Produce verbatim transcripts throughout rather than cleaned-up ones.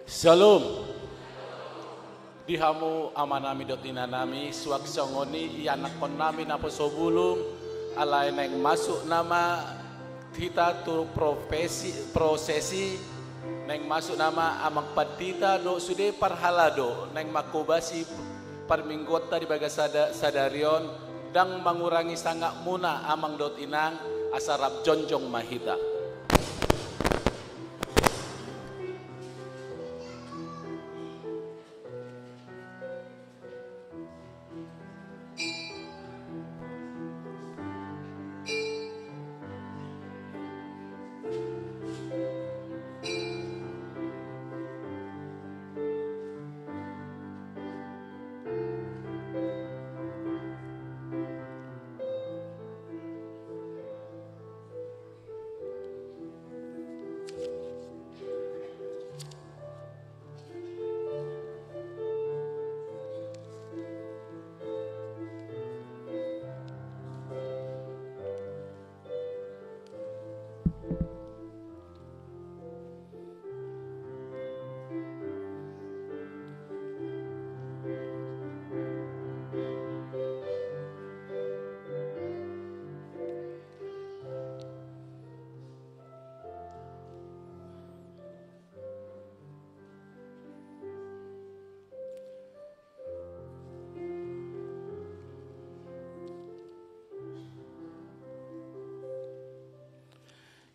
Syalom. Di hamu amanami dohot inanami, suang songon i ianakkonnami naposo bulung, alai naeng masuk nama hita tu profesi, prosesi, naeng masuk nama amang pandita dohot sude parhalado, naeng manghobasi parmingguonta di bagasan sada-, sadari on, ndang mangurangi sangapmuna amang dohot inang, asa rap jongjong ma hita.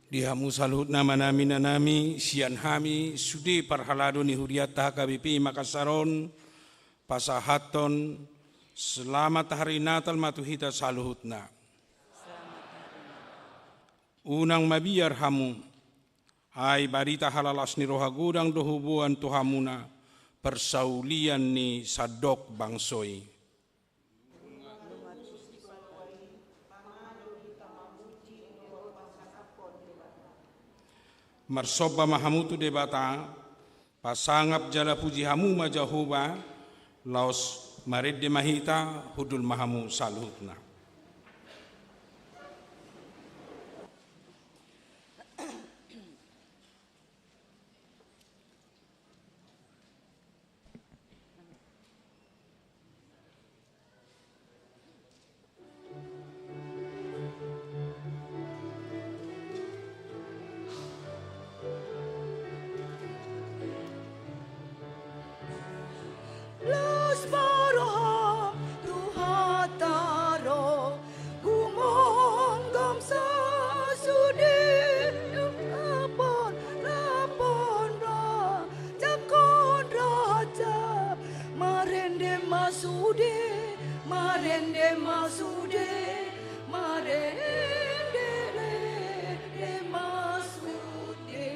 Di hamu saluhutna amanami, inanami, sian hami sude parhalado ni hurianta H K B P Makassar on, pasahathon selamat hari Natal ma tu hita saluhutna. Unang mabiar hamu, ai barita halalas ni roha godang do huboan tu hamuna, parsaulian ni sandok bangso i. Marsomba ma hamu tu Debata, pasangap jala puji hamu ma Jahowa, laos marende ma hita, hundul ma hamu saluhutna. Las ma roham tu hata ro, gumonggom sasude, rapon, rapon ra, jakon raja, marende ma sude, marende ma sude, marende rende ma sude.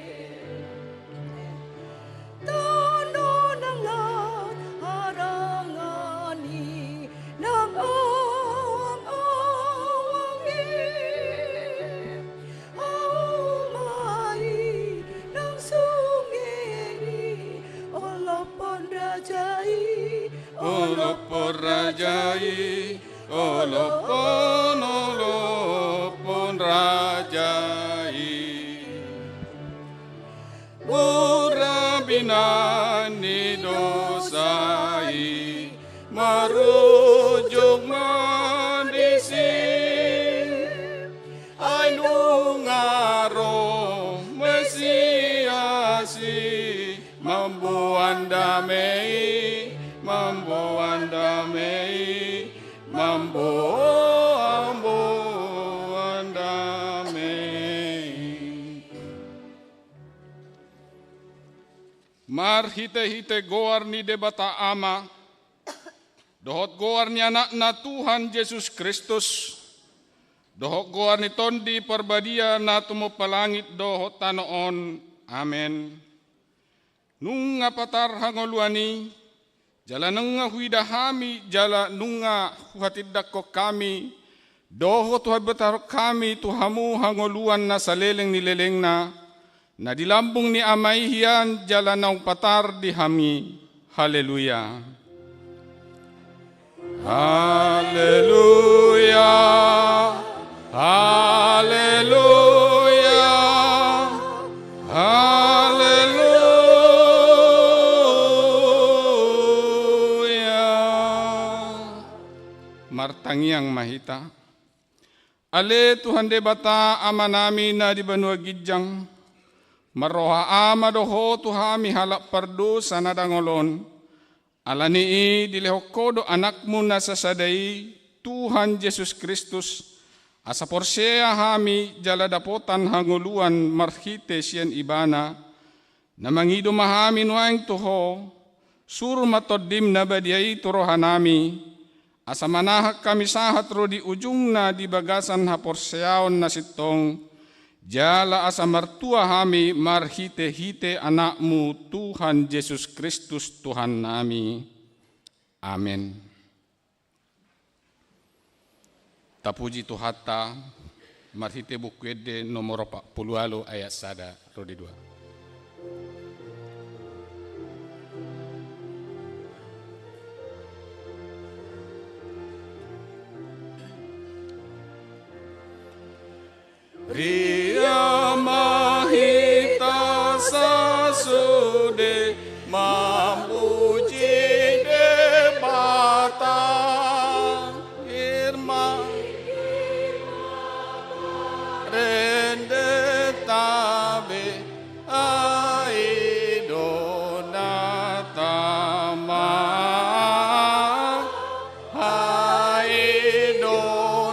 Tano nang laut harangani, nang awang-awang i, hauma i nang sungeni, olophon raja i, olophon raja i, olophon, olophon raja i. Mura binan ni dosa i, marujung ma disi. Ai nunga ro Mesias i, mamboan dame i, mamboan dame i, mamboan, mamboan dame i. Marhite-hite goar ni Debata Ama, dohot goar ni Anakna Tuhan Jesus Kristus, dohot goar ni Tondi Parbadia na tumompa langit dohot tano on. Amen. Nunga patar hangoluan i, jala nunga huida hami, jala nunga huhatindangkon hami, dohot huhabibarahon hami tu hamu hangoluan na saleleng ni lelengna, na di lambung ni Ama i hian jala naung patar di hami. Haleluya. Haleluya. Haleluya. Haleluya. Martangiang ma hita. Ale Tuhan Debata Amanami na di banua ginjang, marroha Ama do Ho tu hami halak pardosa na dangol on. Ala ni i dilehon Ho do Anakmu na sasada i, Tuhan Jesus Kristus, asa porsea hami jala dapotan hangoluan marhite sian Ibana, na mangido ma hami nuaeng tu Ho, suru ma Tondim na badia i tu rohanami, asa manahak hami sahat ro di ujungna di bagasan haporseaon na sintong, jala asa martua hami marhite-hite Anakmu Tuhan Jesus Kristus Tuhannami. Amen. Tapuji Tuhanta, marhite Buku Ende nomor opat pulu ualu ayat sada ro di dua. Ria ma hita sasude mamuji Debata, irma rende tabe, ai do na tama. Ai do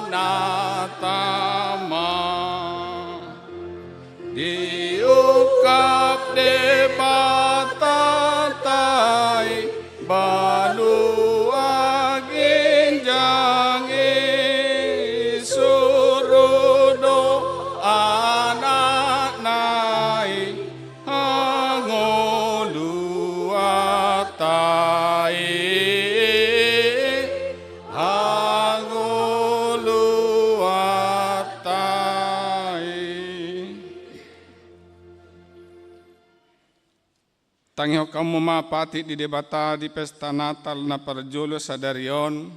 na tama. Diungkap Debata i banua ginjang i, suru do Anakna i hangoluanta i, hangoluanta i. Tangihon hamu ma patik di Debata di pesta Natal na parjolo sadari on,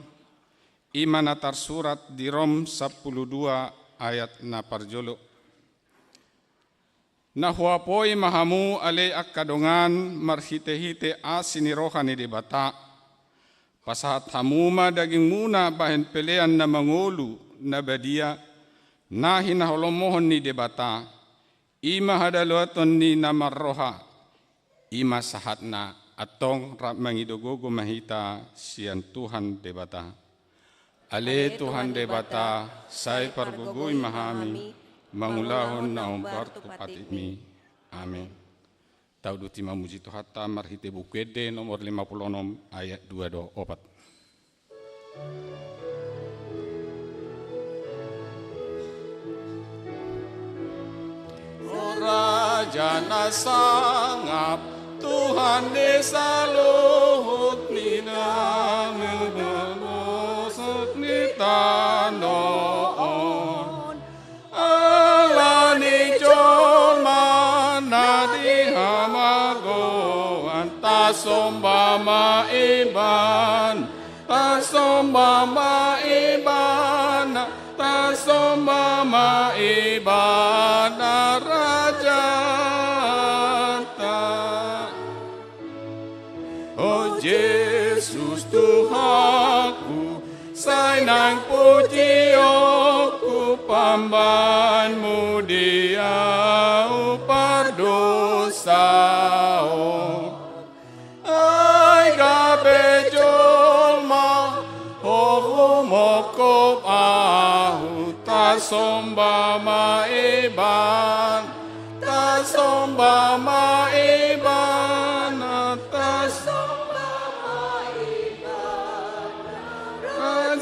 i ma na tarsurat di Rom sampulu dua ayat na parjolo. Na huapoi ma hamu ale angka dongan marhite-hite asi ni roha ni Debata. Pasahat hamu ma dagingmuna bahen pelean na mangolu, na badia, na hinaholomhon ni Debata, i ma hadaloaton ni na marroha, i ma sahatna antong rap mangido gogo ma hita sian Tuhan Debata. Ale Tuhan Debata, sai pargogoi ma hami, mangulahon na hombar tu patikmi. Amen. Tauduti mamuji Tuhanta marhite Buku Ende nomor lima pulu onom ayat dua dohot opat. Raja na sangap, Tuhan ni saluhut ni na mangosok ni tano on. Ala ni jolma na di hamagoan, tasomba ma Ibana, tasomba ma Ibana, tasomba ma Ibana Rajanta. O Jesus Tuhanku, sai naeng pujionku pambahenMu di ahu pardosa on. Ai gabe jolma Ho humongkop ahu, tasomba ma Ibana, tasomba ma Ibana, tasomba ma Ibana Rajanta.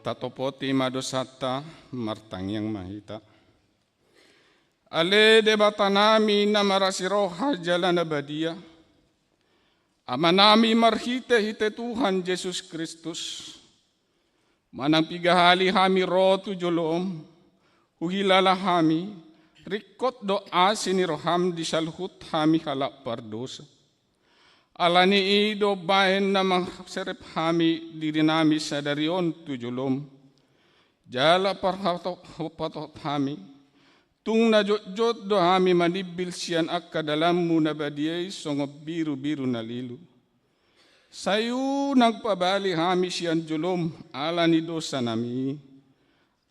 Tatopoti ma dosanta, martangiang ma hita. Ale Debatanami na marasi roha jala na badia, Amanami marhitehite Tuhan Jesus Kristus, manang piga hali hami ro tu joloM, huhilala hami, ringkot do asi ni rohaM di saluhut hami halak pardosa. Ala ni i do baen na mangserep hami dirinami sadari on tu joloM. Jala parhatohot hami, Tung na jotjot do hami manimbil sian angka dalanmu na badia i songon birubiru na lilu. Sai unang pabali hami sian jolom ala ni dosanami i.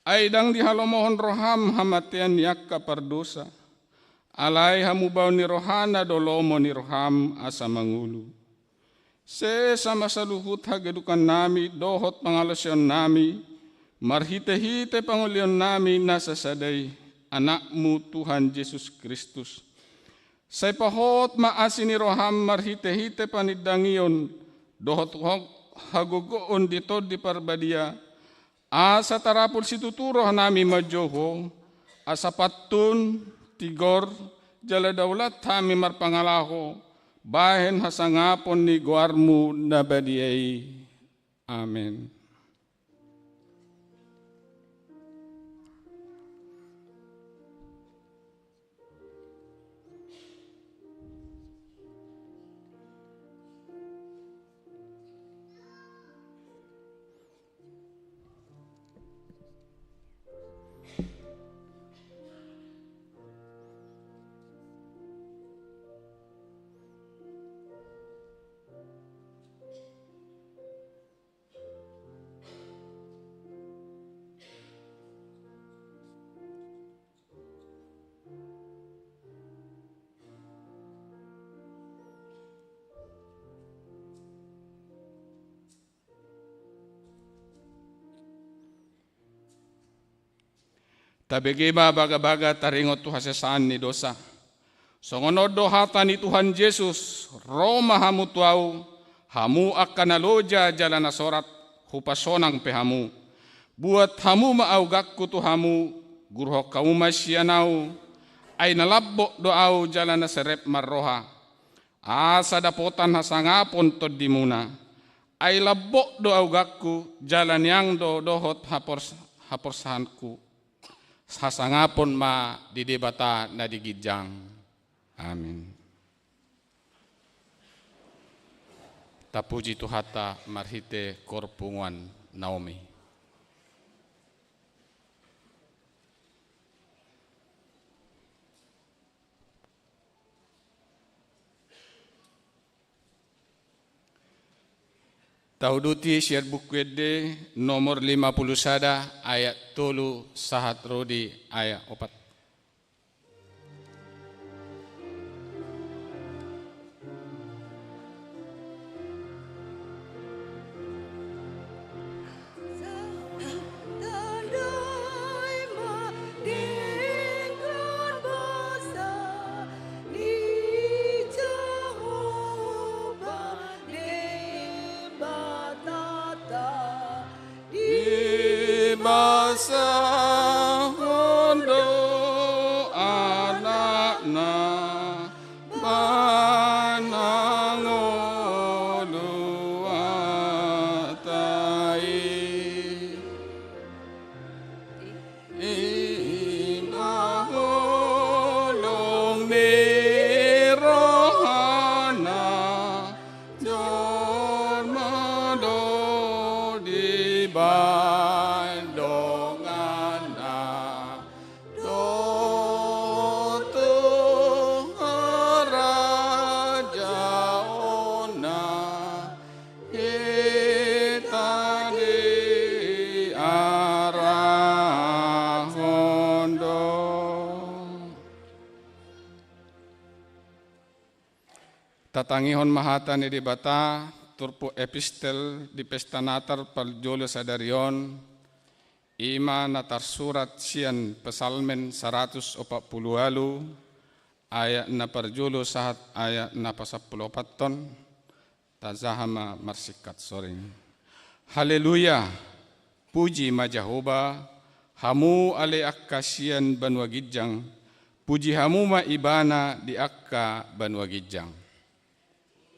Ai ndang dihalomohon roham hamatean ni angka pardosa. Alai hamubaon ni rohana do lomo ni roham asa mangolu. Sesa ma saluhut hagedukannami dohot pangalaosionnami, marhitehite pangolionnami na sasada i, Anakmu Tuhan Jesus Kristus. Sai pahot ma asi ni roham marhitehite panindangion dohot ho-, hagogoon di Tondi Parbadia, asa tarapul situtu rohanami manjou ho, asa pantun, tigor, jala daulat hami marpangalaho, bahen hasangapon ni goarmu na badia i. Amen. Tabege ma bagabaga taringot tu hasesaan ni dosa. Songon on do hata ni Tuhan Jesus, ro ma hamu tu Ahu, hamu angka na loja jala na sorat, hupasonang pe hamu. Buat hamu ma augangku tu hamu, guruhon hamu ma sian Ahu, ai na lambok do Ahu jala na serep marroha. Asa dapotan hasangapon tondimuna. Ai lambok do augangku, jala niang do dohot hapors-, haporsahanku. Hasangapon ma di Debata na di ginjang. Amin. Tapuji Tuhanta marhite koor punguan Naomi. Tauduti sian Buku Ende nomor lima puluh sada, ayat tolu sahat ro di ayat opat. Dibasahon do Anakna manangolu hata i. I ma holong ni rohana, jolma do dibaen donganna, tontu harajaonna hita diarahon do. Tatangihon ma hata ni Debata, turpuk epistel di pesta Natal parjolo sadari on, i ma na tarsurat sian Psalmen saratus opat pulu ualu, ayat na parjolo sahat ayat na pasampulu opat on, tajaha ma marsingkat soring. Haleluya! Puji ma Jahowa, hamu ale angka sian banua ginjang, puji hamu ma Ibana di angka banua ginjang.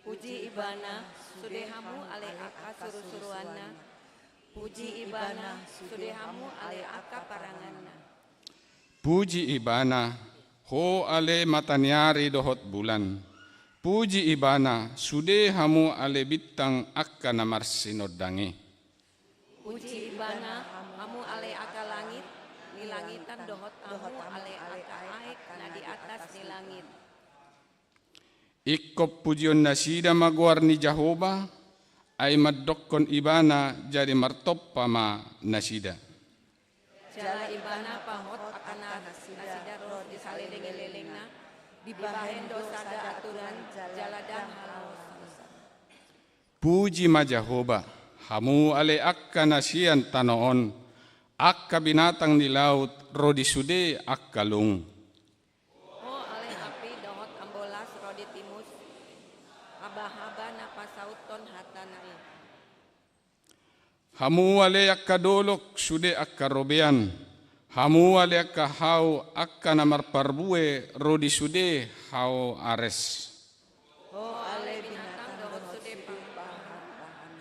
Puji Ibana, sude hamu ale angka surusuruanna. Puji Ibana, sude hamu ale angka paranganna. Puji Ibana, ho ale mataniari dohot bulan. Puji Ibana, sude hamu ale bintang angka na marsinondang i. Puji Ibana, hamu ale angka langit, ni langit dohot hamu ale angka aek na di atas ni langit. Ingkon pujionnasida ma goar ni Jahowa, ai mandokkon Ibana jadi martompa ma nasida. Jala Ibana pahot angka nasida ro di saleleng ni lelengna, dibahen do sada aturan jala ndang halosan. Puji ma Jahowa, hamu ale angka na sian tano on, angka binatang ni laut ro di sude angka lung. Ho ale api dohot ambolas ro di timus, habahaba na pasauthon hatana i. Hamu ale angka dolok sude angka robean, hamu ale angka hau angka na marparbue ro di sude hau ares. Ho ale binatang dohot sude pangpahan,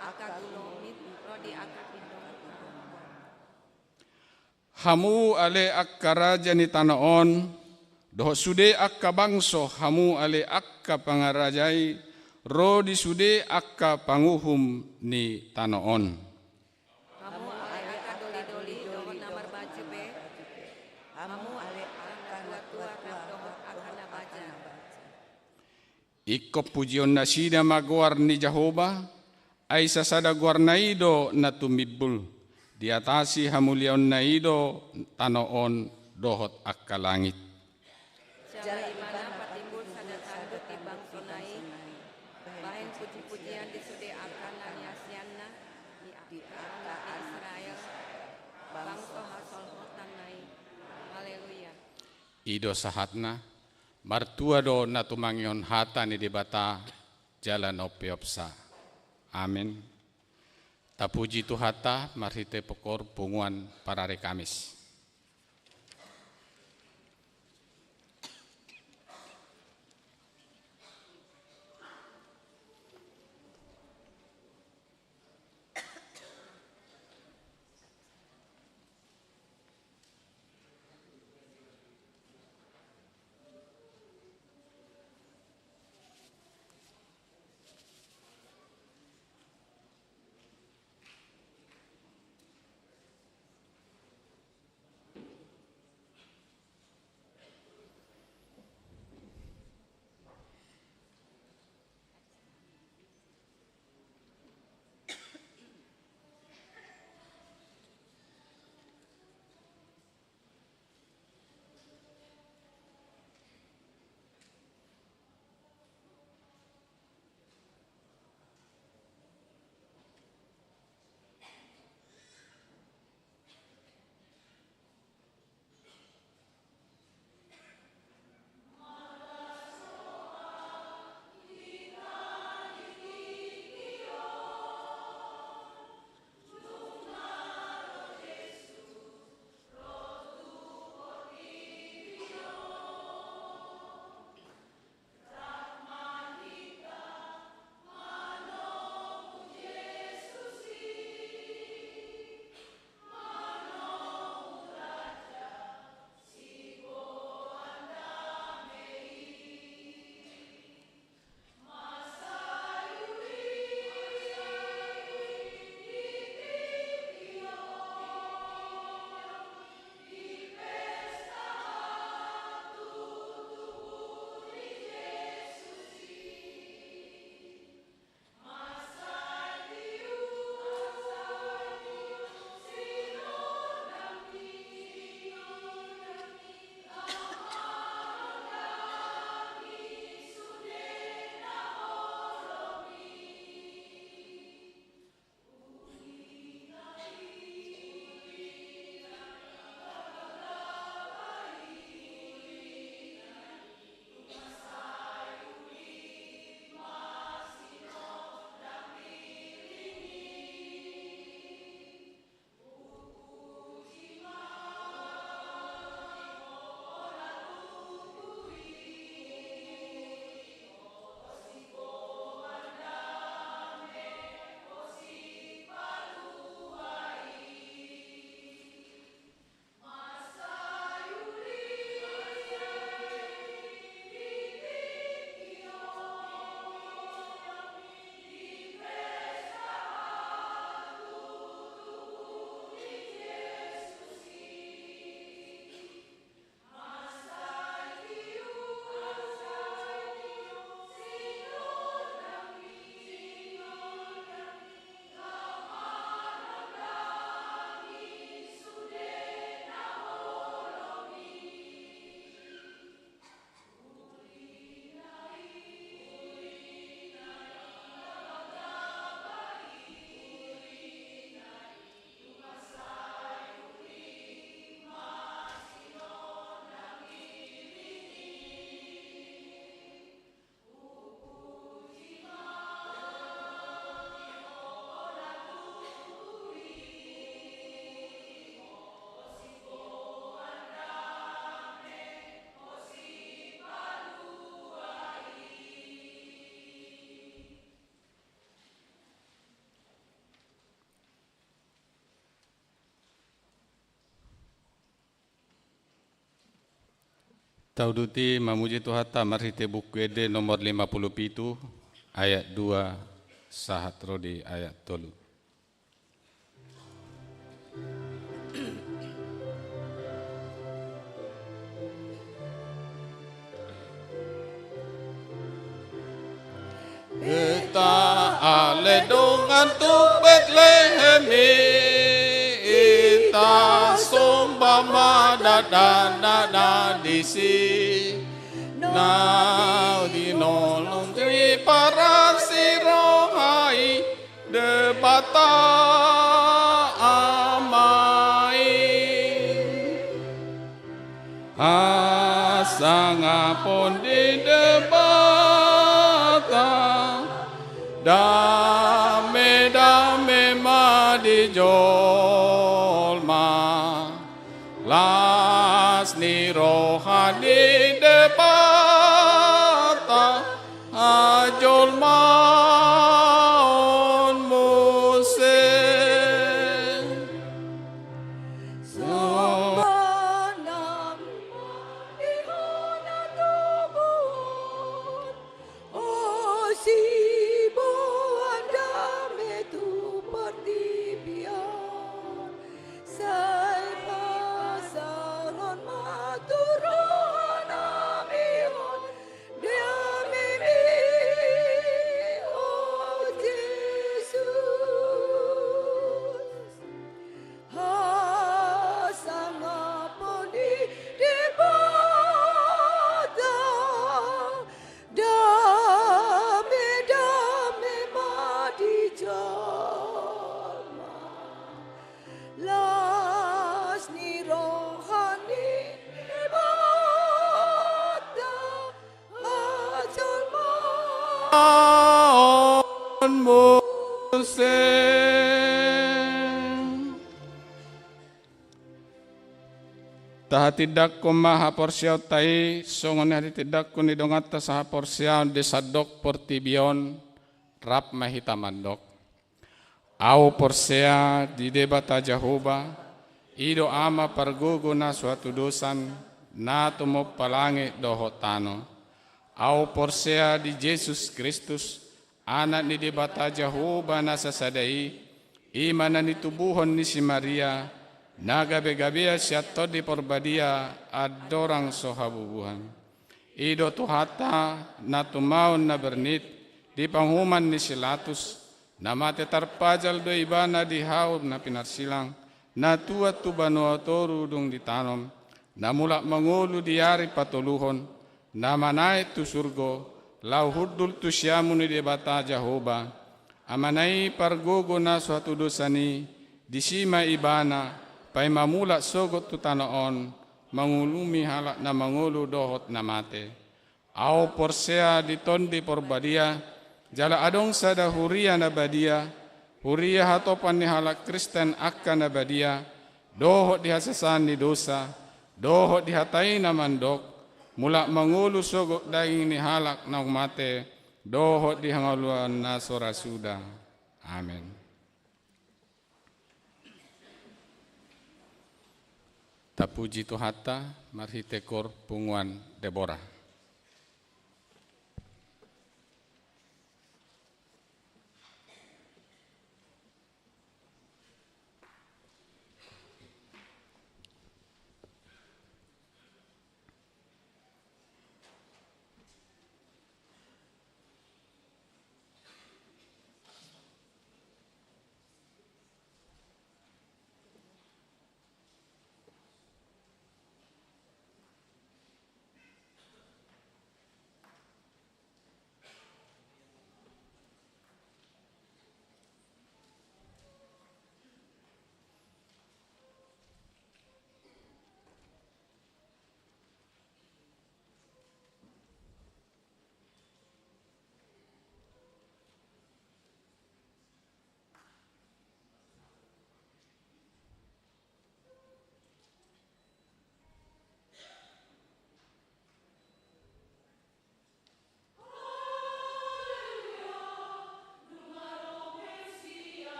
angka gulomit ro di angka pindong. Hamu ale angka raja ni tano on, dohot sude angka bangso, hamu ale angka pangarajai, ro di sude angka panguhum ni tano on. Hamu ale angka dolidoli dohot na marbaju be, hamu ale angka natuatua rap dohot angka na baja. Ingkon pujionnasida ma goar ni Jahowa, ai sasada goarna i do na tumimbul, diatasi hamuliaonna i do tano on dohot angka langit. Jala Ibana patimbul sada tanduk di bangsona i, bahen pujipujian di sude angka na niasianna, di angka anak Israel, bangso hasolhotanna i. Haleluya. I do sahatna. Martua do na tumangihon hata ni Debata jala na umpeopsa. Amen. Tapuji Tuhanta marhite pongkhor punguan parari Kamis. Tauduti mamuji Tuhanta marhite Buku Ende nomor lima pulu pitu, ayat dua sahat ro di ayat tolu. Hita ale dongan tu Betlehem i, hita somba ma dakdanak na disi. Na dinolong ni paras ni roha i Debata Ama i. Hasangapon ni Debata, dame-dame ma di jolma. Las ni roha ni Debata, hajolmaon muse. Somba nami ma di Ho na tubu on, siboan dame tu portibi on. Sai pasahat ma tu roha nami on damemi, o Jesus. Hasangapon ni Debata, dame-dame ma di jolma. Las ni roha ni Debata, hajolmaon muse. Tahatindangkon ma haporseaonta i songon i hatindanghon ni donganta sahaporseaon di sandok portibi on, rap ma hita mandok. Ahu porsea di Debata Jahowa, i do Ama pargogo na so hatudosan, na tumompa langit dohot tano. Ahu porsea di Jesus Kristus, Anak ni Debata Jahowa na sasada i, i ma na nitubuhon ni si Maria, na gabe-gabean sian Tondi Parbadia andorang so habubuhan. I do Tuhanta na tumaon na bernit di panguhuman ni si Latus, na mate tarpajal do Ibana di hau na pinarsilang, na tuat tu banua toru dung ditanom, na mulak mangolu di ari patoluhon, na manaek tu surgo, laho hundul tu siamun ni Debata Jahowa, Amana i pargogo na so hatudosan i, disi ma Ibana, paima mulak sogot tu tano on, manguhumi halak na mangolu dohot na mate. Ahu porsea di Tondi Parbadia, jala adong sada huria na badia, huria hatopan ni halak Kristen angka na badia, dohot di hasesaan ni dosa, dohot di hata i na mandok, mulak mangolu sogot daging ni halak naung mate, dohot di hangoluan na so ra suda. Amen. Tapuji Tuhanta, marhite kor punguan Debora.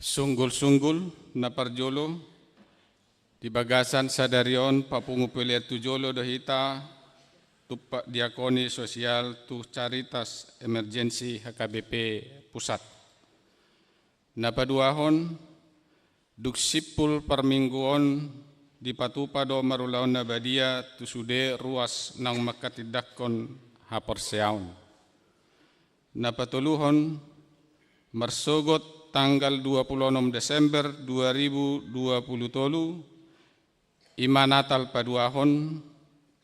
Sunggul-sunggul na parjolo, di bagasan sadari on papungu pelean tu jolo do hita tumpak diakoni sosial tu Caritas Emergency H K B P Pusat. Na paduahon, dung simpul parminggu on dipatupa do marulaon na badia tu sude ruas naung manghatindanghon haporseaon. Na patoluhon, marsogot tanggal dua puluh onom Desember dua ribu dua puluh tolu, i ma Natal paduahon,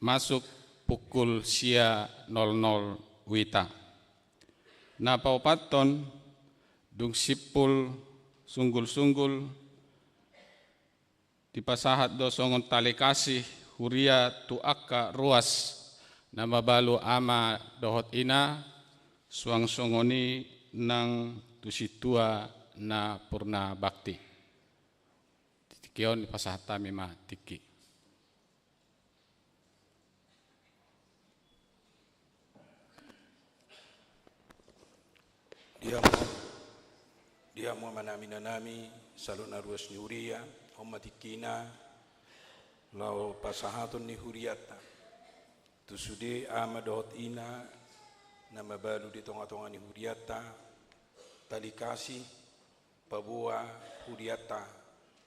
masuk pukul sia nol nol wita. Na paopathon, dung simpul sunggul-sunggul, dipasahat do songon tali kasih huria tu angka ruas na mabalu ama dohot ina, suang songon i nang tu sintua na purna bakti. Di tingki on dipasahat hami ma tingki. Di hamu, di hamu amanami, inanami, saluhut na ruas ni huria, on ma tingkina laho pasahaton ni hurianta tu sude ama dohot ina na mabalu di tonga-tonga ni hurianta, tali kasih, paboa hurianta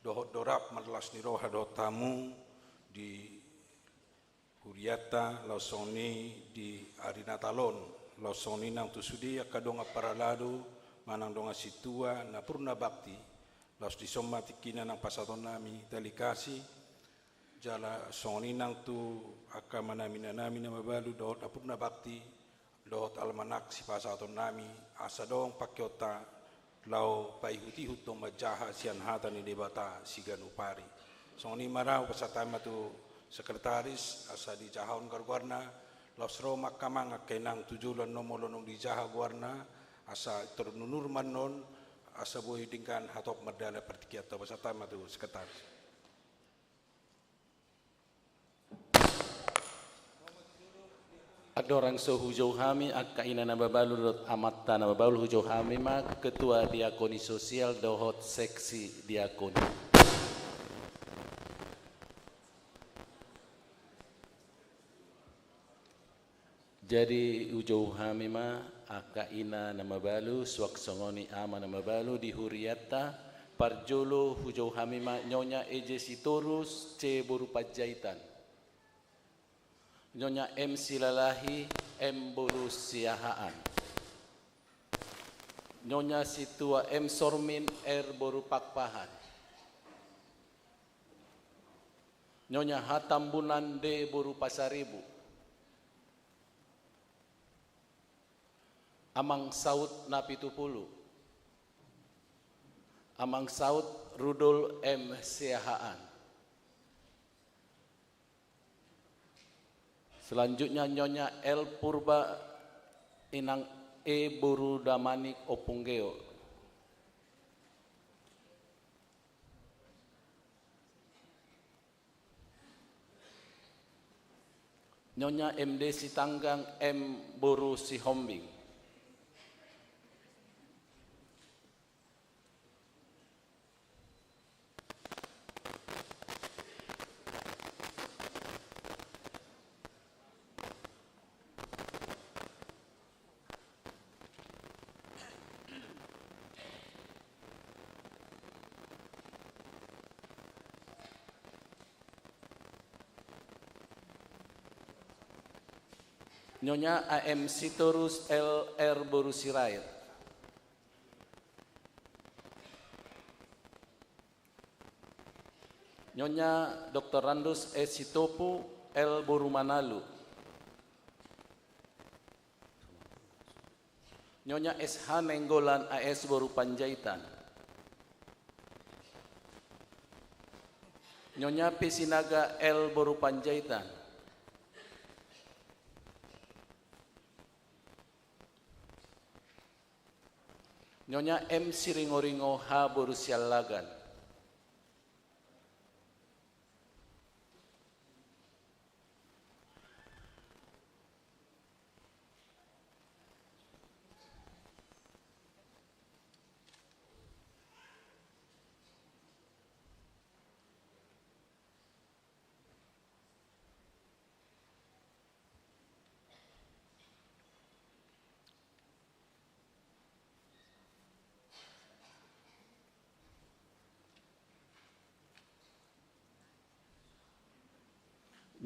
dohot do rap marlas ni roha dohot hamu di hurianta, laos songon i di ari Natal on, laos songon i nang tu sude angka dongan parhalado manang dongan sintua na purna bakti, laos dison ma tingkina nang pasahatonnami tali kasih, jala songon i nang tu angka amanami, inanami na mabalu dohot na purna bakti, dohot almanak sipasahatonnami, asa adong pangkeonta laho paihut-ihut do manjaha sian hata ni Debata siganup ari. Songon i ma ra hupasahat hami ma tu sekretaris, asa dijahahon goar-goarna, laos ro ma angka amang angka inang tu jolo annon molo dung dijaha goarna, asa tor nunur ma annon, asa boi denggan hatop mardalan partingkianta. Hupasahat hami ma tu sekretaris. Andorang so hujou hami angka ina na mabalu dohot amanta na mabalu, hujou hami ma ketua diakoni sosial dohot seksi diakoni. Jadi hujou hami ma angka ina na mabalu, suang songon i ama na mabalu di hurianta. Parjolo hujou hami ma Nyonya Eje Sitorus, C boru Panjaitan. Nyonya M Silalahi, M boru Siahaan. Nyonya Situa M Sormin, R boru Pakpahan. Nyonya H Tambunan, D boru Pasaribu. Amang Saut Napitupulu. Amang Saut Rudol M Siahaan. Selanjutnya Nyonya L Purba, Inang E boru Damanik Ompung Geo. Nyonya M D Sitanggang, M boru Sihombing. Nyonya A M Sitorus, L R boru Sirait. Nyonya Doktor Randus S Sitopu, L boru Manalu. Nyonya S H Nainggolan, A S boru Panjaitan. Nyonya P Sinaga, L boru Panjaitan. Nyonya M Siringoringo, H boru Siallagan.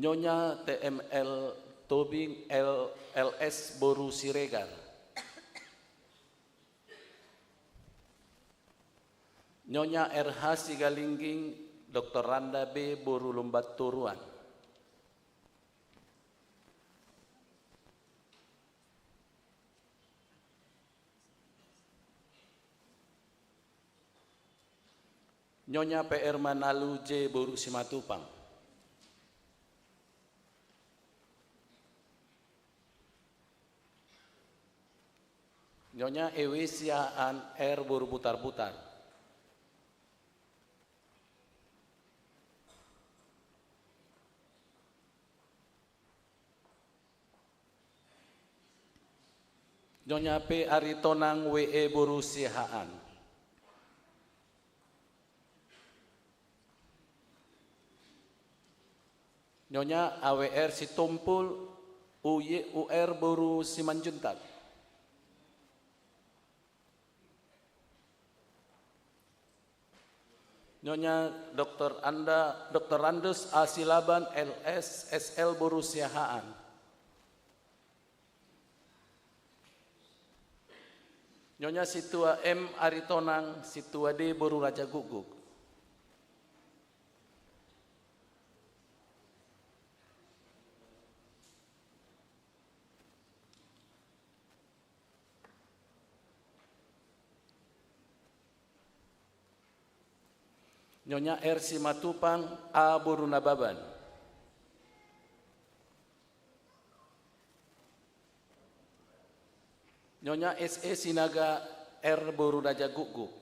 Nyonya T M L Tobing, L-, L S boru Siregar. Nyonya R H Sigalingging, Doktoranda B boru Lumbantoruan. Nyonya P R Manalu J boru Simatupang. Nyonya Ewe Siahaan R boru Butarbutar. Nyonya P Aritonang W E boru Siahaan. Nyonya A W R Sitompul U Y U R boru Simanjuntak. Nyonya Doktoranda, Doktorandus A Silaban L S S L boru Siahaan. Nyonya Sintua M Aritonang, Sintua D boru Rajagukguk. Nyonya R Simatupang A boru Nababan. Nyonya S E Sinaga R boru Rajagukguk.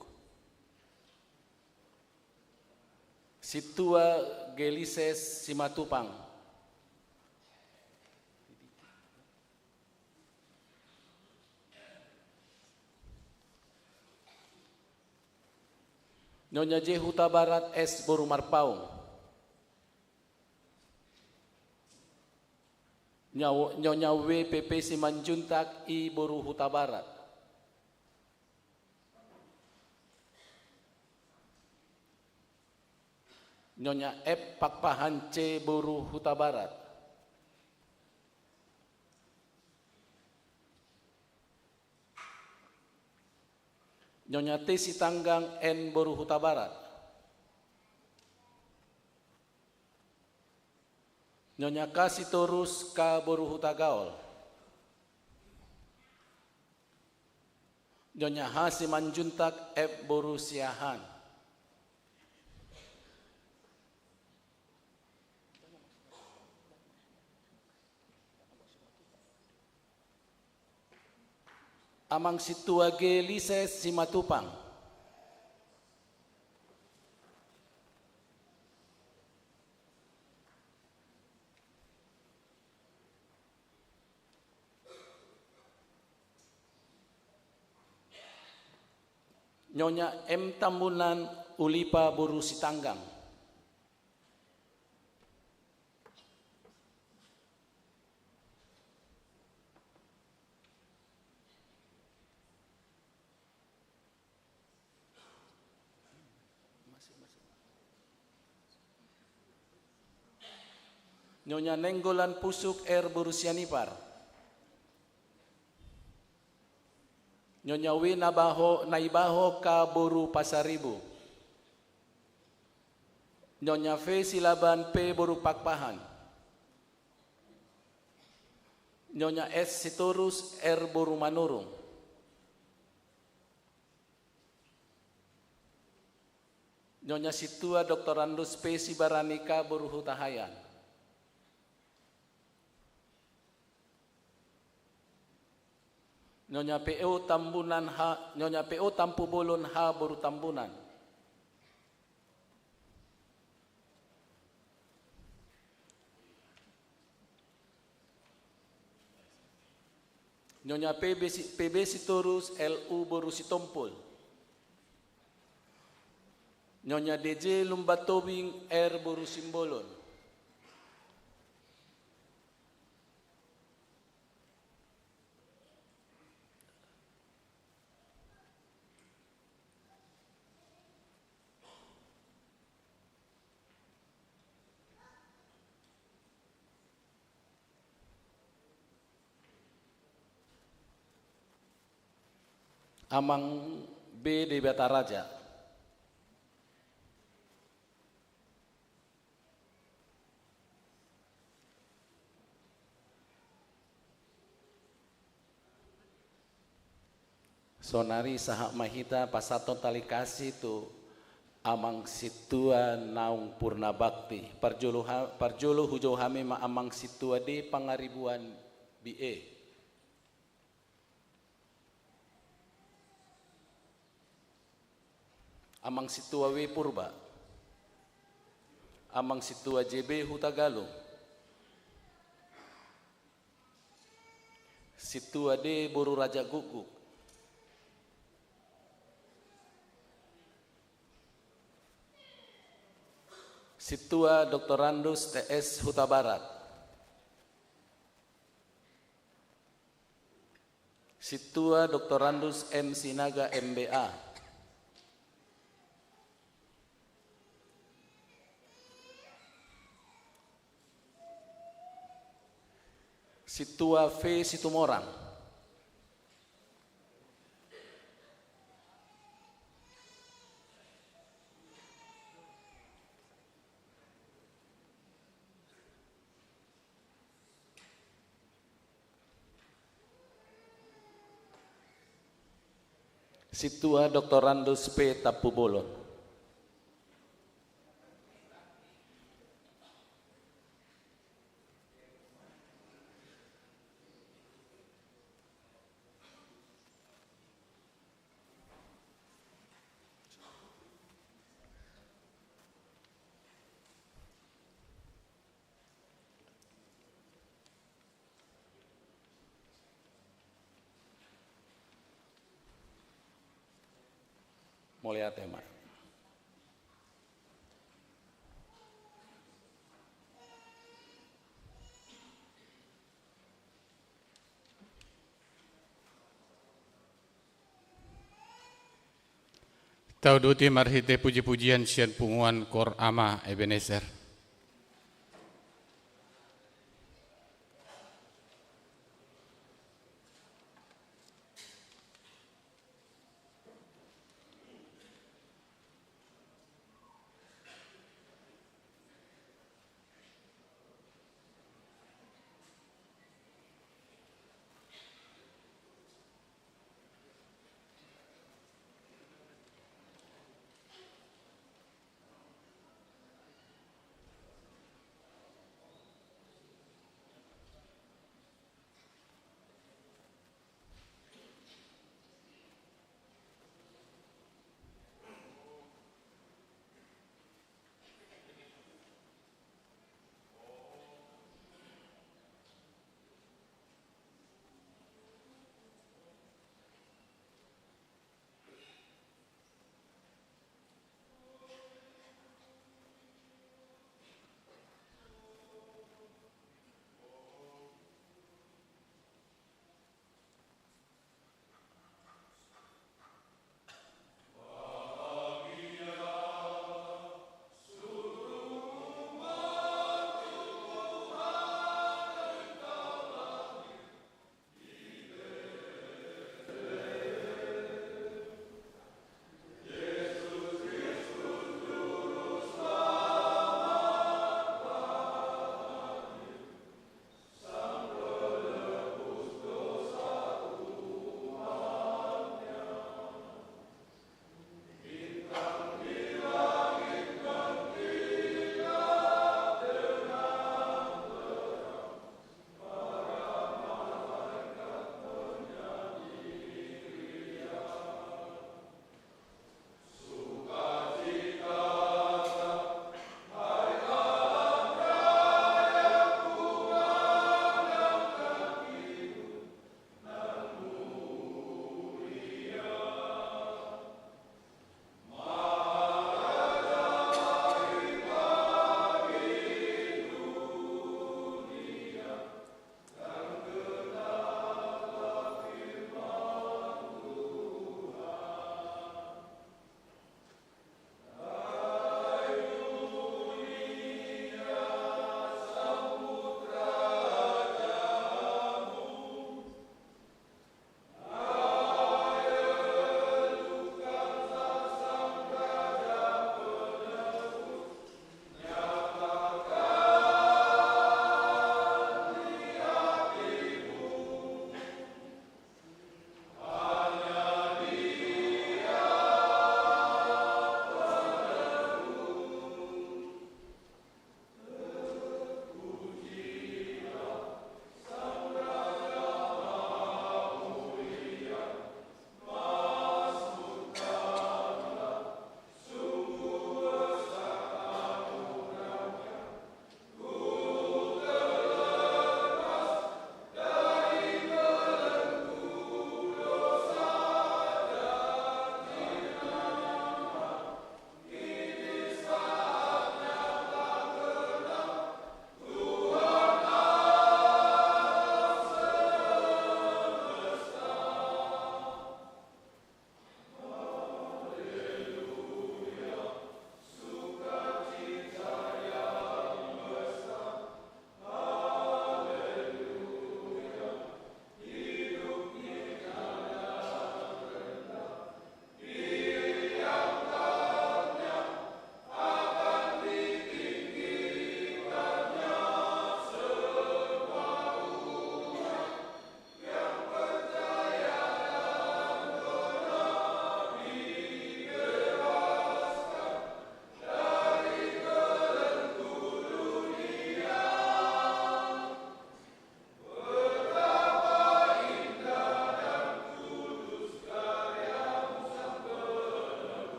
Sintua Gelises Simatupang. Nyonya J Hutabarat S boru Marpaung. Nyaw-, Nyonya W P P Simanjuntak I boru Hutabarat. Nyonya F Pakpahan C boru Hutabarat. Nyonya T Sitanggang N boru Hutabarat. Nyonya K Sitorus K boru Hutagaol. Nyonya H Simanjuntak F boru Siahaan. Amang Sintua Gelises Simatupang. Nyonya M Tambunan Ulipa boru Sitanggang. Nyonya Nenggolan Pusuk R boru Sianipar. Nyonya W Nabaho, Naibaho K boru Pasaribu. Nyonya V Silaban P boru Pakpahan. Nyonya S Sitorus R boru Manurung. Nyonya Sintua Doktorandus P Sibarani K boru Hutahaean. Nyonya P O Tambunan H, Nyonya P O Tampubolon H boru Tambunan. Nyonya P B Si-, P B Sitorus L U boru Sitompul. Nyonya D J Lumban Tobing R boru Simbolon. Amang B Debata Raja. Sonari sahat ma hita pasahathon tali kasih tu Amang Sintua Naung Purnabakti. Parjolo ha-, parjolo hujou hami ma Amang Sintua D Pangaribuan B A. Amang Sintua W Purba. Amang Sintua J B Hutagalung. Sintua D Boru Raja Gukguk. Sintua Doktorandus T S Hutabarat. Sintua Doktorandus M Sinaga M B A. Sintua V Situmorang. Sintua Doktorandus P Tampubolon. Mauliate ma. Tauduti marhite puji-pujian sian punguan Koor Ama Ebenezer.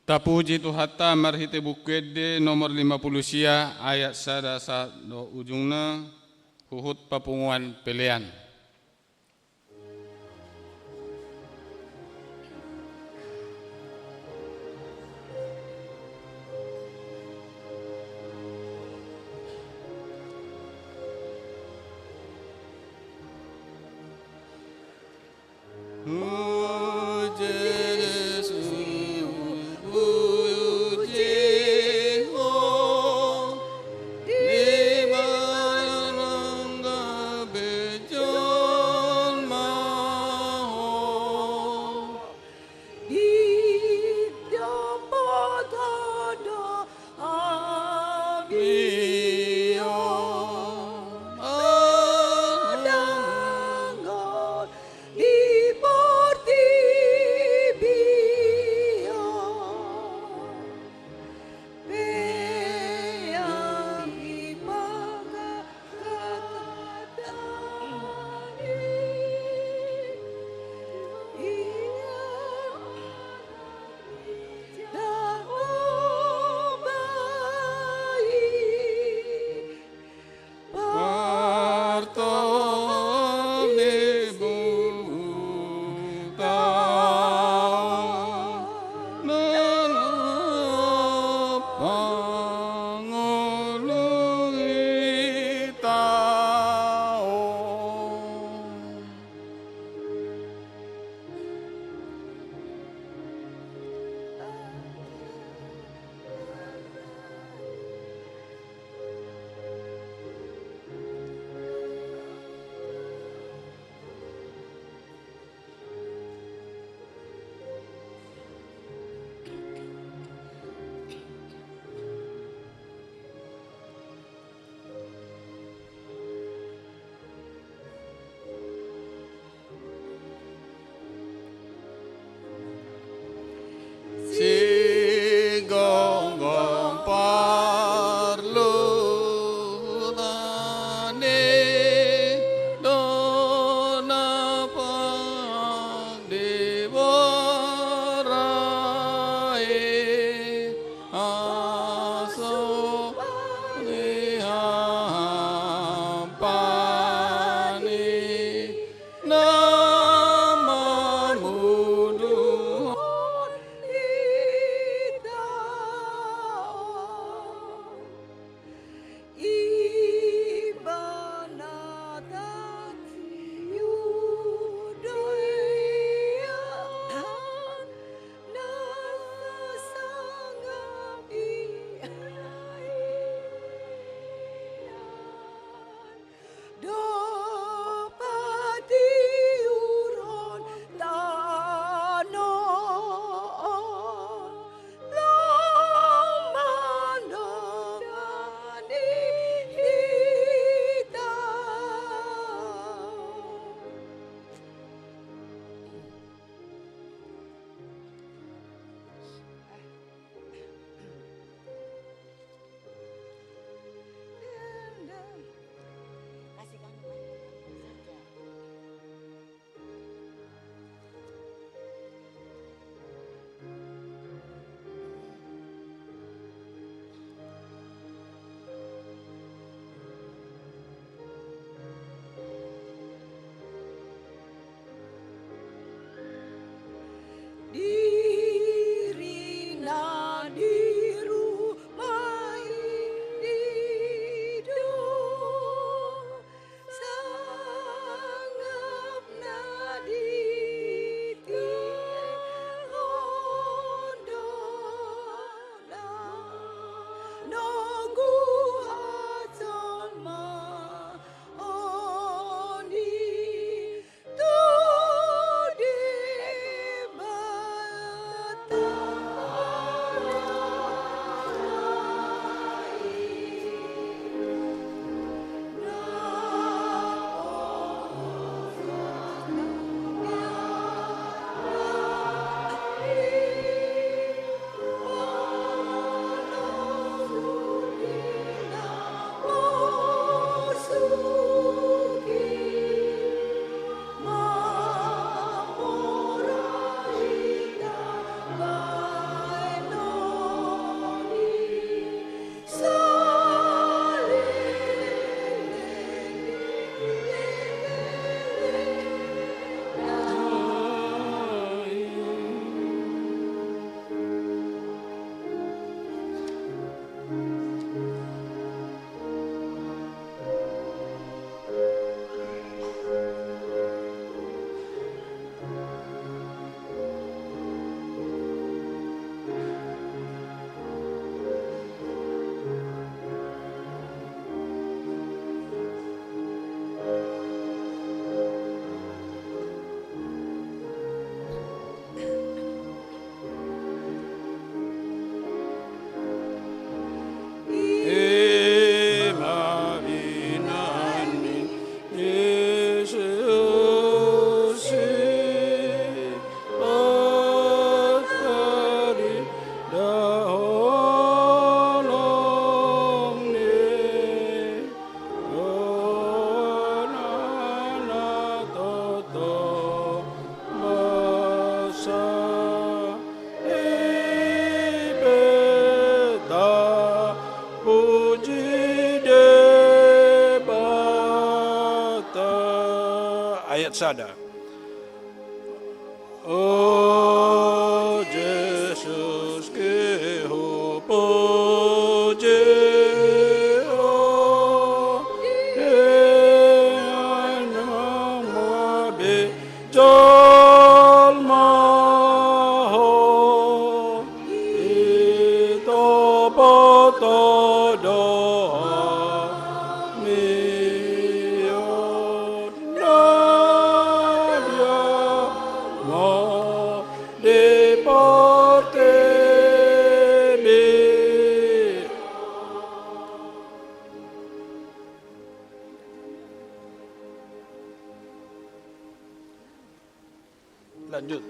Tapuji Tuhanta marhite Buku Ende nomor lima pulu sia, ayat sada sahat dohot ujungna, huhut papunguan pelean. sada. O Jesus, ke hupuji Ho, ke anakMu be jolma Ho, i topot Ho do hami on, na dia ma di portibi. Lanjut.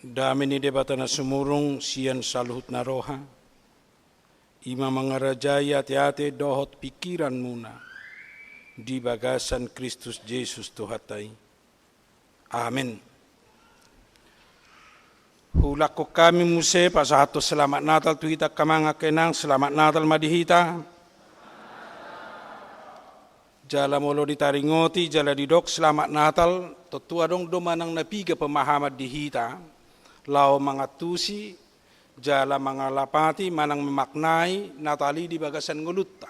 Dame ni Debata na sumurung sian saluhutna roha, i ma mangarajai ateate dohot pingkiranmuna di bagasan Kristus Jesus Tuhanta i. Amen. Huulakhon hami muse pasahathon selamat Natal tu hita angka amang angka inang, selamat Natal ma di hita. Jala molo ditaringoti jala didok selamat Natal, tontu adong do manang na piga pemahaman di hita laho mangantusi jala mangalapati manang memaknai Natal i di bagasan ngolunta.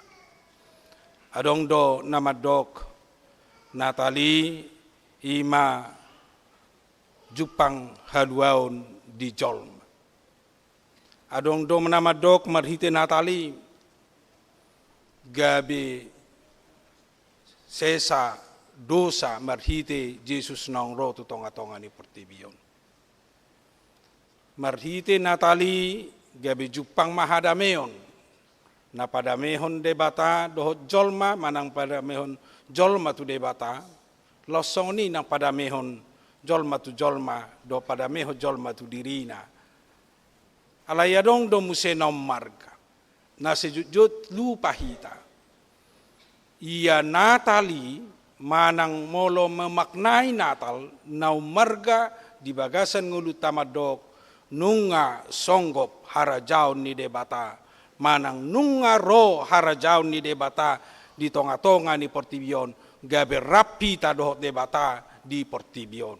Adong do na mandok Natal i i ma jumpang haluaon di jolma. Adong do na mandok marhite Natal i gabe sesa dosa marhite Jesus naung ro tu tongatonga ni portibi on. Marhite Natal i gabe jumpang ma hadameon na padamehon Debata dohot jolma manang padamehon jolma tu Debata, laos songon i nang padamehon jolma tu jolma dohot padamehon jolma tu dirina. Alai adong do muse na ummarga, na sejotjot lupa hita. Ia Natal i manang molo memaknai Natal na ummarga di bagasan ngolunta mandok nunga songgop harajaon ni Debata manang nunga ro harajaon ni Debata di tongatonga ni portibi on, gabe rap hita dohot Debata di portibi on.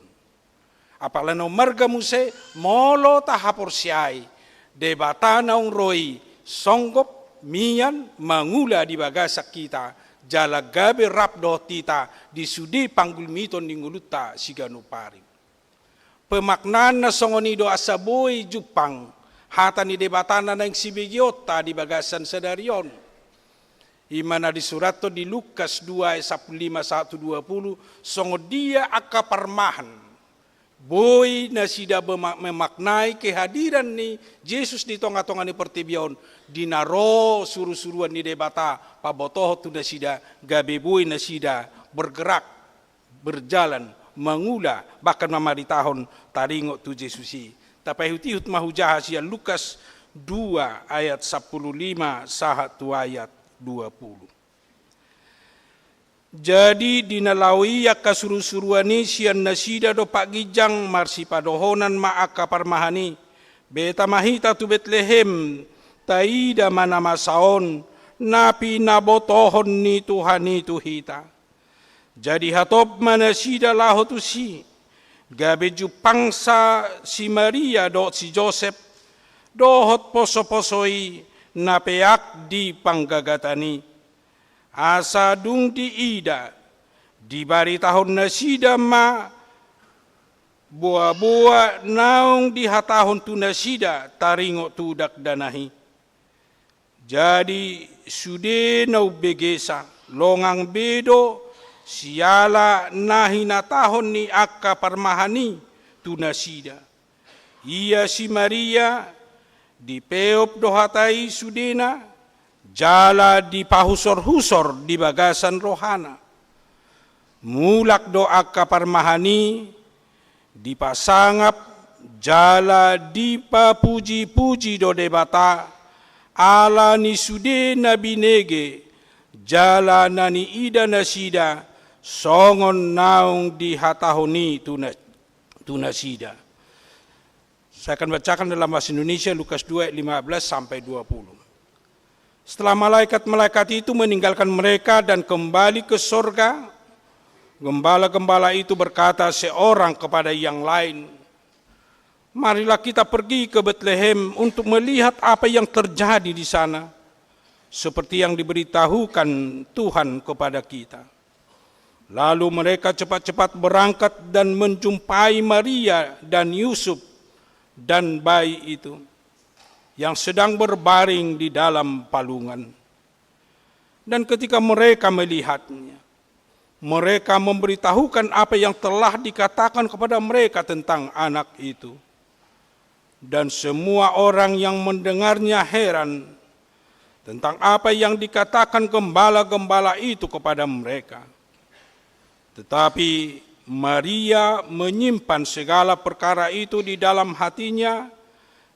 Apala na ummarga muse molo tahaporseai Debata naung ro i songgop mian mangula di bagasan hita jala gabe rap dohot hita di sude panggulmiton ni ngolunta siganup ari. Pemaknaan na songon i do asa boi jumpang hata ni Debata na naeng sibegeonta di bagasan sadari on. I ma na disurathon di Lukas dua ayat sampulu lima sahat tu dua pulu, songon dia angka parmahan boi nasida mema-, memaknai kehadiran ni Jesus di tongatonga ni portibi on, di na ro surusuruan ni Debata pabotohon tu nasida gabe boi nasida bergerak, berjalan, mangula, bahkan mamaritahon taringot tu Jesus i. Tapaihutihut ma hujaha sian Lukas dua ayat sampulu lima sahat tu ayat dua pulu. Jadi di na laho i angka surusuruan i sian nasida dompak ginjang marsipadohonan ma angka parmahan i, beta ma hita tu Betlehem, taida ma na masa on, na pinabotohon ni Tuhan i tu hita. Jadi hatop ma nasida laho tusi, gabe jumpangsa si Maria dohot si Josep, dohot posoposo i na peak di panggagatan i. Asa dung diida, dibaritahon nasida ma boaboa naung dihatahon tu nasida taringot tu dakdanak i. Jadi sude na umbegesa, longang be do siala na hinatahon ni angka parmahan i tu nasida. Ia si Maria, dipeop do hata i sudena, jala dipahusorhusor di bagasan rohana. Mulak do angka parmahan i, dipasangap jala dipapujipuji do Debata, ala ni sude na binege jala na niida nasida, songon naung dihatahon i tu na-, tu nasida. Saya akan bacakan dalam bahasa Indonesia, Lukas dua ayat lima belas sampai dua puluh. Setelah malaikat-malaikat itu meninggalkan mereka dan kembali ke sorga, gembala-gembala itu berkata seorang kepada yang lain, "Marilah kita pergi ke Betlehem untuk melihat apa yang terjadi di sana, seperti yang diberitahukan Tuhan kepada kita." Lalu mereka cepat-cepat berangkat dan menjumpai Maria dan Yusuf dan bayi itu yang sedang berbaring di dalam palungan. Dan ketika mereka melihatnya, mereka memberitahukan apa yang telah dikatakan kepada mereka tentang anak itu. Dan semua orang yang mendengarnya heran tentang apa yang dikatakan gembala-gembala itu kepada mereka. Tetapi Maria menyimpan segala perkara itu di dalam hatinya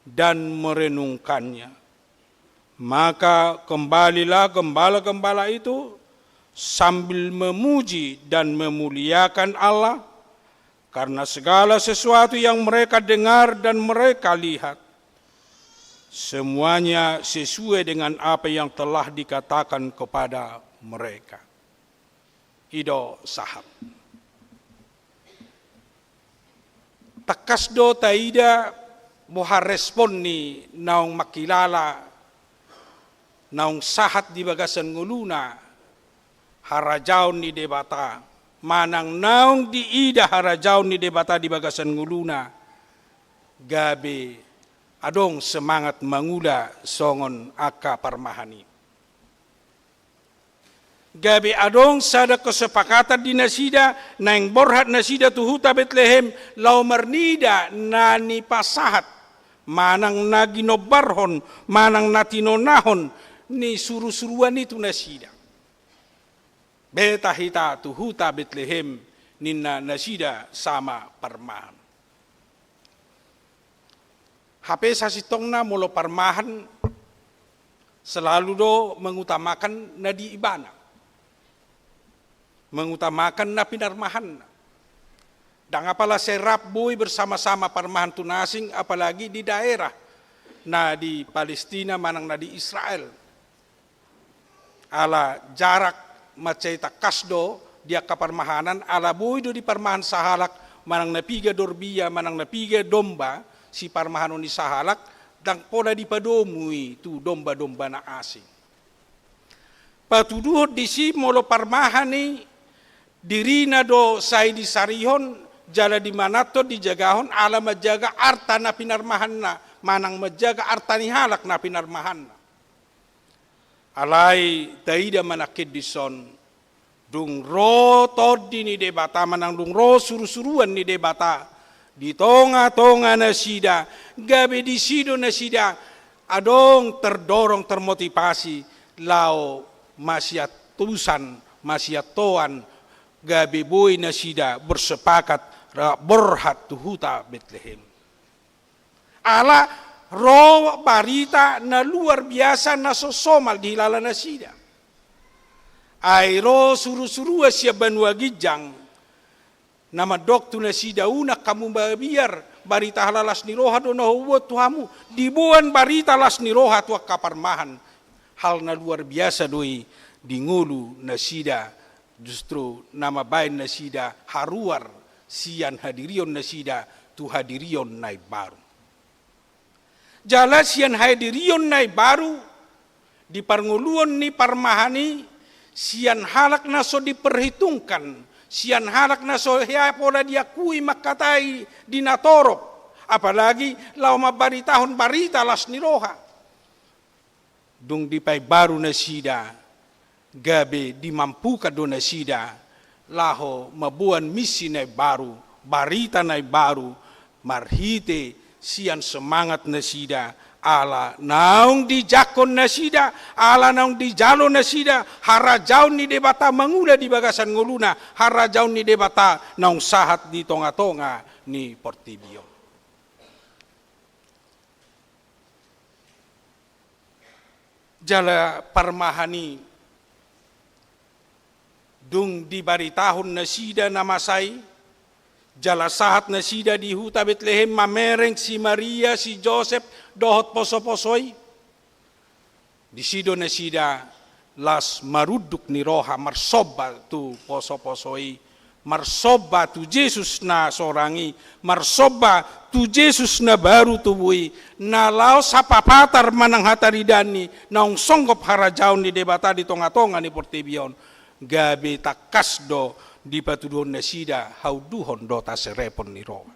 dan merenungkannya. Maka kembalilah gembala-gembala itu sambil memuji dan memuliakan Allah karena segala sesuatu yang mereka dengar dan mereka lihat. Semuanya sesuai dengan apa yang telah dikatakan kepada mereka. I do sahat. Tangkas do taida boha respon ni naung mangkilala, naung sahat di bagasan ngoluna harajaon ni Debata, manang naung diida harajaon ni Debata di bagasan ngoluna, gabe adong semangat mangula songon angka parmahan i. Gabe adong sada kesepakatan di nasida, naeng borhat nasida tu huta Betlehem, laho marnida na nipasahat, manang na ginombarhon, manang na tinonahon ni surusuruan i tu nasida. Beta hita tu huta Betlehem, ninna nasida sama parmahan. Hape sasintongna molo parmahan selalu do mengutamakan na di ibana, mengutamakan na pinarmahanna. Ndang apala sai rap boi bersama-sama parmahan tu na asing, apalagi di daerah na di Palestina manang na di Israel. Ala jarak mansai tangkas do di angka parmahanan, ala boi do diparmahan sahalak, manang na piga dorbia, manang na piga domba siparmahanon ni sahalak, ndang pola dipadomu i tu domba-domba na asing. Patuduhon disi molo parmahan i dirina do sai disarihon, jala dimananhon, dijagahon, ala manjaga arta na pinarmahanna, manang manjaga arta ni halak na pinarmahanna. Alai taida ma nangkin dison, dung ro Tondi ni Debata, manang dung ro surusuruan ni Debata di tongatonga nasida, gabe disi do nasida adong terdorong, termotivasi laho masiantusan, masiantoan, gabe boi nasida bersepakat ra borhat tu huta Betlehem. Ala ro barita na luar biasa na so somal dihilala nasida. Ai ro surusuruan sian banua ginjang na mandok tu nasida, unang hamu mabiar, barita las ni roha do na huboan tu hamu. Diboan barita las ni roha tu angka parmahan. Hal na luar biasa do i di ngolu nasida, justru na mambaen nasida haruar sian hadirion nasida tu hadirion na imbaru. Jala sian hadirion na imbaru, di parngoluon ni parmahan i, sian halak na so diperhitungkan, sian halak na so hea pola diakui mangkatai di natorop, apalagi laho mambaritahon barita las ni roha. Dung dipaimbaru nasida, gabe dimampukan do nasida laho mamboan misi na imbaru, barita na imbaru, marhite sian semangat nasida, ala naung dijangkon nasida, ala naung dijalo nasida harajaon ni Debata mangula di bagasan ngoluna, harajaon ni Debata naung sahat di tongatonga ni portibi on. Jala parmahan i, dung dibaritahon nasida na masa i, jala sahat nasida di huta Betlehem mamereng si Maria, si Josep, dohot posoposo i. Disi do nasida las marunduk ni roha marsomba tu posoposo i, marsomba tu Jesus na sorang i, marsomba tu Jesus na baru tubu i, na laos hapapatar manang hataridaan ni naung songgop harajaon ni Debata di tongatonga ni portibi on, gabe tangkas do dipatuduhon nasida haunduhon dohot haserepon ni roha.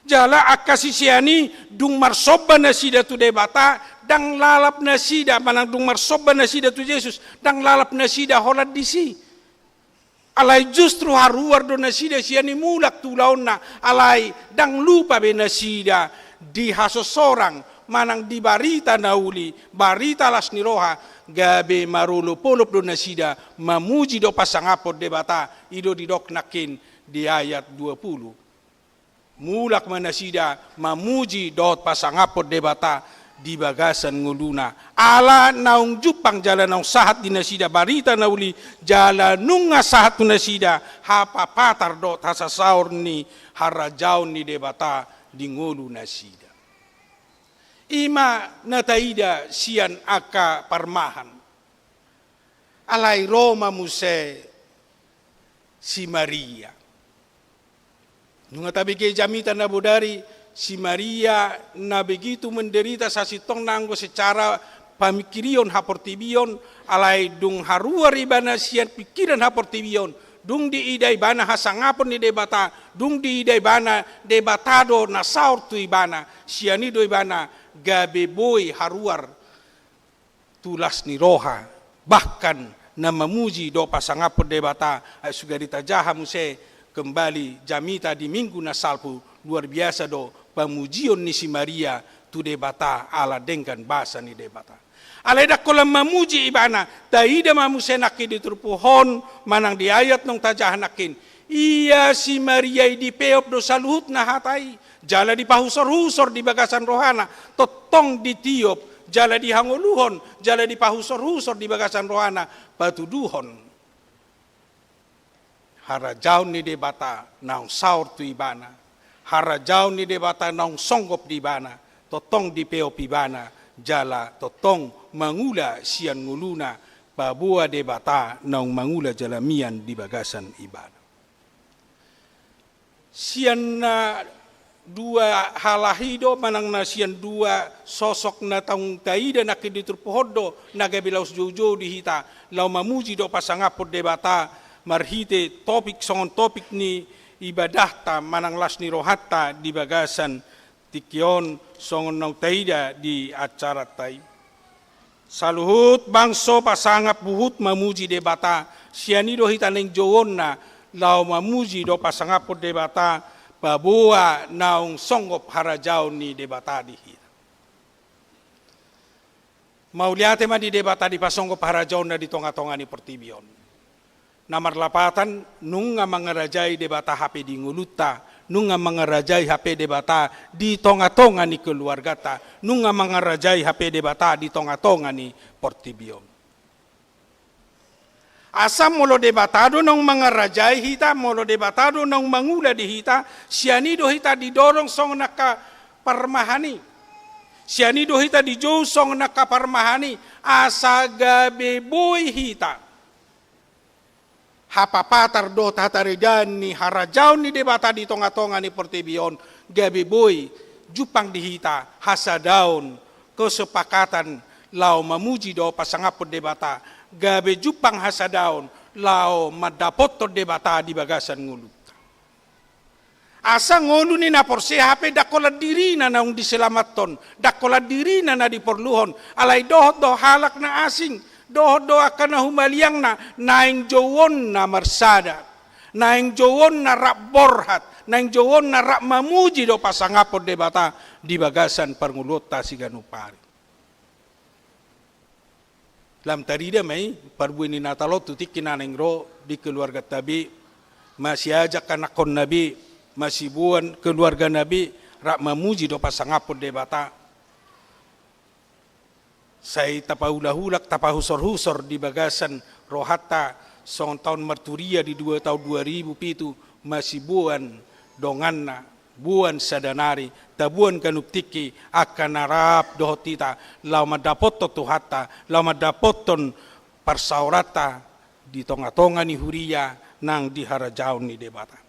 Jala angka sisean i, dung marsomba nasida tu Debata, ndang lalap nasida, manang dung marsomba nasida tu Jesus, ndang lalap nasida holan disi. Alai justru haruar do nasida sian i mulak tu ulaonna, alai ndang lupa be nasida di hasosorang, manang di barita na uli, barita las ni roha, gabe marolopolop do nasida mamuji dohot pasangaphon Debata, i do didok nangkin di ayat dua pulu. Mulak ma nasida mamuji dohot pasangaphon Debata di bagasan ngoluna. Ala naung jumpang jala naung sahat di nasida barita na uli, jala nunga sahat tu nasida hapapatar dohot hasasaor ni harajaon ni Debata di ngolu nasida. I ma na taida sian angka parmahan. Alai ro ma muse si Maria. Nunga tabege jamita na bodari, si Maria na begitu menderita sasintongna anggo secara pamingkirion haportibion, alai dung haruar ibana sian pingkiran haportibion, dung diida ibana hasangapon ni Debata, dung diida ibana Debata do na saor tu ibana, sian i do ibana gabe boi haruar tu las ni roha, bahkan na mamuji dohot pasangaphon Debata, ai sude ditajaha muse kembali jamita di minggu na salpu, luar biasa do pamujion ni si Maria tu Debata ala denggan basa ni Debata. Alai ndang holan mamuji ibana, taida ma muse nangkin di turpuk on manang di ayat naung tajaha nangkin, ia si Maria i dipeop do saluhutna hata i, jala dipahusorhusor di bagasan rohana, tongtong ditiop, jala dihangoluhon, jala dipahusorhusor di bagasan rohana, patuduhon harajaon ni Debata naung saor tu ibana, harajaon ni Debata naung songgop di ibana, tongtong dipeop ibana, jala tongtong mangula sian ngoluna, paboa Debata naung mangula jala mian di bagasan ibana. Sian na dua hal i do, manang na sian dua sosok na naung taida nangkin di turpuk on do, na gabe laos joujou di hita, laho mamuji dohot pasangaphon Debata, marhite topik songon topik ni ibadahta, manang las ni rohanta di bagasan tingki on songon naung taida di acaranta i. Saluhut bangso pasangap huhut mamuji Debata, sian i do hita naeng jouonna, laho mamuji dohot pasangaphon Debata, paboa naung songgop harajaon ni Debata di hita. Mauliate ma di Debata dipasonggop harajaonna di tongatonga ni portibi on. Na marlapatan, nunga mangarajai Debata hape di ngolunta, nunga mangarajai hape Debata di tongatonga ni keluargata, nunga mangarajai hape Debata di tongatonga ni portibi on. Asa molo Debata do naung mangarajai hita, molo Debata do naung mangula di hita, sian i do hita didorong songon angka parmahan i. Sian i do hita dijou songon angka parmahan i, asa gabe boi hita hapapatar dohot hataridaan ni harajaon ni Debata di tongatonga ni portibi on, gabe boi jumpang di hita hasadaon, kesepakatan laho mamuji dohot pasangaphon Debata, gabe jumpang hasadaon laho mandapothon Debata di bagasan ngolunta. Asa ngolu ni na porsea hape ndang holan dirina naung diselamathon, ndang holan dirina na diporluhon, alai dohot do halak na asing, dohot do angka na humaliangna, naeng jouonna marsada, naeng jouonna rap borhat, naeng jouonna rap mamuji dohot pasangaphon Debata di bagasan parngoluonta siganup ari. Lam tarida ma i parbue ni Natal on tu tingki na naeng ro di keluarganta be, masiajak anakkonna be, masiboan keluargana be, rap mamuji dohot pasangaphon Debata. Sai tapaulahulak, tapahusorhusor di bagasan rohanta songon taon marturia di dua, taon dua ribu pitu, masiboan donganna, boan sada nari, taboan ganup tingki angka na rap dohot hita, laho mandapothon Tuhanta, laho mandapothon parsaoranta di tongatonga ni huria nang di harajaon ni Debata.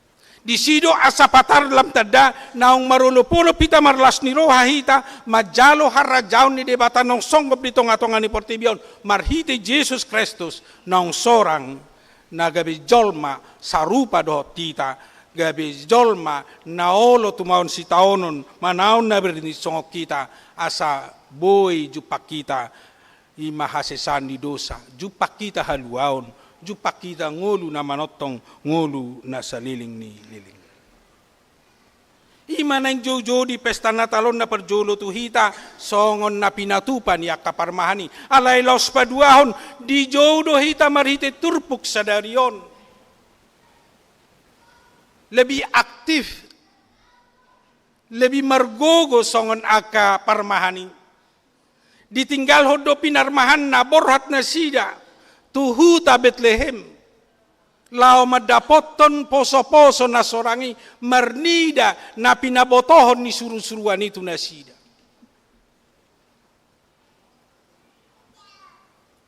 Disi do asa patar lam tanda naung marolopolop hita, marlas ni roha hita, manjalo harajaon ni Debata naung songgop di tongatonga ni portibi on, marhite Jesus Kristus naung sorang, na gabe jolma sarupa dohot hita, gabe jolma na olo tumaon sitaonon, manaon na bernit songon hita, asa boi jumpang hita, i ma hasesaan ni dosa, jumpang hita haluaon, jumpang hita ngolu na manongtong, ngolu na saleleng ni leleng. I ma naeng joujou di pesta Natal on na parjolo tu hita, songon na pinatupa ni angka parmahan i. Alai laos paduahon, dijou do hita marhite turpuk sadari on. Lebih aktif, lebih margogo songon angka parmahan i. Ditinggalhon do pinarmahanna, borhat nasida tu huta Betlehem, laho mandapothon posoposo na sorang i, marnida na pinabotohon ni surusuruan i tu nasida.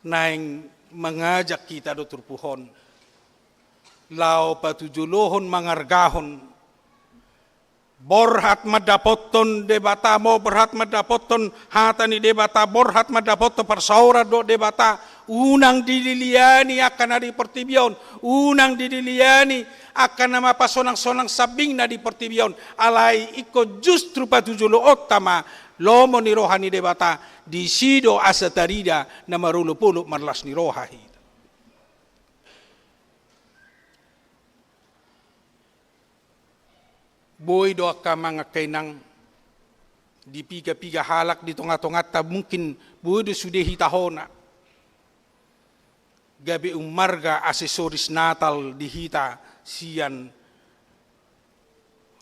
Naeng mangajak hita do turpuk on, laho patujolohon, mangargahon, borhat mandapothon Debata, mo borhat mandapothon hata ni Debata, borhat mandapothon parsaoran dohot Debata, unang dililiani angka na di portibi on, unang dililiani angka na mapasonang-sonang sambing na di portibi on, alai ingkon justru patujoloonta ma lomo ni roha ni Debata, disi do asa tarida na marolopolop marlas ni roha hita. Boi do angka amang angka inang, di piga-piga halak di tonga-tonganta mungkin boi do sude hita hona gabe ummarga aksesoris Natal di hita sian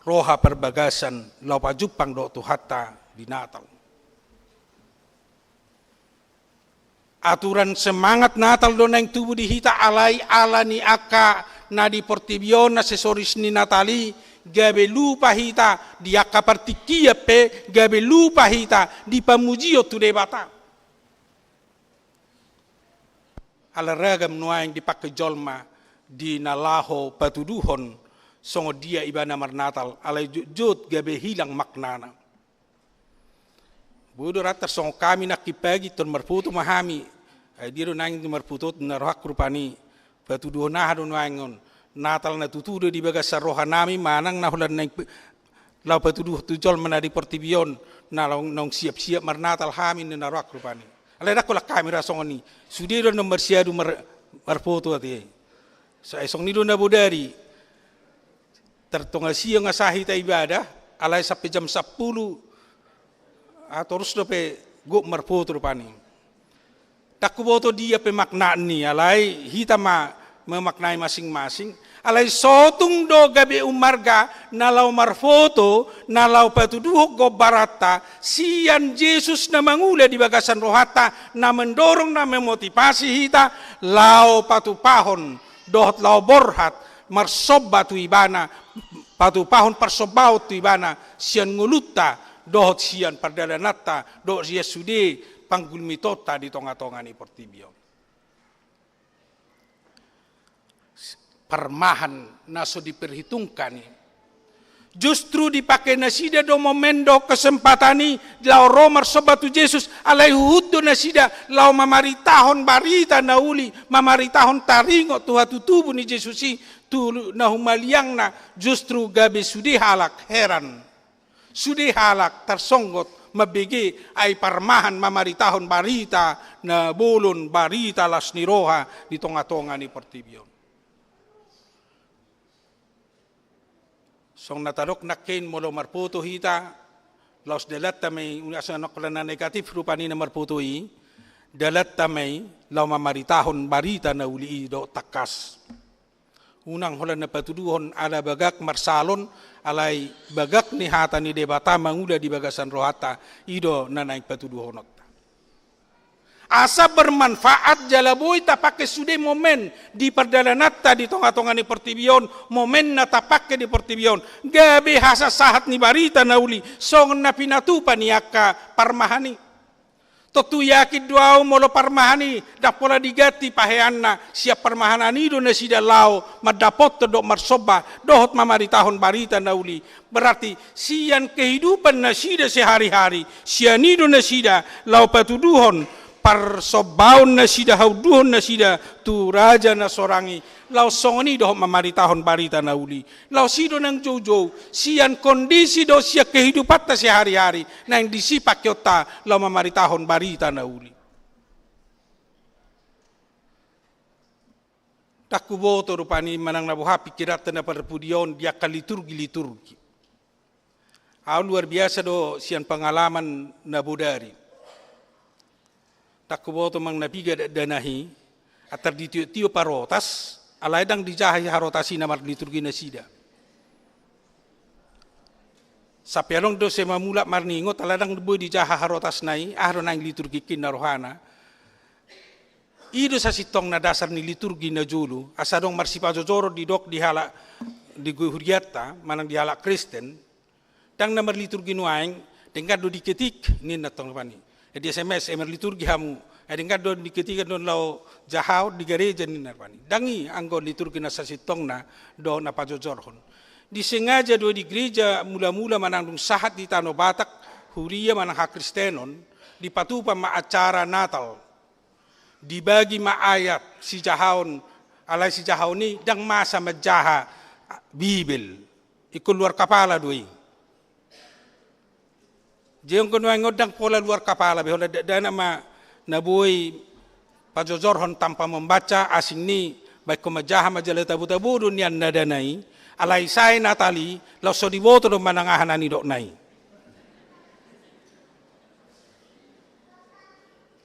roha parbagasan laho pajumpang dohot Tuhanta di Natal. Aturan semangat Natal do naeng tubu di hita, alai ala ni angka na di portibi on, aksesoris ni Natal i, gabe lupa hita di angka partingkian pe, gabe lupa hita di pamujion tu Debata. Ala ragam nuaeng dipangke jolma di na laho patuduhon songon dia ibana marnatal, alai jotjot gabe hilang maknana. Boi do ra tarsongon hami nangkin pagi, tong marfoto ma hami. Ai dia do naeng di marfoto, na rohangku rupani. Patuduhon aha do nuaeng on? Natal na tutu do di bagasan rohanami, manang na holan naeng pe-, laho patuduhon tu jolma na di portibi on, na laho naung siap-siap marnatal hami, ninna rohangku rupani. Alai ndang holan hami ra songon i. Sude do na marsiadu mar-, marfoto ate. Sa-, songon i do na bodari. Tartonga sia nga sahi ta ibadah, alai sampe jam sampulu. Ah, torus dope gok marfoto rupani. Ndang huboto dia pe maknani, alai hita ma memaknai masing-masing. Alai sotung do gabe ummarga na laho marfoto, na laho patuduhon gombaranta, sian Jesus na mangula di bagasan rohanta, na mendorong, na memotivasi hita, laho patupahon, dohot laho borhat, marsomba tu ibana, patupahon parsombaon tu ibana, sian ngolunta, dohot sian pardalananta dohot sian sude panggulmitonta di tonga-tonga ni portibi on. Parmahan na so diperhitungkan i. Justru dipake nasida do momen dohot kesempatan i laho ro marsomba tu Jesus, alai huhut do nasida laho mamaritahon barita na uli, mamaritahon taringot tu hatutubu ni Jesus i tu na humaliangna, justru gabe sude halak heran. Sude halak tarsonggot mambege ai parmahan mamaritahon barita na bolon, barita las ni roha di tonga-tonga ni portibi on. Songon na tadok nangkin, molo marpoto hita, laos dalanta ma i, asa nangkin na negatif rupani na marpoto i, dalanta ma i laho mamaritahon barita na uli i dohot tangkas. Unang holan na patuduhon ala bagak marsalon, alai bagak ni hata ni Debata mangula di bagasan rohanta, i do na naeng patuduhononta. Asa bermanfaat jala boi tapake sude momen di pardalananta di tonga-tonga ni portibi on, momen na tapake di portibi on gabe hasahsahat ni barita na uli, songon na pinatupa ni angka parmahan i. Tontu yakin do ahu molo parmahan i ndang pola diganti paheanna, sian parmahanan i do nasida laho mandapothon dohot marsomba dohot mamaritahon barita na uli. Berarti sian kehidupan nasida sehari-hari, sian i do nasida laho patuduhon, parsombaon nasida, haunduhon nasida tu Raja na sorang i, laos songon i dohot mamaritahon barita na uli. Laos i do naeng joujou, sian kondisi dohot sian kehidupanta sehari-hari, naeng disi pakeonta laho mamaritahon barita na uli. Ndang huboto rupani manang na boha pikiranta na parpudi on di angka liturgi-liturgi. Ahu luar biasa do sian pengalaman na bodari. Ndang huboto manang na piga dakdanak i, antar ditiop-tiop harotas, alai ndang dijaha i harotas i na marliturgi nasida. Sampe adong do sai mamulak marningot, alai ndang boi dijaha harotasna i, aha do naeng liturgingkin na rohana. I do sasintongna dasar ni liturgi na jolo, asa adong marsipajojoron didok di halak di hurianta, manang di halak Kristen, ndang na marliturgi nuaeng, denggan do diketik, ninna tong rupani. Eh, di S M S, eh, marliturgi hamu, eh, denggan do diketik, ndang laho jahaon di gareja, ninna rupani. Ndang i anggo liturgi na sasintongna dohot na pajojorhon. Disengaja do di gereja mula-mula manang dung sahat di Tano Batak, huria manang hakristenon, dipatupa ma acara Natal. Dibagi ma ayat sijahaon, alai sijahaon i ndang masa manjaha Bibel. Ingkon luar kapala do i. Jadi anggo nuaeng on ndang pola luar kapala be, holan dakdanak ma na boi pajojorhon tanpa membaca, asing ni, ba ingkon manjaha ma jala tabo-tabo do nian nadana i, alai sae Natal i, laos so diboto do manang aha na nidokna i.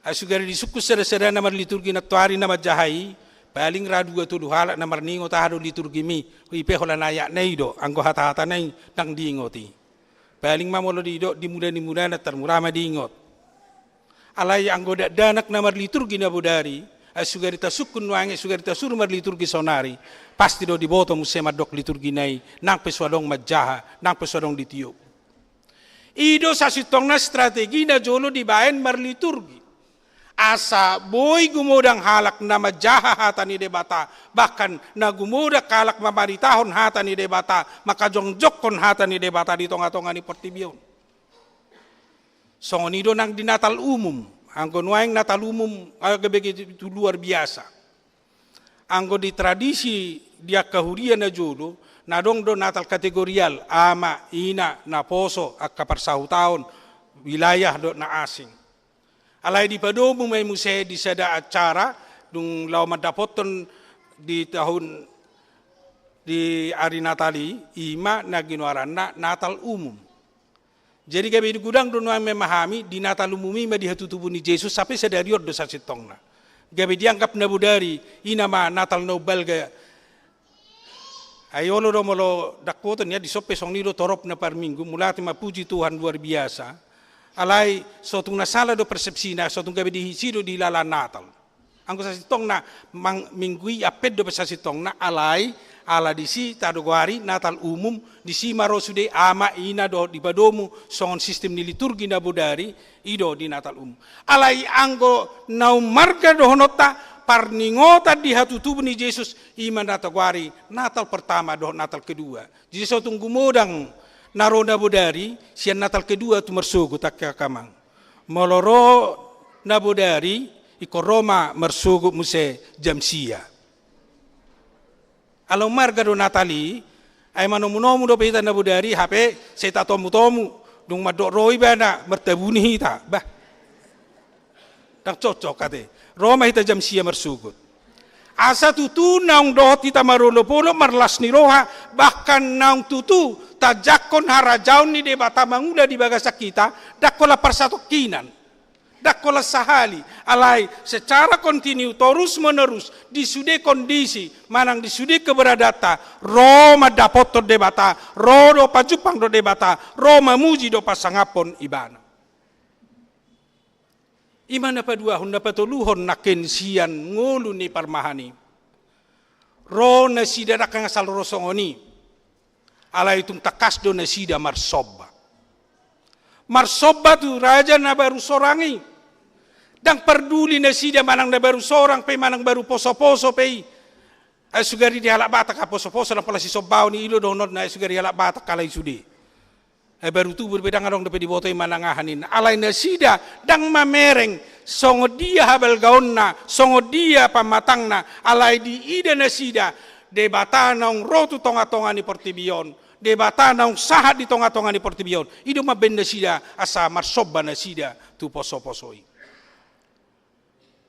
Ai sugari disungkun sada-sada na marliturgi nantoari na manjaha i, paling ra dua tolu halak na marningot aha do liturgimi, i pe holan ayatna i do, anggo hata-hatana i ndang diingot i. Paling ma molo didok di mula ni mulana, tarmura ma diingot. Alai anggo dakdanak na marliturgi na bodari, ai sugari tasungkun nuaeng, ai sugari tasuru marliturgi saonari, pasti do diboto muse mandok liturgina i, nang pe so adong manjaha, nang pe so adong ditiop. I do sasintongna strategi na jolo dibaen marliturgi. Asa boi gumodang halak na manjaha hata ni Debata, bahkan na gumodang halak mamaritahon hata ni Debata, mangkajongjongkon hata ni Debata di tonga-tonga ni portibi on. Songon i do nang di Natal umum, anggo nuaeng Natal umum, ah, gabe tu luar biasa. Anggo di tradisi di angka huria na jolo, na adong do Natal kategorial, ama, ina, naposo, angka parsahutaon, wilayah dohot na asing. Alai dipadomu ma i muse di sada acara, dung laho mandapothon di tahun, di ari Natal i, i ma na ginoaranna Natal umum. Jadi gabe godang do nuaeng memahami di Natal umum i ma di hatutubu ni Jesus, sampe sadari on do sasintongna. Gabe dianggap na bodari, i nama Natal na umbalga. Ai olo do molo dakkoton ia, dison pe songon i do torop na parminggu, mulati ma puji Tuhan luar biasa. Alai so tung na sala do persepsina, so tung gabe disi do dihilala Natal. Anggo sasintongna mang-, minggu i Advent dope sasintongna, alai ala disi tagoari Natal umum, disi ma ro sude ama, ina dohot dipadomu songon sistem ni liturgi na bodari, i do di Natal umum. Alai anggo naung marga dohononta, parningotan di hatutubu ni Jesus, i ma na tagoari Natal pertama dohot Natal kedua. Jadi so tung gumodang na ro na bodari, sian Natal kedua tu marsogot, angka amang. Molo ro na bodari, ingkon ro ma marsogot muse jam sia. Ala marga do Natal i, ai manomunomu dope hita na bodari, hape sai tatomutomu, dung mandok ro ibana martabuni hita. Bah. Ndang cocok ate. Ro ma hita jam sia marsogot. Asa tutu naung dohot hita marolopolop marlas ni roha, bahkan naung tutu tajangkon harajaon ni Debata mangula di bagasan hita, ndang holan parsatongkinan, ndang holan sahali, alai secara kontinu, torus menerus, di sude kondisi manang di sude keberadaanta, ro mandapothon Debata, ro do pajumpang dohot Debata, ro mamuji dohot pasangaphon Ibana. I ma na paduahon, na patoluhon nangkin sian ngolu ni parmahan i. Ro nasida, ndang asal ro songon i. Alai tung tangkas do nasida marsomba. Marsomba tu raja na baru sorang i. Ndang parduli nasida manang na baru sorang pe manang baru posoposo pe i. Ai sugari di halak Batak, a, posoposo ndang pola sisombaon i, i do dohonon na ai sugari halak Batak halak i sude. Ai baru tubu dope, ndang adong dope diboto i manang aha ninna. Alai nasida ndang mamereng songon dia habalgaonna, songon dia pamatangna, alai diida nasida Debata naung ro tu tongatonga ni portibi on, Debata naung sahat di tongatonga ni portibi on. I do mambaen nasida asa marsomba nasida tu posoposo i.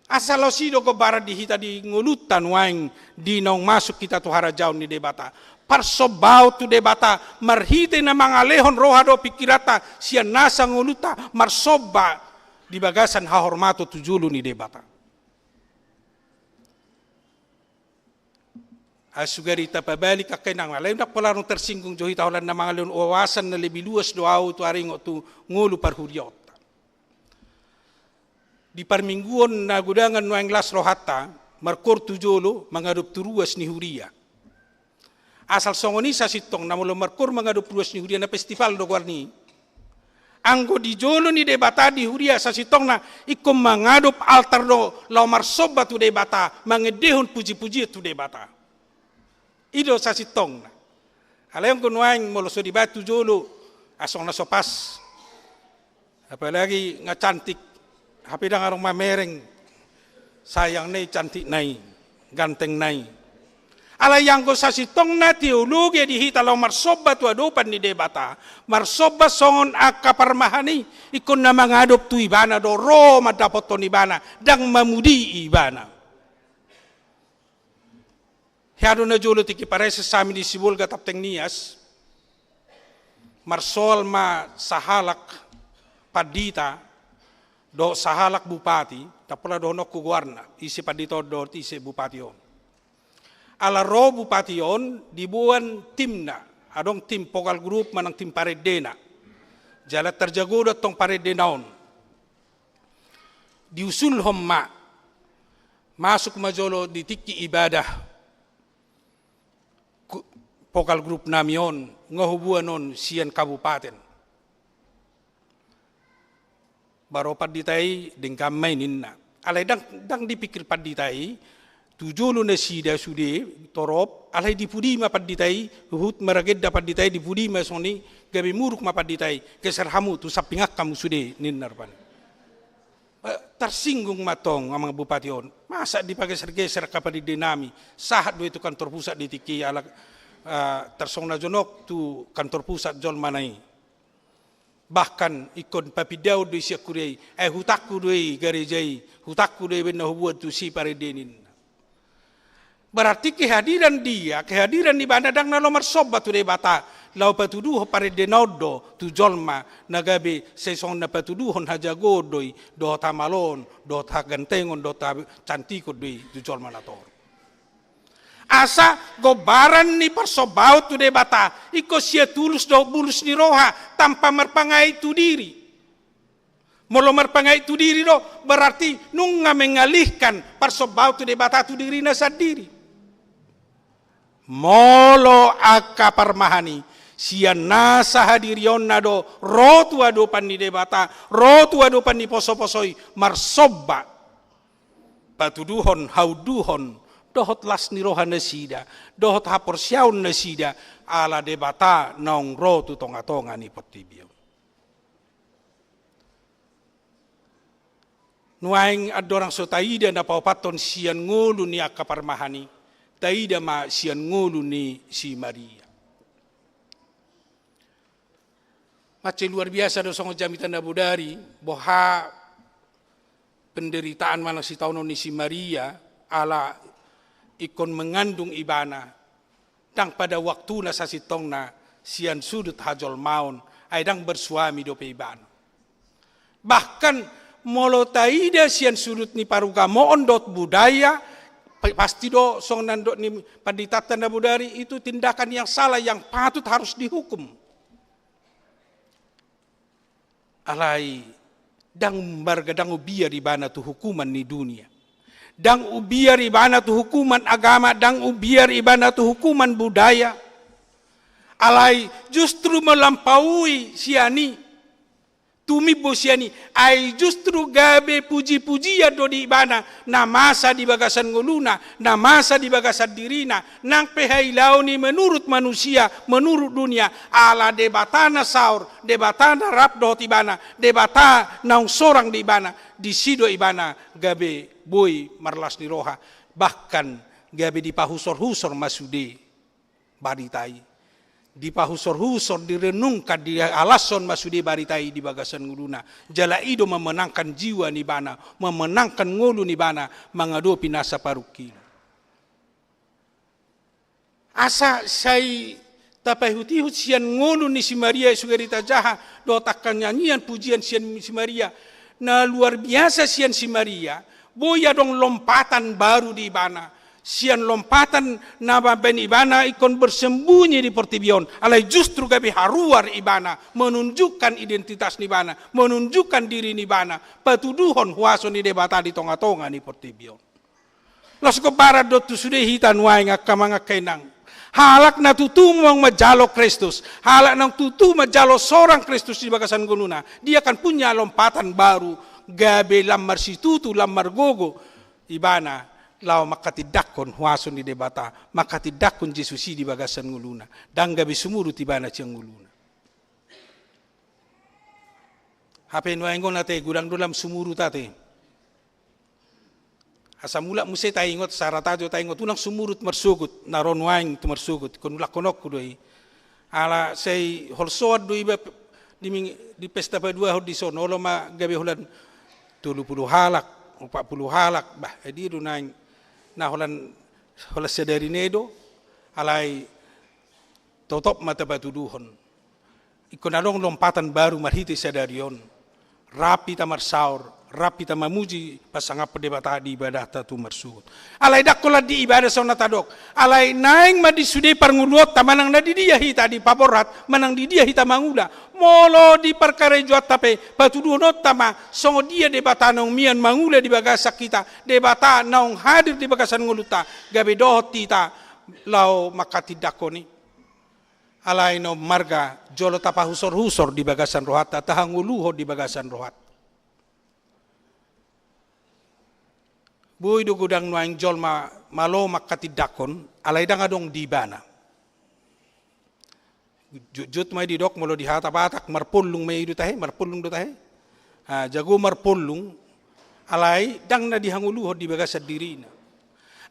Asa laos i do gombaran di hita di ngolunta nuaeng di naung masuk hita tu harajaon ni Debata. Parsombaon tu Debata marhite na mangalehon roha dohot pingkiranta sian nasa ngolunta marsomba di bagasan hahormaton tu jolo ni Debata. Ai sugari tapabalik angka inang, alai ndang pola adong tarsinggung jo hita holan na mangalehon wawasan na lebih luas do ahu tu aringot tu ngolu parhuriaonta. Di parmingguon na godangan nuaeng las rohanta, markoor tu jolo mangadop tu ruas ni huria. Asal songon i sasintongna molo markoor mangadop ruas ni huria, na festival do goar ni i. Anggo di jolo ni Debata di huria sasintongna ingkon mangadop altar do laho marsomba tu Debata, mangendehon pujipujian tu Debata. I do sasintongna. Alai anggo nuaeng molo so dibaen tu jolo, asong na so pas. Apalagi nga cantik, hape ndang adong mamereng, sayang na i cantikna i, gantengna i. Alai anggo sasintongna teologia di hita laho marsomba tu adopan ni Debata, marsomba songon angka parmahan i, ingkon na mangadop tu Ibana do, ro mandapothon Ibana, ndang mamudii Ibana. Hea do na jolo tingki pareses hami di Sibolga Tapteng Nias, marsoal ma sahalak pandita dohot sahalak bupati, ndang pola dohononku goarna, ise pandita on dohot ise bupati on. Ala ro bupati on diboan timna, adong tim vokal grup manang tim parendena. Jala tarjago do antong parendena on. Diusulhon ma, masuk ma jolo di tingki ibadah ku-, vokal grup nami on, nga huboan on sian kabupaten. Baru pandita i denggan ma i ninna. Alai ndang, ndang dipikir pandita i, tu jolo nasida sude torop, alai di pudi ma pandita i, huhut maragenda pandita i, di pudi ma songon i, gabe muruk ma pandita i, geser hamu tu samping angka hamu sude, ninna rupani. Eh, tarsinggung ma antong amang bupati on. Masa dipageser-geser angka parende nami, sahat do i tu kantor pusat di tingki i ala, eh, tarsongon na jonok tu kantor pusat jolma na i. Bahkan ingkon papindaon do i sian huria i, eh, hutangku do i gareja i, hutangku do i baen na huboan tu si parende ninna. Berarti kehadiran dia, kehadiran ibana ndang na laho marsomba tu Debata, laho patuduhon parendena on do tu jolma, na gabe sai songon na patuduhon hajagoon do i, dohot hamaloon, dohot hagantengon, dohot hacantikon do i tu jolma na torop. Asa gombaran ni parsombaon tu Debata, ingkon sian tulus dohot bulus ni roha, tanpa marpangae tu diri. Molo marpangait tu diri do, berarti nunga mengalihkan parsombaon tu Debata tu dirina sandiri. Molo angka parmahan i, sian nasa hadirionna do ro tu adopan ni Debata, ro tu adopan ni posoposo i, marsomba, patuduhon, haunduhon, dohot las ni roha nasida, dohot haporseaon nasida, ala Debata naung ro tu tongatonga ni portibi on. Nuaeng andorang so taida na paopathon sian ngolu ni angka parmahan i, taida ma sian ngolu ni si Maria. Mansai luar biasa do songon jamita na bodari, boha penderitaan manang sitaonon ni si Maria, ala ingkon mengandung ibana, ndang pada waktuna sasintongna sian sudut hajolmaon, ai ndang bersuami dope ibana. Bahkan molo taida sian sudut ni parugamoon dohot budaya, pa-, pasti do songon na nidok ni panditanta na bodari, itu tindakan yang salah, yang patut harus dihukum. Alai ndang marga, ndang ubiar ibana tu hukuman ni dunia. Ndang ubiar ibana tu hukuman agama, ndang ubiar ibana tu hukuman budaya. Alai justru melampaui sian i, tumimbo sian i, ai justru gabe pujipujian do di ibana, na masa di bagasan ngoluna, na masa di bagasan dirina, nang pe hailaon i menurut manusia, menurut dunia, ala Debata na saor, Debata na rap dohot ibana, Debata naung sorang di ibana, disi do ibana gabe boi marlas ni roha, bahkan gabe dipahusorhusor ma sude barita i. Dipahusorhusor, direnungkan, dialashon ma sude barita i di bagasan ngoluna. Jala i do memenangkan jiwa ni ibana, memenangkan ngolu ni ibana mangadopi nasa parungkilon. Asa sai tapaihutihut sian ngolu ni si Maria i, sude ditajaha dohot angka nyanyian pujian sian si Maria. Na luar biasa sian si Maria, boi adong lompatan baru di ibana. Sian lompatan na mambaen ibana ingkon bersembunyi di portibi on, alai justru gabe haruar ibana, menunjukkan identitas ni ibana, menunjukkan diri ni ibana, patuduhon huaso ni Debata di tongatonga ni portibi on. Laos gombaran do tu sude hita nuaeng, angka amang, angka inang. Halak na tutu manjalo Kristus, halak na tutu manjalo sorang Kristus di bagasan ngoluna, dia akan punya lompatan baru, gabe lam marsitutu, lam margogo ibana, laho manghatindanghon huaso ni Debata, manghatindanghon Jesus i di bagasan ngoluna. Ndang gabe sumurut ibana sian ngoluna. Hape nuaeng on ate, godang do lam sumurut ate. Asa mulak muse taingot, sarat aja taingot, unang sumurut marsogot, na ro nuaeng tu marsogot, ingkon ulakhononku do i. Ala sai holsoan do iba di ming-, di pesta paduahon dison, olo ma gabe holan tolu pulu halak, opat pulu halak, bah, edi do naeng na holan, holan sadari na i do, alai totop ma tapatuduhon. Ingkon adong lompatan baru marhite sadari on. Rap hita marsaor, rap hita mamuji, pasangaphon Debata di ibadahta tu marsogot. Alai ndang holan di ibadah songon na tadok. Alai naeng ma di sude parngoluonta, manang na di dia hita dipaborhat, manang di dia hita mangula. Molo di parkarejoanta pe, patuduhononta ma songon dia Debata naung mian mangula di bagasan hita, Debata naung hadir di bagasan ngolunta, gabe dohot hita laho manghatindanghon i. Alai na ummarga, jolo tapahusorhusor di bagasan rohanta, tahangoluhon di bagasan rohanta. Boi do godang nuaeng jolma malo manghatindanghon, alai ndang adong di ibana. Jotjot ma i didok molo di hata Batak, marpollung ma i do tahe, marpollung do tahe. Ah, jago marpollung, alai ndang na dihangoluhon di bagasan dirina.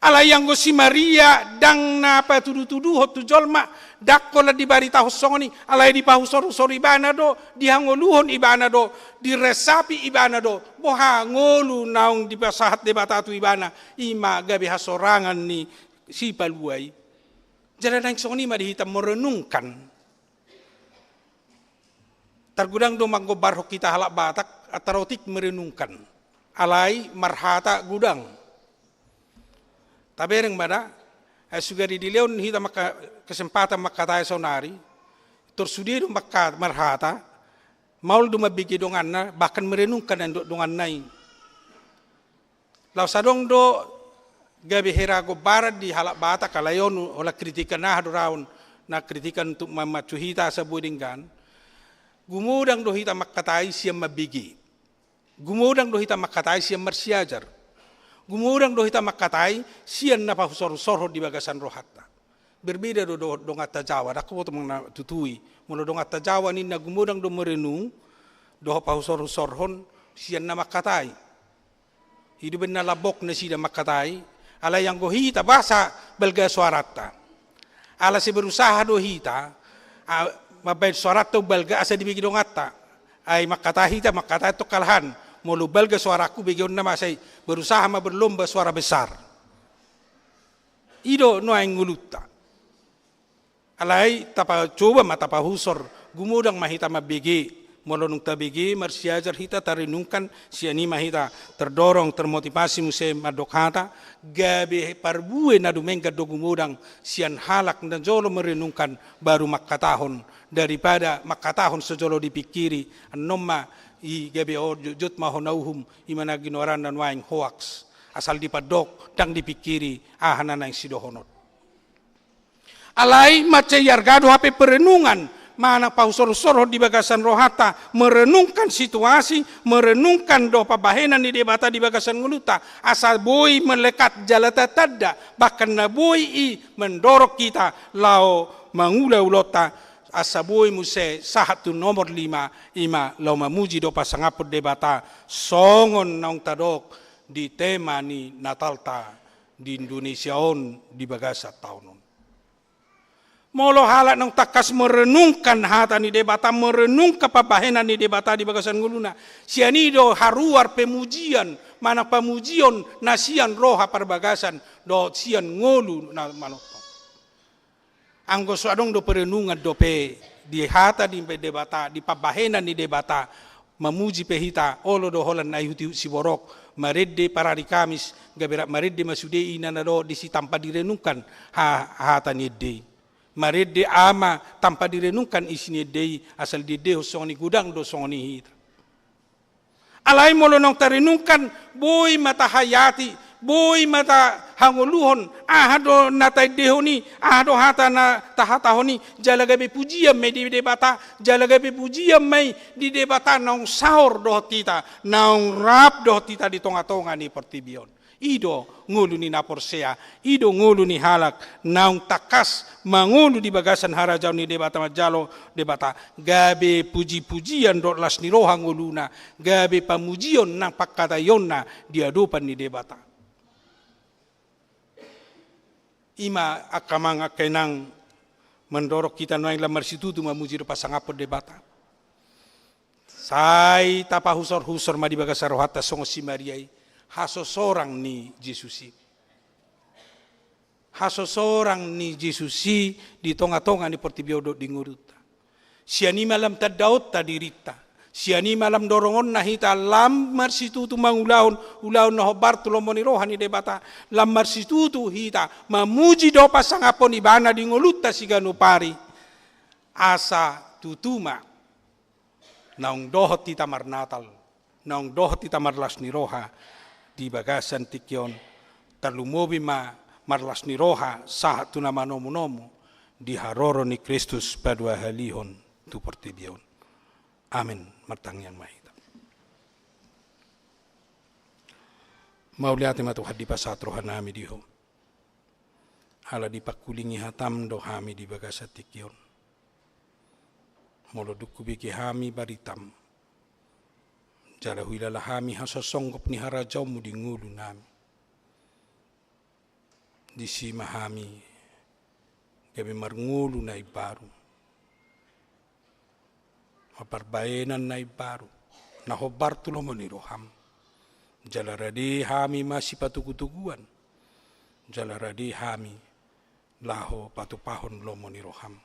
Alai anggo si Maria ndang na patudutuduhon tu jolma, ndang holan dibaritahon songon i, alai dipahusorhusor ibana do, dihangoluhon ibana do, diresapi ibana do, boha ngolu naung dipasahat Debata tu ibana, i ma gabe hasorangan ni sipalua i. Jala naeng songon i ma di hita merenungkan. Targodang do manggombarhon hita halak Batak, antar otik merenungkan. Alai marhata godang. Tabereng ma da, ai sugari dilehon hita mangka-, kesempatan mangkatai saonari, tor sude do mangka-, marhata, Maol do mambege donganna, bahkan merenungkan nang do-, donganna i. Laos adong do gabe hera gombaran di halak Batak, alai on holan kritikan aha do raon, na kritikan untuk mamacu hita asa boi denggan. Gumodang do hita mangkatai sian mambege. Gumodang do hita mangkatai sian marsiajar. Gumodang do hita mangkatai sian na pahusorhusorhon di bagasan rohanta. Berbeda do dohot donganta Jawa, ndang huboto manang na tutui. Molo donganta Jawa ninna gumodang do merenung, dohot pahusorhusorhon sian na mangkatai. I do umbahen na lambok nasida mangkatai, alai anggo hita boasa balga soaranta. Ala sai berusaha do hita, a, mambahen soaranta umbalga asa dibege donganta. Ai mangkatai hita, mangkatai tongkalahan. Molo balga soarangku begeonna ma sai berusaha ma berlomba suara besar. I do nuaeng ngolunta. Alai tapacoba ma tapahusor, gumodang ma hita mambege, molo dung tabege, marsiajar hita, tarenungkan, sian i ma hita terdorong, termotivasi muse mandok hata, gabe parbue na dumenggan do gumodang sian halak na jolo merenungkan baru mangkatahon, daripada mangkatahon so jolo dipingkiri, annon ma i gabe o jotjot ma hona uhum, i ma na ginoaranna nuaeng hoaks, asal dipandok, ndang dipingkiri, aha na naeng sidohonon. Alai mansai arga do hape perenungan, manang pahusorhusorhon di bagasan rohanta, merenungkan situasi, merenungkan do pambahenan ni Debata di bagasan ngolunta, asa boi melekat jala tatanda, bahkan na boi i mendorong hita laho mangula ulaonta, asa boi muse sahat tu nomor lima, i ma laho mamuji do pasangaphon Debata, songon naung tadok di tema ni Natalta di Indonesia on di bagasan taon on. Molo halak naung tangkas merenungkan hata ni Debata, merenungkan pambahenan ni Debata di bagasan ngoluna, sian i do haruar pemujian, manang pamujion na sian roha parbagasan, dohot sian ngolu na manongtong. Anggo so adong do perenungan dope di hata ni Debata, di pambahenan ni Debata, mamuji pe hita, olo do holan na ihutihut siborok, marende parari Kamis, gabe rap marende ma sude i na na dohot disi tanpa direnungkan ha-, hata ni ende i. Marende ama tanpa direnungkan isi ni ende i, asal diendehon songon i, godang do songon i hita. Alai molo naung tarenungkan, boi ma tahayati, boi ma tahangoluhon, aha do na taendehon i, aha do hata na tahatahon i, jala gabe pujian ma i di Debata, jala gabe pujian ma i di Debata naung saor dohot hita, naung rap dohot hita di tongatonga ni portibi on. I do ngolu ni na porsea, i do ngolu ni halak naung tangkas mangolu di bagasan harajaon ni Debata, manjalo Debata, gabe pujipujian dohot las ni roha ngoluna, gabe pamujion nang pangkataionna di adopan ni Debata. I ma angka amang angka inang, mandorong hita nuaeng lam marsitutu mamuji dohot pasangaphon Debata. Sai tapahusorhusor ma di bagasan rohanta songon si Maria i, hasosorang ni Jesus i. Hasosorang ni Jesus i di tongatonga ni portibi on dohot di ngolunta. Sian i ma lam tandaonta dirinta. Sian i ma lam dorongonna hita lam marsitutu mangulahon ulaon na hombar tu lomo ni roha ni Debata. Lam marsitutu hita mamuji dohot pasangaphon Ibana di ngolunta siganup ari. Asa tutu ma naung dohot hita marnatal, naung dohot hita marlas ni roha di bagasan tingki on, tarlumobi ma marlas ni roha sahat tu na manomunomu di haroro ni Kristus paduahalihon tu portibi on. Amen. Martangiang ma hita. Mauliate ma Tuhan dipasahat rohanami di Ho. Ala dipangkulingi hatam do hami di bagasan tingki on. Molo dung hubege hami baritam, jala huhilala hami hasasonggop ni harajaonmu di ngolunami, disi ma hami gabe marngolu na imbaru, mamparbahenan na imbaru, na hombar tu lomo ni roham. Jala rade hami masipatugutuguan, jala rade hami laho patupahon lomo ni roham.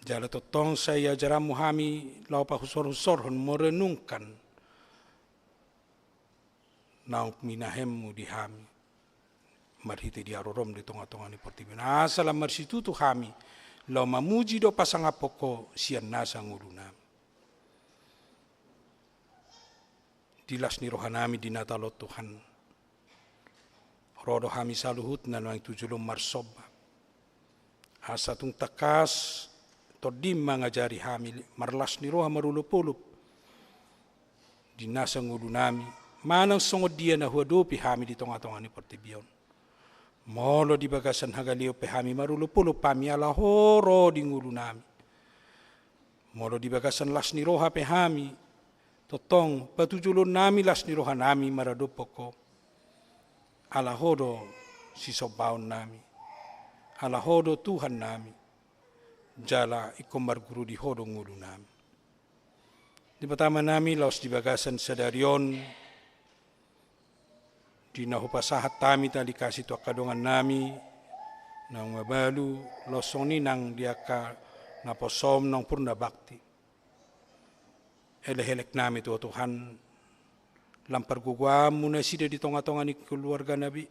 Jala tongtong sai ajaranmu hami laho pahusorhusorhon, merenungkan naung pinahenmu di hami marhite di harorom di tongatonga ni portibi on. Asa lam marsitutu hami laho mamuji dohot pasangaphon Ho sian nasa ngolunami. di las ni rohanami di Natal on, Tuhan. Ro do hami saluhutna nuaeng tu jolom marsomba. Asa tung tangkas Tondim mangajari hami marlas ni roha marolopolop di nasa ngolunami, manang songon dia na huadopi hami di tongatonga ni portibi on. Molo di bagasan hagaleon pe hami marolopolop hami ala Ho ro di ngolunami. Molo di bagasan las ni roha pe hami, tongtong patujolonnami las ni rohanami maradophon Ho. Ala Ho do sisombaonnami, ala Ho do Tuhannami, jala ingkon marguru di Ho do ngolunami. Debata Amanami, laos di bagasan sadari on, di na hupasahat hami tali kasi tu angka dongannami naung mabalu, laos songon i nang di angka naposom naung purna bakti. Elek-eleknami tu Ho, Tuhan, lam pargogoanmu nasida di tongatonga ni keluargana be,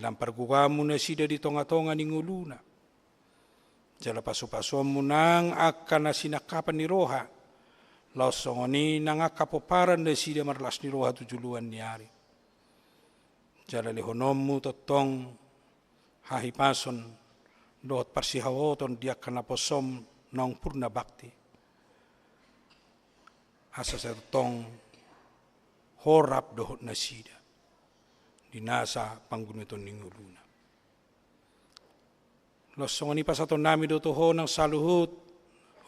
lam pargogoanmu nasida di tongatonga ni ngoluna. Jala pasupasuonmu nang angka na sinangkapan ni roha, laos songon i nang angka pomparan nasida marlas ni roha tu joloan ni ari. Jala lehononmu tongtong hahipason dohot parsihaoton di angka naposom naung purna bakti. Asa sai tongtong Ho rap dohot nasida di nasa panggumeton ni ngoluna. Laos songon i pasahatonnami do tu Ho nang saluhut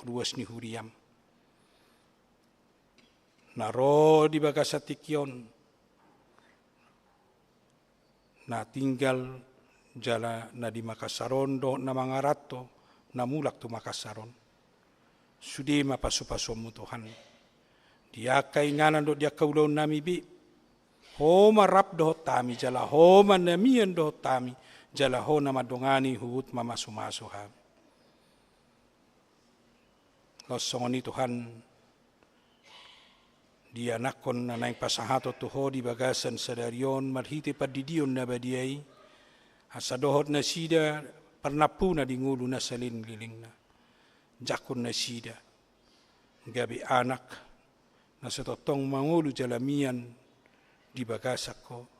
ruas ni huriam na ro di bagasan tingki on, na tinggal jala na di Makassar on dohot na mangaranto na mulak tu Makassar on. Sude ma pasupasuonmu, Tuhan, di angka inganan dohot di angka ulaonnami be. Ho ma rap dohot hami, jala Ho ma na mian dohot hami, jala Ho na mandongani huhut mamasumasu hami. Laos songon i, Tuhan, di anakkon na naeng pasahaton tu Ho di bagasan sadari on marhite pandidion na badia i, asa dohot nasida parnampuna di ngolu na salelenglelengna. Jangkon nasida gabe anak na sai tongtong mangolu jala mian di bagasan Ho,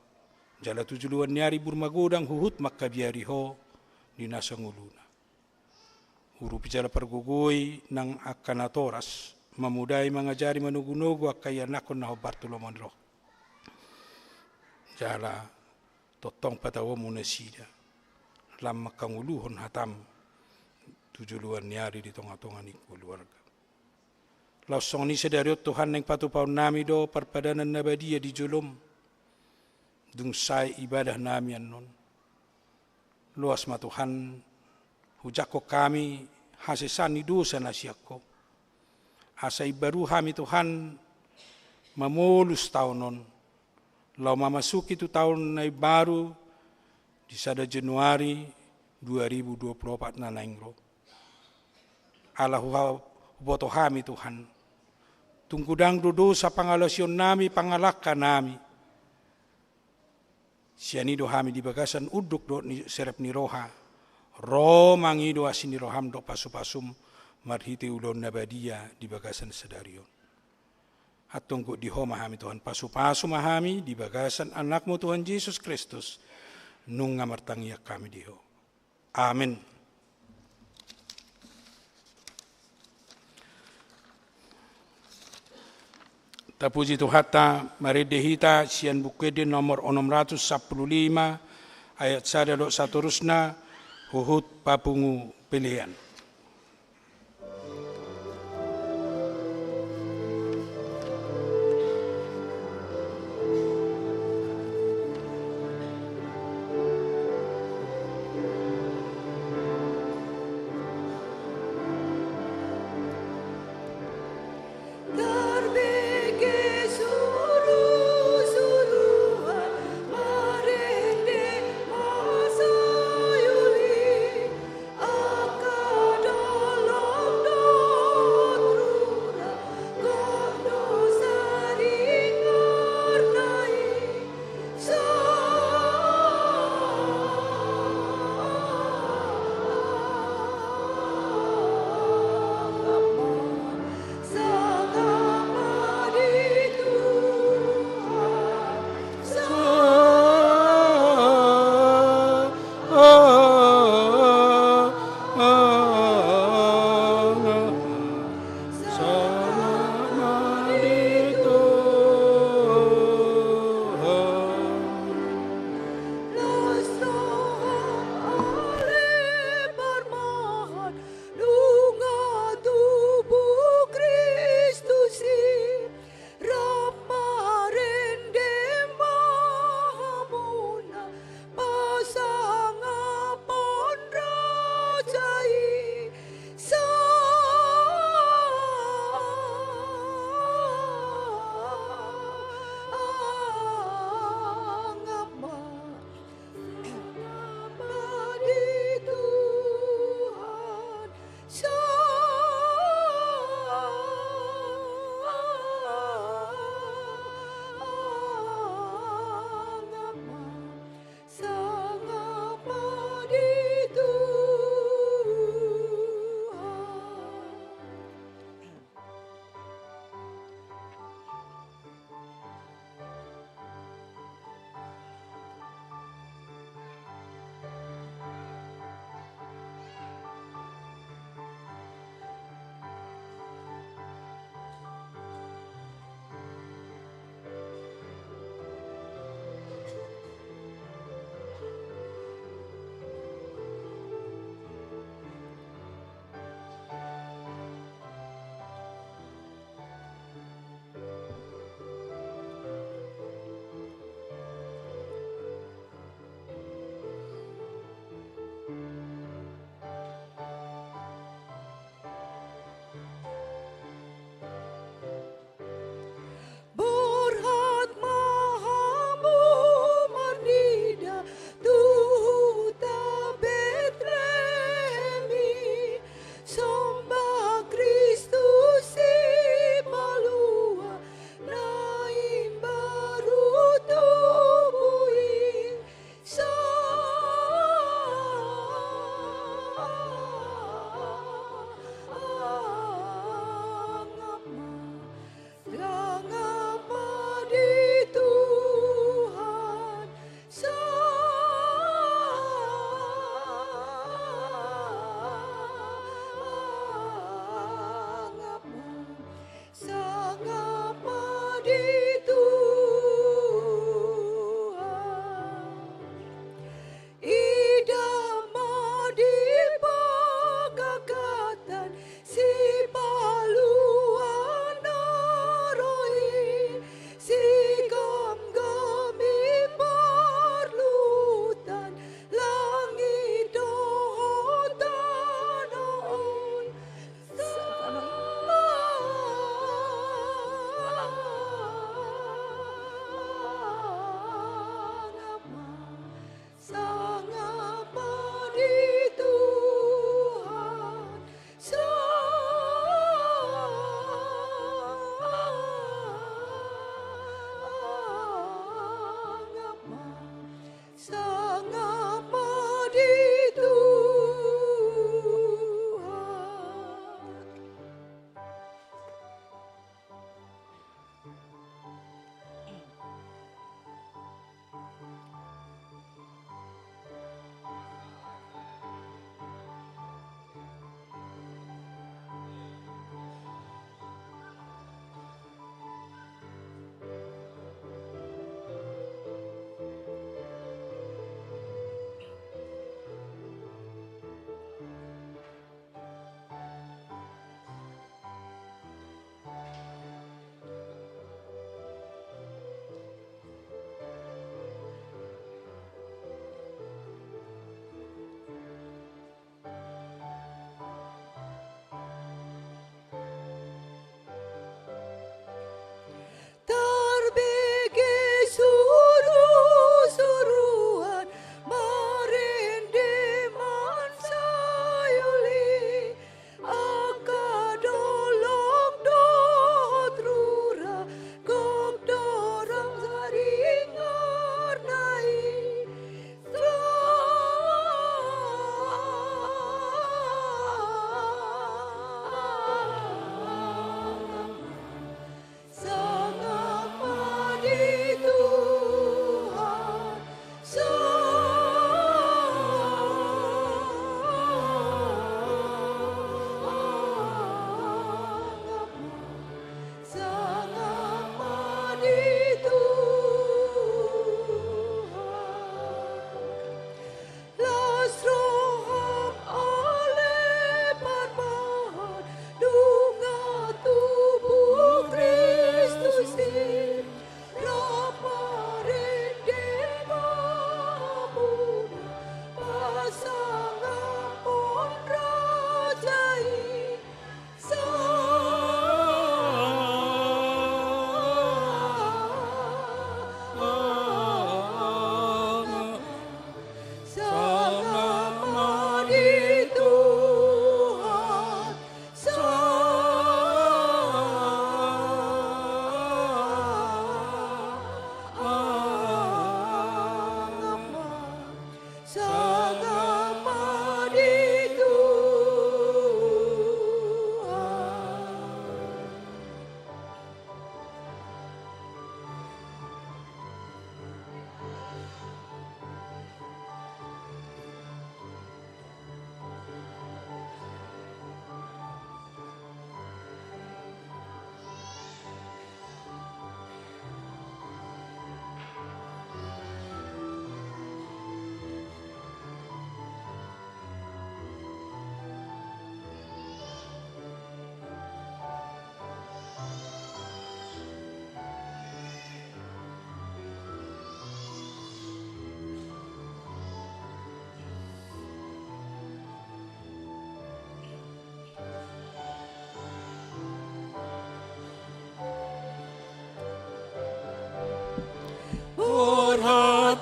jala tu joloan ni ari burju magodang huhut mangkabiari Ho di nasa ngoluna. Urupi jala pargogoi nang angka natoras, mamodai, mangajari, manogunogu angka ianakhon na hombar tu lomo ni roha. Jala tongtong patauonmu nasida lam mangkangoluhon hatam tu joloan ni ari di tongatonga ni keluarga. Laos songon i sadari on, Tuhan, naeng patupaonnami do parpadanan na badia di jolom. Dung sae ibadahnami annon, loas ma, Tuhan, hujangkon hami hasesaan ni dosa na sian Ho. Asa imbaru hami, Tuhan, mamolus taon on, laho mamasuki tu taon na imbaru di sada Januari dua ribu dua puluh opat na naeng ro. Ala huha-, huboto hami, Tuhan, tung godang do dosa pangalaosionnami, pangalangkanami. Sian i do hami di bagasan unduk dohot ni serep ni roha ro mangido asi ni roham dohot pasupasum marhite ulaon na badia di bagasan sadari on. Antong gok di Ho ma hami, Tuhan, pasupasu ma hami di bagasan Anakmu Tuhan Jesus Kristus, nunga martangiang hami di Ho. Amen. Tapuji Tuhanta, marende hita sian Buku Ende nomor onom ratus sampulu lima, ayat sada dohot satorusna, huhut papungu pelean.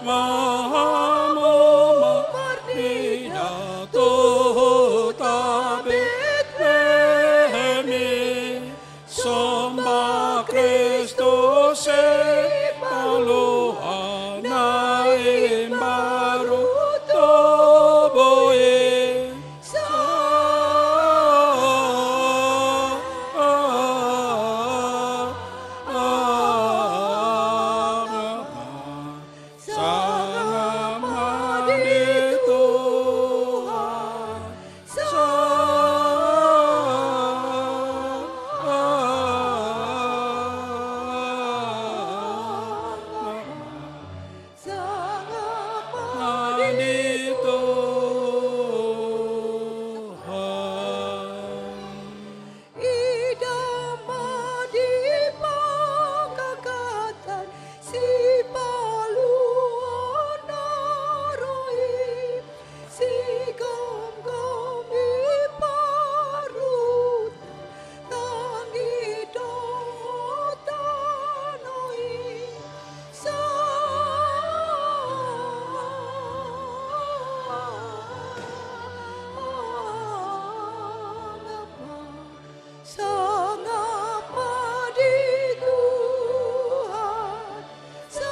Maha mo marnida tu huta Betlehem i, somba Kristus i, paluahon na imbaru tubu i. Sa- Sangap ma di Tuhan. Sa- Sangap ma di Tuhan. Ida ma di panggagatan sipaluahon na ro i, sigomgom i parutan, tangi dohot tano i. Sa- Sangap ma di Tuhan. Sa-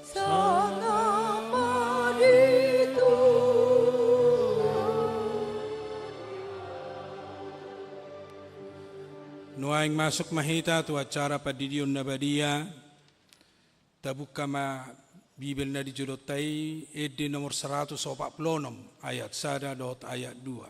Sangap ma di Tuhan. Nuaeng masuk ma hita tu acara pandidion na badia. Tabuka ma Bibel na di jolonta i, Ende nomor saratus opat pulu onom, ayat sada dohot ayat dua.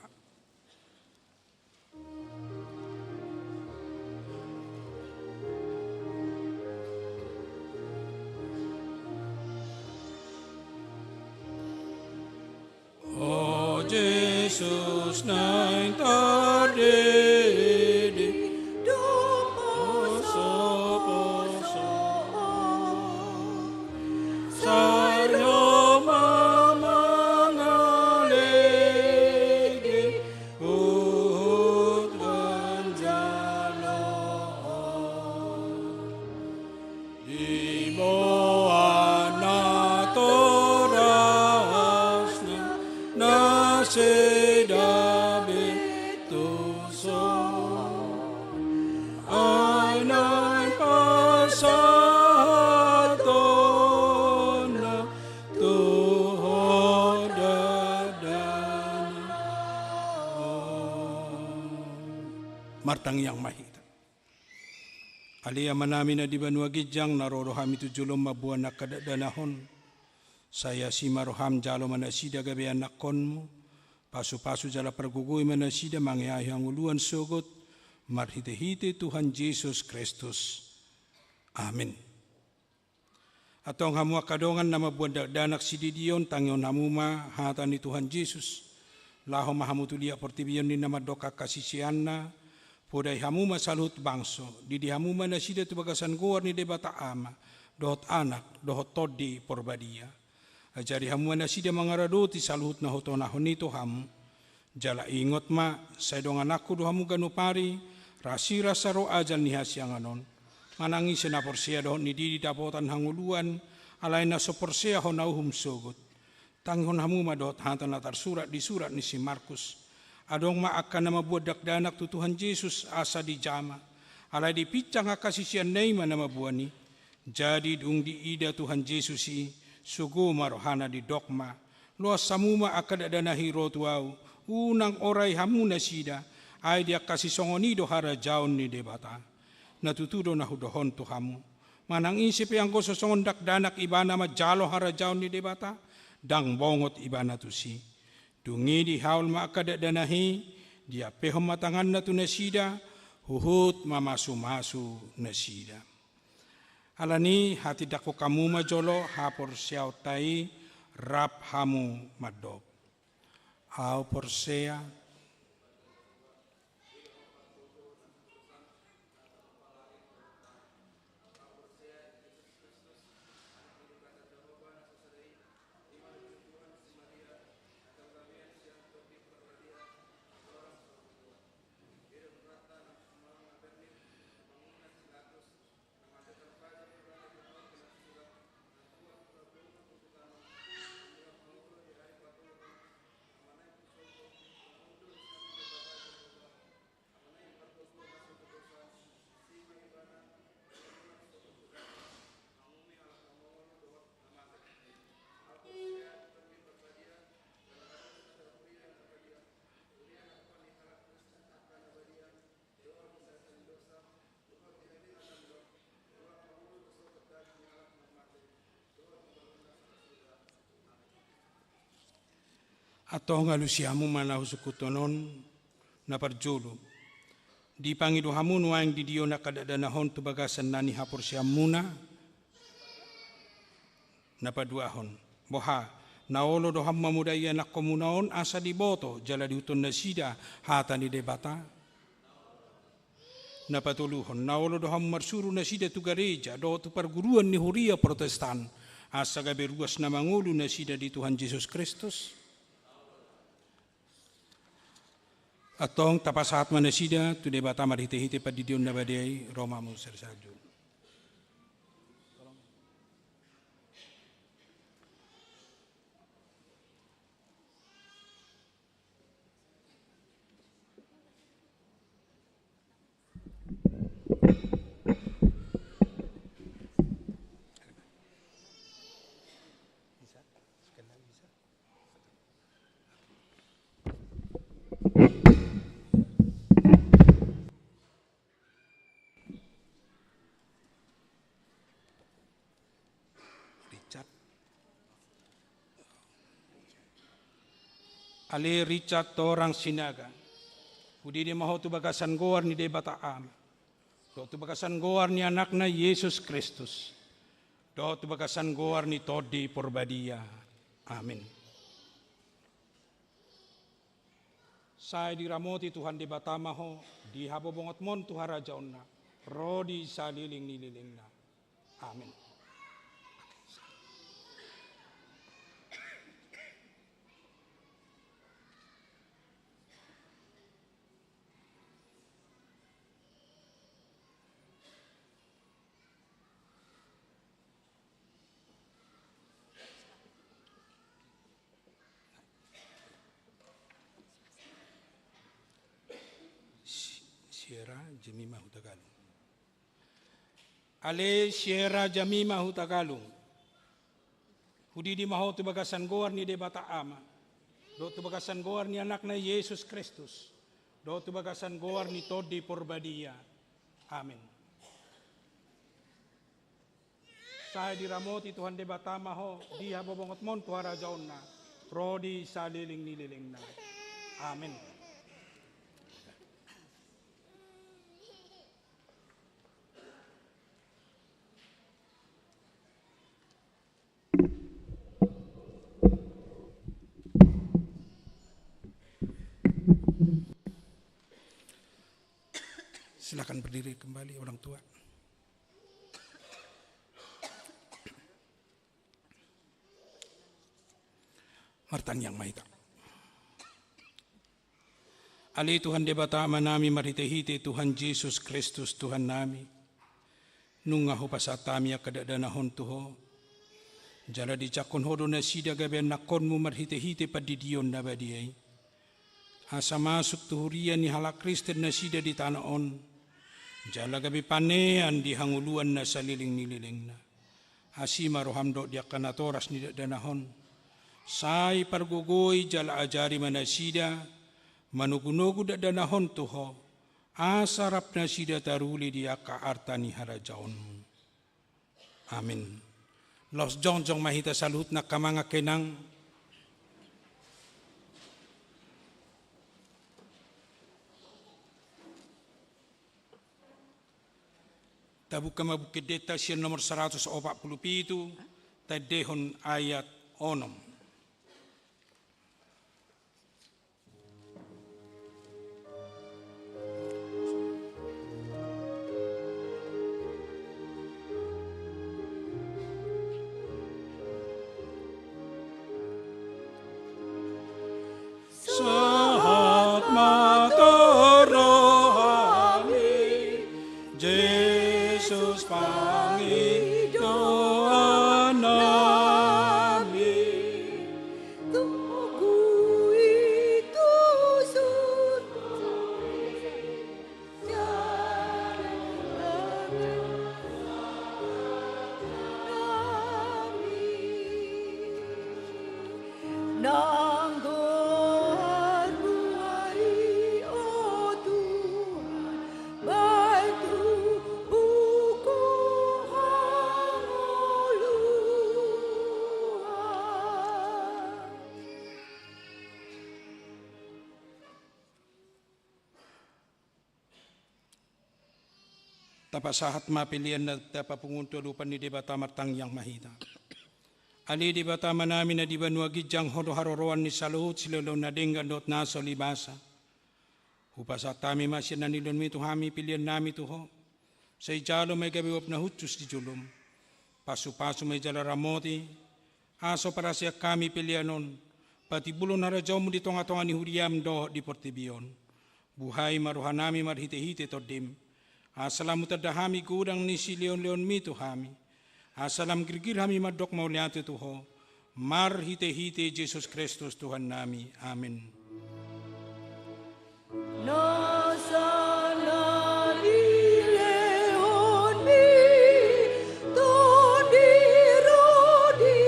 O Jesus, naeng tardidi do posoposo, sai Ho ma mangalehon huhut manjalo. Diboan natorasna nasida be tu son, ai naeng pasahatonna tu Ho dakdanak. Martangiang ma hita. Ale Amanami na di banua ginjang, na ro do hami tu jolom mamboan angka dakdanak on. Sai asi ma roham, jalo ma nasida gabe anakkonmu. Pasupasu jala pargogoi ma nasida mangeahi hangoluan sogot, marhitehite Tuhan Jesus Kristus. Amin. Antong hamu angka dongan na mamboan dakdanak sididi on, tangihon hamu ma hata ni Tuhan Jesus. Laho ma hamu tu liat portibi on ninna mandok angka siseanna, podai hamu ma saluhut bangso, didi hamu ma nasida tu bagasan goar ni Debata Ama, dohot Anak, dohot Tondi Porbadia. Ajari hamu ma nasida mangaradoti saluhut na hutonahon i tu hamu. Jala ingot ma, sai dongananku do hamu ganup ari, rasirasa ro ajal ni hasiangan on. Manang ise na porsea dohot ni didi dapotan hangoluan, alai na so porsea hona uhum sogot. Tangihon hamu ma dohot hata na tarsurat di surat ni si Markus. Adong ma angka na mamboan dakdanak tu Tuhan Jesus asa dijama. Alai dipinsang angka siseanna i ma na mamboan i. Jadi dung diida Tuhan Jesus i, sogo ma rohana, didok ma: Loas hamu ma angka dakdanak i ro tu ahu, unang orai hamu nasida, ai di angka sisongon i do harajaon ni Debata. Na tutu do na hudokhon tu hamu, manang ise pe anggo so songon dakdanak ibana manjalo harajaon ni Debata, ndang bongot ibana tusi. Dung i dihaol ma angka dakdanak i, diampehon ma tanganna tu nasida, huhut mamasumasu nasida. Alani i, hatindanghon hamu ma jolo haporseaonta i, rap hamu mandok: Ahu porsea. Antong alusi hamu ma na husungkunhon on. Na parjolo, dipangido hamu nuaeng di dia on angka dakdanak on tu bagasan na nihaporseaonmuna. Na paduahon, boha, na olo do hamu mamodai ianakkonmuna on asa diboto jala diihuthon nasida hata ni Debata? Na patoluhon, na olo do hamu marsuru nasida tu gareja dohot tu parguruan ni huria Protestan asa gabe ruas na mangolu nasida di Tuhan Jesus Kristus? Antong tapasahat ma nasida tu Debata marhitehite pandidion na badia i. Ro ma hamu sarisahat jolo. Richard. Ale Richard Torang Sinaga, hudidi ma ho tu bagasan goar ni Debata Ama, dohot tu bagasan goar ni Anakna Jesus Kristus, dohot tu bagasan goar ni Tondi Porbadia. Amin. Sai diramoti Tuhan Debata ma ho, dihabobongotmon tu harajaonna, ro di saleleng ni lelengna. Amin. Si-, Sierra Jemima Hutagalung. Ale Sierra Jemima Hutagalung, hudidi ma ho tu bagasan goar ni Debata Ama, dohot tu bagasan goar ni Anakna Jesus Kristus, dohot tu bagasan goar ni Tondi Porbadia. Amin. Sai diramoti Tuhan Debata ma ho, dihabobongotmon tu harajaonna, ro di saleleng ni lelengna. Amin. Silakan berdiri kembali orang tua. Martangiang ma hita. Ale Tuhan Debata Amanami, marhitehite Tuhan Jesus Kristus Tuhannami, nunga hupasahat hami angka dakdanak on tu Ho, jala dijangkon Ho do nasida gabe anakkonmu marhitehite pandidion na badia i. Asa masuk tu huria ni halak Kristen nasida di tano on, jala gabe panean di hangoluan na saleleng ni lelengna. Asi ma roham dohot di angka natoras ni dakdanak on. Sai pargogoi jala ajari ma nasida manogunogu dakdanak on tu Ho, asa rap nasida taruli di angka arta ni harajaonmu. Amin. Laos jongjong ma hita saluhutna angka amang angka inang. Tabuka ma Buku Endenta sian nomor saratus opat pulu pitu, taendehon ayat onom. Sahat ma tu rohami, Jesus pangidoannami. Togoi tu surgo. Nang goarmu ai, o Tuhan, baen tu buku hangoluan. Tapasahat ma pelean na tapapungu tu adopan ni Debata, martangiang ma hita. Ale Debata Amanami na di banua ginjang, Ho do haroroan ni saluhut silehonlehon na denggan dohot na so libasa. Hupasahat hami ma sian na nilehonMi tu hami peleannami tu Ho. Sai jalo ma i gabe uap na hushus di jolom. Pasupasu ma i jala ramoti, asa so parasean hami pelean on patimbulhon harajaonMu di tongatonga ni huriaM dohot di portibi on. Buhai ma rohanami marhitehite TondiM, asa lam hutanda hami godang ni silehonlehonMi tu hami, asa lam girgir hami mandok mauliate tu Ho, marhitehite Jesus Kristus Tuhannami. Amen. Na sala nilehonMi Tondi Rodi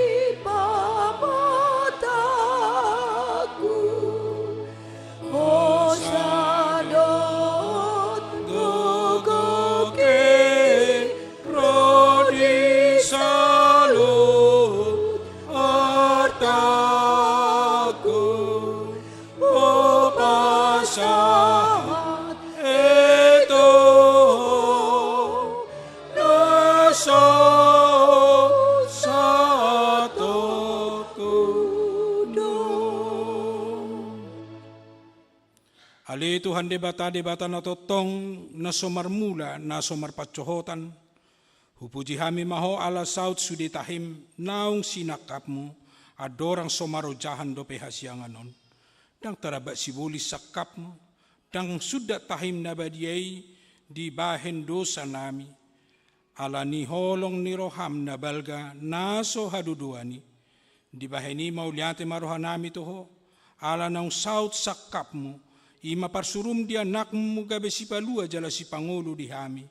pamatangku, hosa dohot gogo ke ro di saluhut artangku, hupasahat i tu Ho na so sahatongku do. Ale Tuhan Debata, Debata na tongtong, na so marmula, na so marpansohotan, hupuji hami ma Ho ala saut sude tahim naung sinangkapMu, andorang so marojahan dope hasiangan on. Ndang taramba sibolis sangkapMu, ndang sundat tahim na badia i dibahen dosanami. Ala ni holong ni rohaM na balga na so hadodoan i, dibahen i mauliate ma rohanami tu Ho, ala naung saut sangkapMu, i ma parsuruM di AnakMu gabe sipalua jala sipangolu di hami,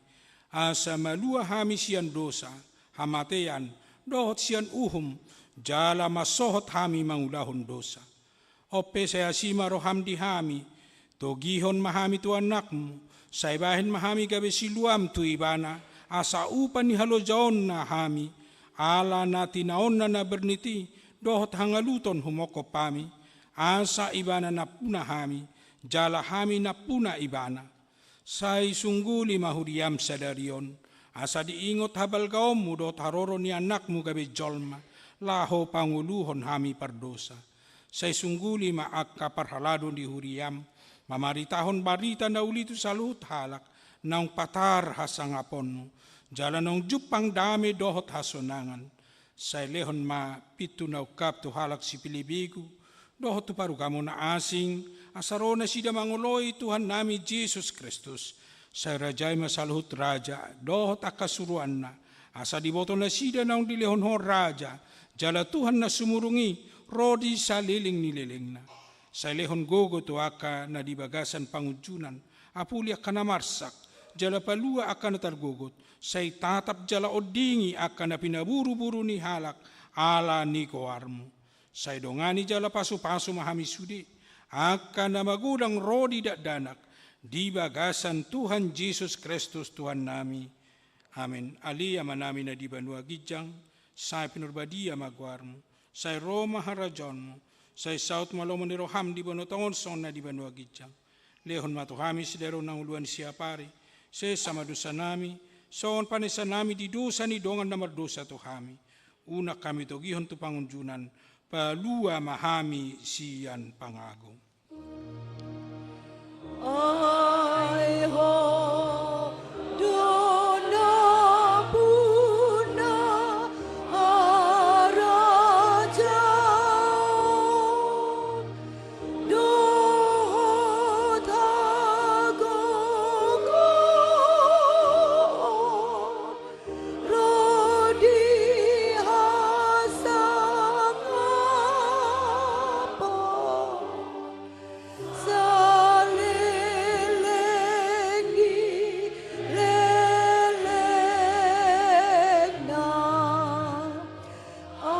asa malua hami sian dosa, hamatean, dohot sian uhum, jala mansohot hami mangulahon dosa. On pe sai asi ma rohaM di hami, togihon ma hami tu AnakMu, sai bahen ma hami gabe siluaM tu Ibana, asa upa ni halojaonna hami, ala na tinaonna na bernit i, dohot hangaluton humongkop hami, asa Ibana nampuna hami, jala hami nampuna Ibana. Sai sungguli ma huriaM sadari on, asa diingot habalgaonMu dohot haroro ni AnakMu gabe jolma, laho pangoluhon hami pardosa. Sai sungguli ma angka parhalado ni huriaM, mamaritahon barita na uli tu saluhut halak, naung patar hasangaponMu, jala naung jumpang dame dohot hasonangan. Sai lehon ma pintu na ungkap tu halak sipelebegu, dohot tu parugamo na asing, asa ro nasida mangoloi Tuhannami Jesus Kristus. Sai rajai ma saluhut raja, dohot angka suruanna, asa diboto nasida naung dilehon Ho raja, jala Tuhan na sumurung i, ro di saleleng ni lelengna. Sai lehon gogo tu angka na di bagasan pangunjunan, apuli angka na marsak, jala palua angka na targogot, sai tatap jala ondingi angka na pinaburuburu ni halak, ala ni goarMu. Sai dongani jala pasupasu ma hami sude, angka na magodang ro di dakdanak, di bagasan Tuhan Jesus Kristus Tuhannami. Amen. Ale Amanami na di banua ginjang, sai pinarbadia ma goarMu, sai ro ma harajaonMu, sai saut ma lomo ni rohaM di banua tonga on songon na di banua ginjang. Lehon ma tu hami sadari on hangoluan siapari, sesa ma dosanami, songon panesanami di dosa ni dongan na mardosa tu hami. Unang hami togihon tu pangunjunan, palua ma hami sian pangago. Ai Ho do nampuna harajaon dohot hagogoon, ro di hasangapon saleleng ni lelengna. Amen.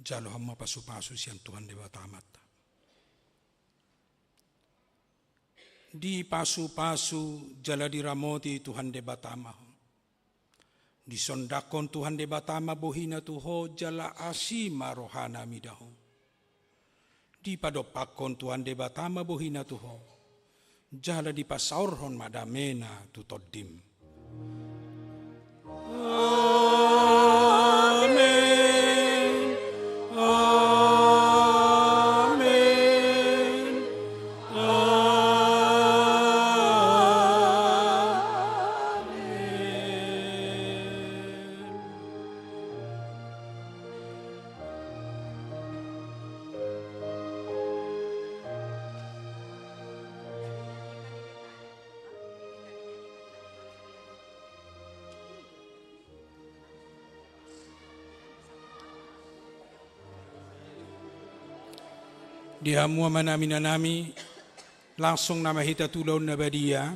Jalo hamu ma pasupasu sian Tuhan Debata Amanta. Dipasupasu jala diramoti Tuhan Debata ma ho. Disondangkon Tuhan Debata ma bohina tu ho jala asi ma rohana mida ho. Dipadompakhon Tuhan Debata ma bohina tu ho, jala dipasaorhon ma damena tu tondim. Amen. Amen. Amen. Di hamu amanami, inanami, langsung nama hita tu ulaon na badia.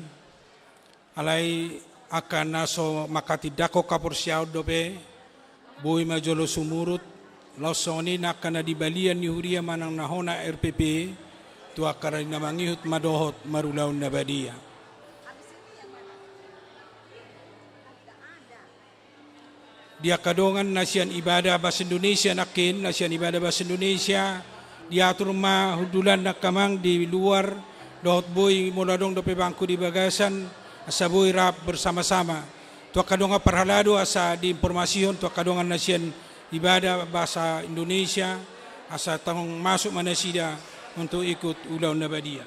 Alai angka na so manghatindanghon haporseaon dope, boi ma jolo sumurut. Laos songon i nang angka na di balian ni huria manang na hona R P P, tu angka na mangihut ma dohot marulaon na badia. Di angka dongan na sian ibadah bahasa Indonesia nangkin, na sian ibadah bahasa Indonesia, diatur ma hundulan nangkamang di luar, dohot boi molo adong dope bangku di bagasan, asa boi rap bersama-sama. Tu angka dongan parhalado asa diinformasihon tu angka dongan na sian ibadah bahasa Indonesia, asa tong masuk ma nasida untuk ikut ulaon na badia.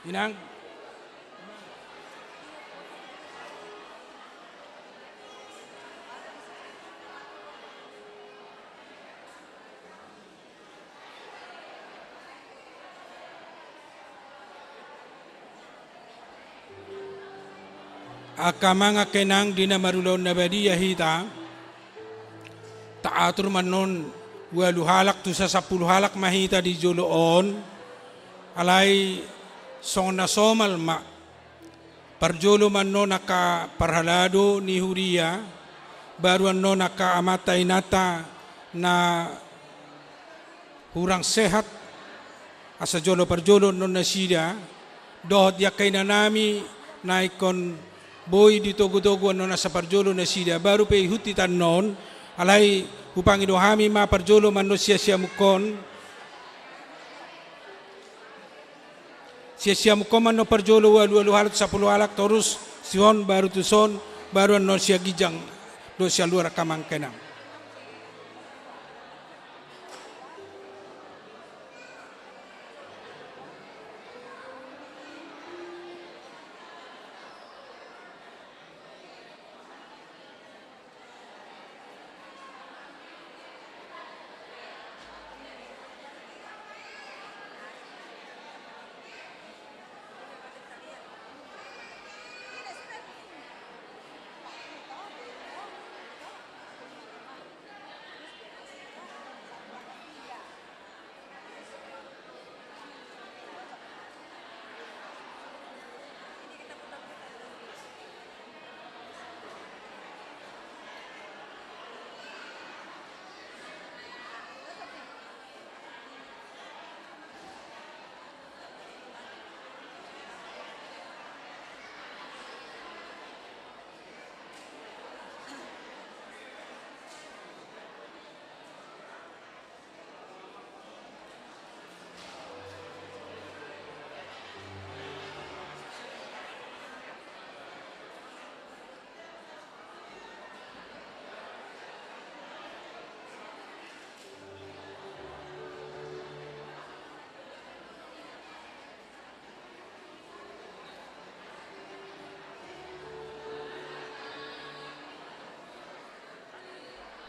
Inang. Angka amang, angka inang, di na marulaon na badia hita, taatur ma annon ualu halak tu sasampulu halak ma hita di jolo on. Alai songon na somal ma, parjolo ma annon angka parhalado ni huria, baru annon angka amanta inanta na hurang sehat, asa jolo parjolo annon nasida, dohot di angka inanami na ingkon boi ditogutogu annon asa parjolo nasida, baru pe ihut hita annon. Alai hupangido hami ma parjolo ma annon siasiamungkon, siasiamungkon ma annon parjolo ualu, ualu halak tu sampulu halak, torus tuson, baru tuson, baru annon sian ginjang dohot sian luar, angka amang, angka inang.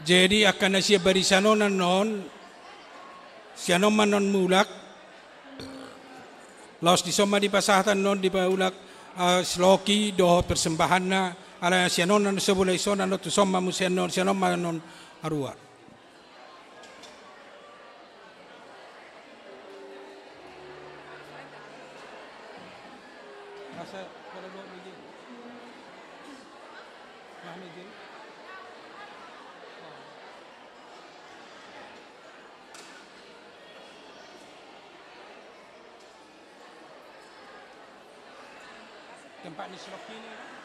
Jadi angka na sian barisan on annon, sian on ma annon mulak. Laos dison ma dipasahat annon, dipaulak, ah, sloki dohot persembahanna. Alai sian on annon, so bola dison annon, tuson ma muse annon, sian on ma annon haruar. Tempat ni slok ini.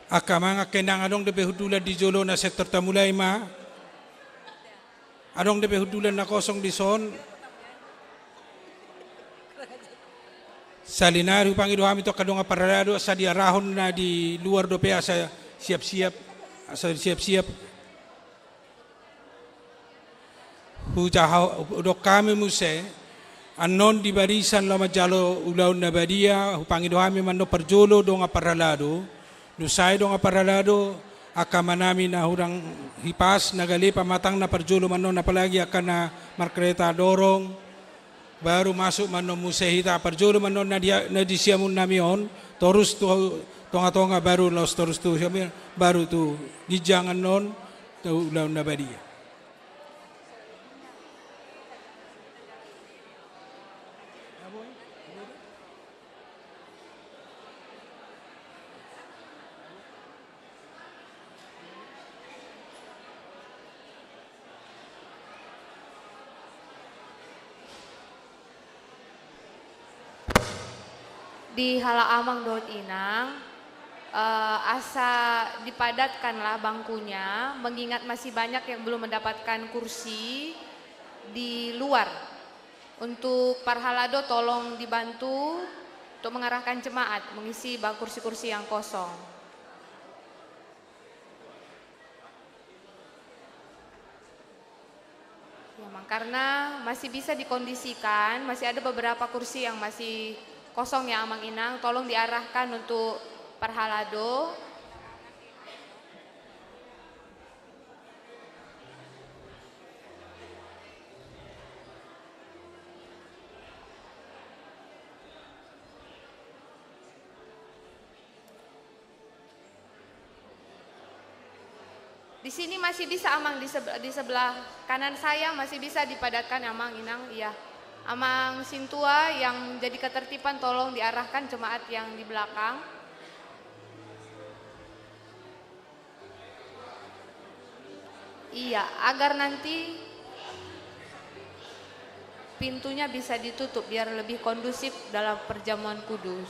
Angka amang, angka inang, adong dope hundulan di jolo na sektor, tamulai ma. Adong dope hundulan na kosong dison. Sahali nari hupangido hami tu angka dongan parhalado asa diarahon na di luar dope asa siap-siap, asa siap-siap. Hujaha-, hudok hami muse, annon di barisan laho manjalo ulaon na badia, hupangido hami ma annon parjolo dongan parhalado, dung sae dongan parhalado, angka amanami na hurang hipas, na gale pamatangna parjolo ma annon, apalagi angka na markereta dorong, baru masuk ma annon muse hita, parjolo ma annon na di, na di siamun nami on, torus tu tonga-tonga, baru laos torus tu siamun, baru tu ginjang annon, tu ulaon na badia. Di halak amang dohot inang, eh, asa dipadatkanlah bangkunya, mengingat masih banyak yang belum mendapatkan kursi di luar. Untuk parhalado, tolong dibantu untuk mengarahkan jemaat mengisi ba-, kursi-kursi yang kosong. Ya, Mang, karena masih bisa dikondisikan, masih ada beberapa kursi yang masih kosong ya, Amang Inang, tolong diarahkan untuk parhalado. Di sini masih bisa, Amang, di sebe-, di sebelah kanan saya masih bisa dipadatkan, Amang Inang, iya. Amang Sintua yang jadi ketertiban, tolong diarahkan jemaat yang di belakang. Iya, agar nanti pintunya bisa ditutup biar lebih kondusif dalam perjamuan kudus.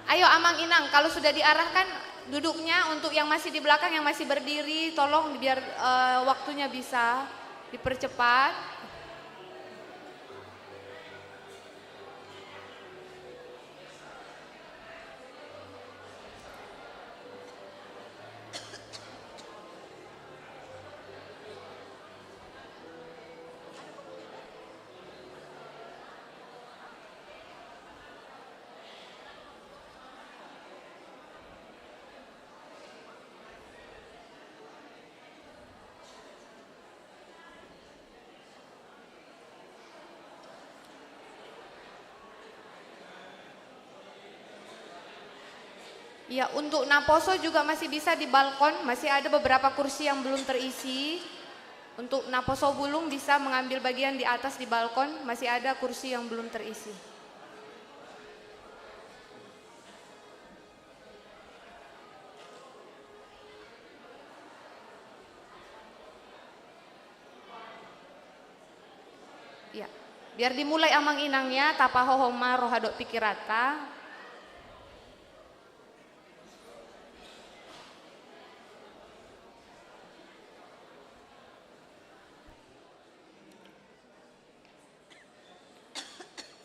Ayo, Amang Inang, kalau sudah diarahkan, Duduknya untuk yang masih di belakang, yang masih berdiri, tolong biar, eh, waktunya bisa dipercepat. Ya, untuk naposo juga masih bisa di balkon, masih ada beberapa kursi yang belum terisi. Untuk naposo bulung bisa mengambil bagian di atas di balkon, masih ada kursi yang belum terisi. Ya. Biar dimulai amang inang ya, tapahohom ma roha dohot pikiranta.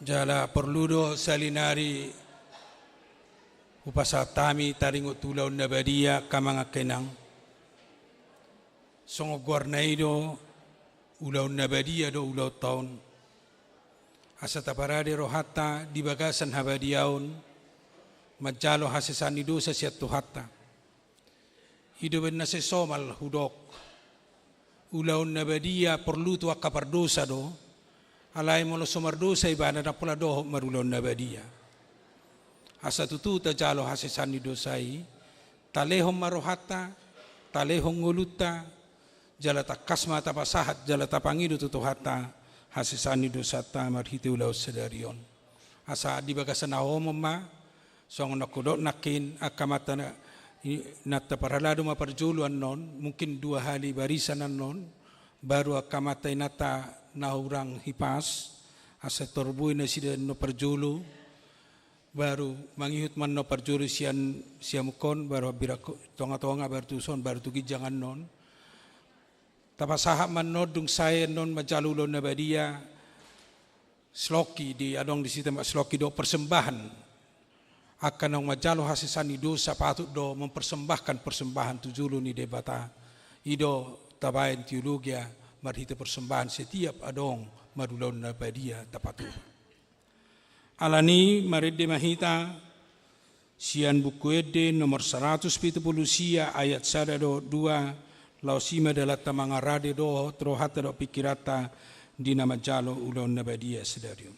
Jala porlu do sahali nari hupasahat hami taringot tu ulaon na badia, angka amang, angka inang. Songon goarna i do, ulaon na badia do ulaonta on. Asa taparade rohanta di bagasan habadiaon, manjalo hasesaan ni dosa sian Tuhanta. I do umbahen na sai somal hudok, ulaon na badia porlu tu angka pardosa do, alai molo so mardosa ibana ndang pola dohot marulaon na badia. Asa tutu tajalo hasesaan ni dosa i, talehon ma rohanta, talehon ngolunta, jala tangkas ma tapasahat jala tapangido tu Tuhanta hasesaan ni dosanta marhite ulaon sadari on. Asa di bagasan haholomon ma, songon na hudok nangkin, angka amanta, na, i, na taparhalado ma parjolo annon, mungkin dua hali barisan annon, baru angka amanta inanta na hurang hipas, asa torbue nasida annon parjolo, baru mangihut ma annon parjolo sian siamukhon, baru hambirang tongatonga, baru tu son, baru tu ginjang annon. Tapasahat ma annon dung sae annon manjalo ulaon na badia, saloki di, adong disi ma saloki do persembahan. Angka naung manjalo hasesaan ni dosa patut do mempersembahkan persembahan tu jolo ni Debata. I do tabaen teologia marhite persembahan setiap adong marulaon na badia tapatura. Alani i marende ma hita sian Buku Ende nomor saratus pitu pulu sia ayat sada dohot dua, laos i ma dalanta mangarade dohot rohanta dohot pikiranta di na manjalo ulaon na badia sadari on.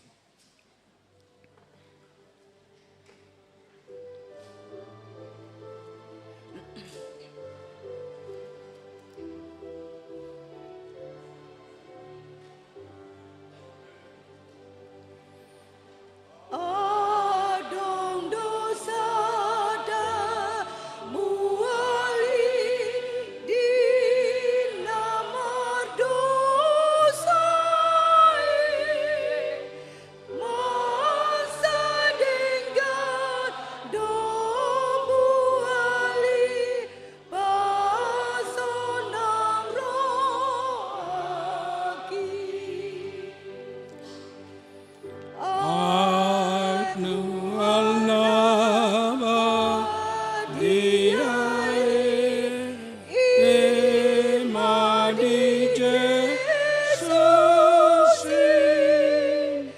Adong do sada muali di na mardosa i, masa denggan do muali pasonang rohangki. Aek nual na badia i, i ma di Jesus i,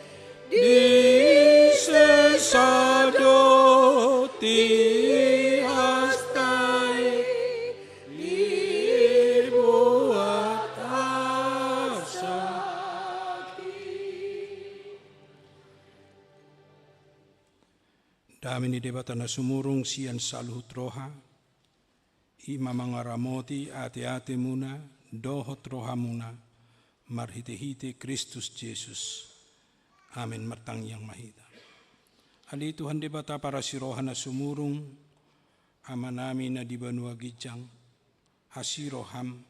disesa do tiasta i, dibuat hasaki. Dame ni Debata na sumurung sian saluhut roha, i ma mangaramoti ateatemuna dohot rohamuna, marhitehite Kristus Jesus. Amen. Martangiang ma hita. Ale Tuhan Debata parasi roha na sumurung, Amanami na di banua ginjang, asi roham,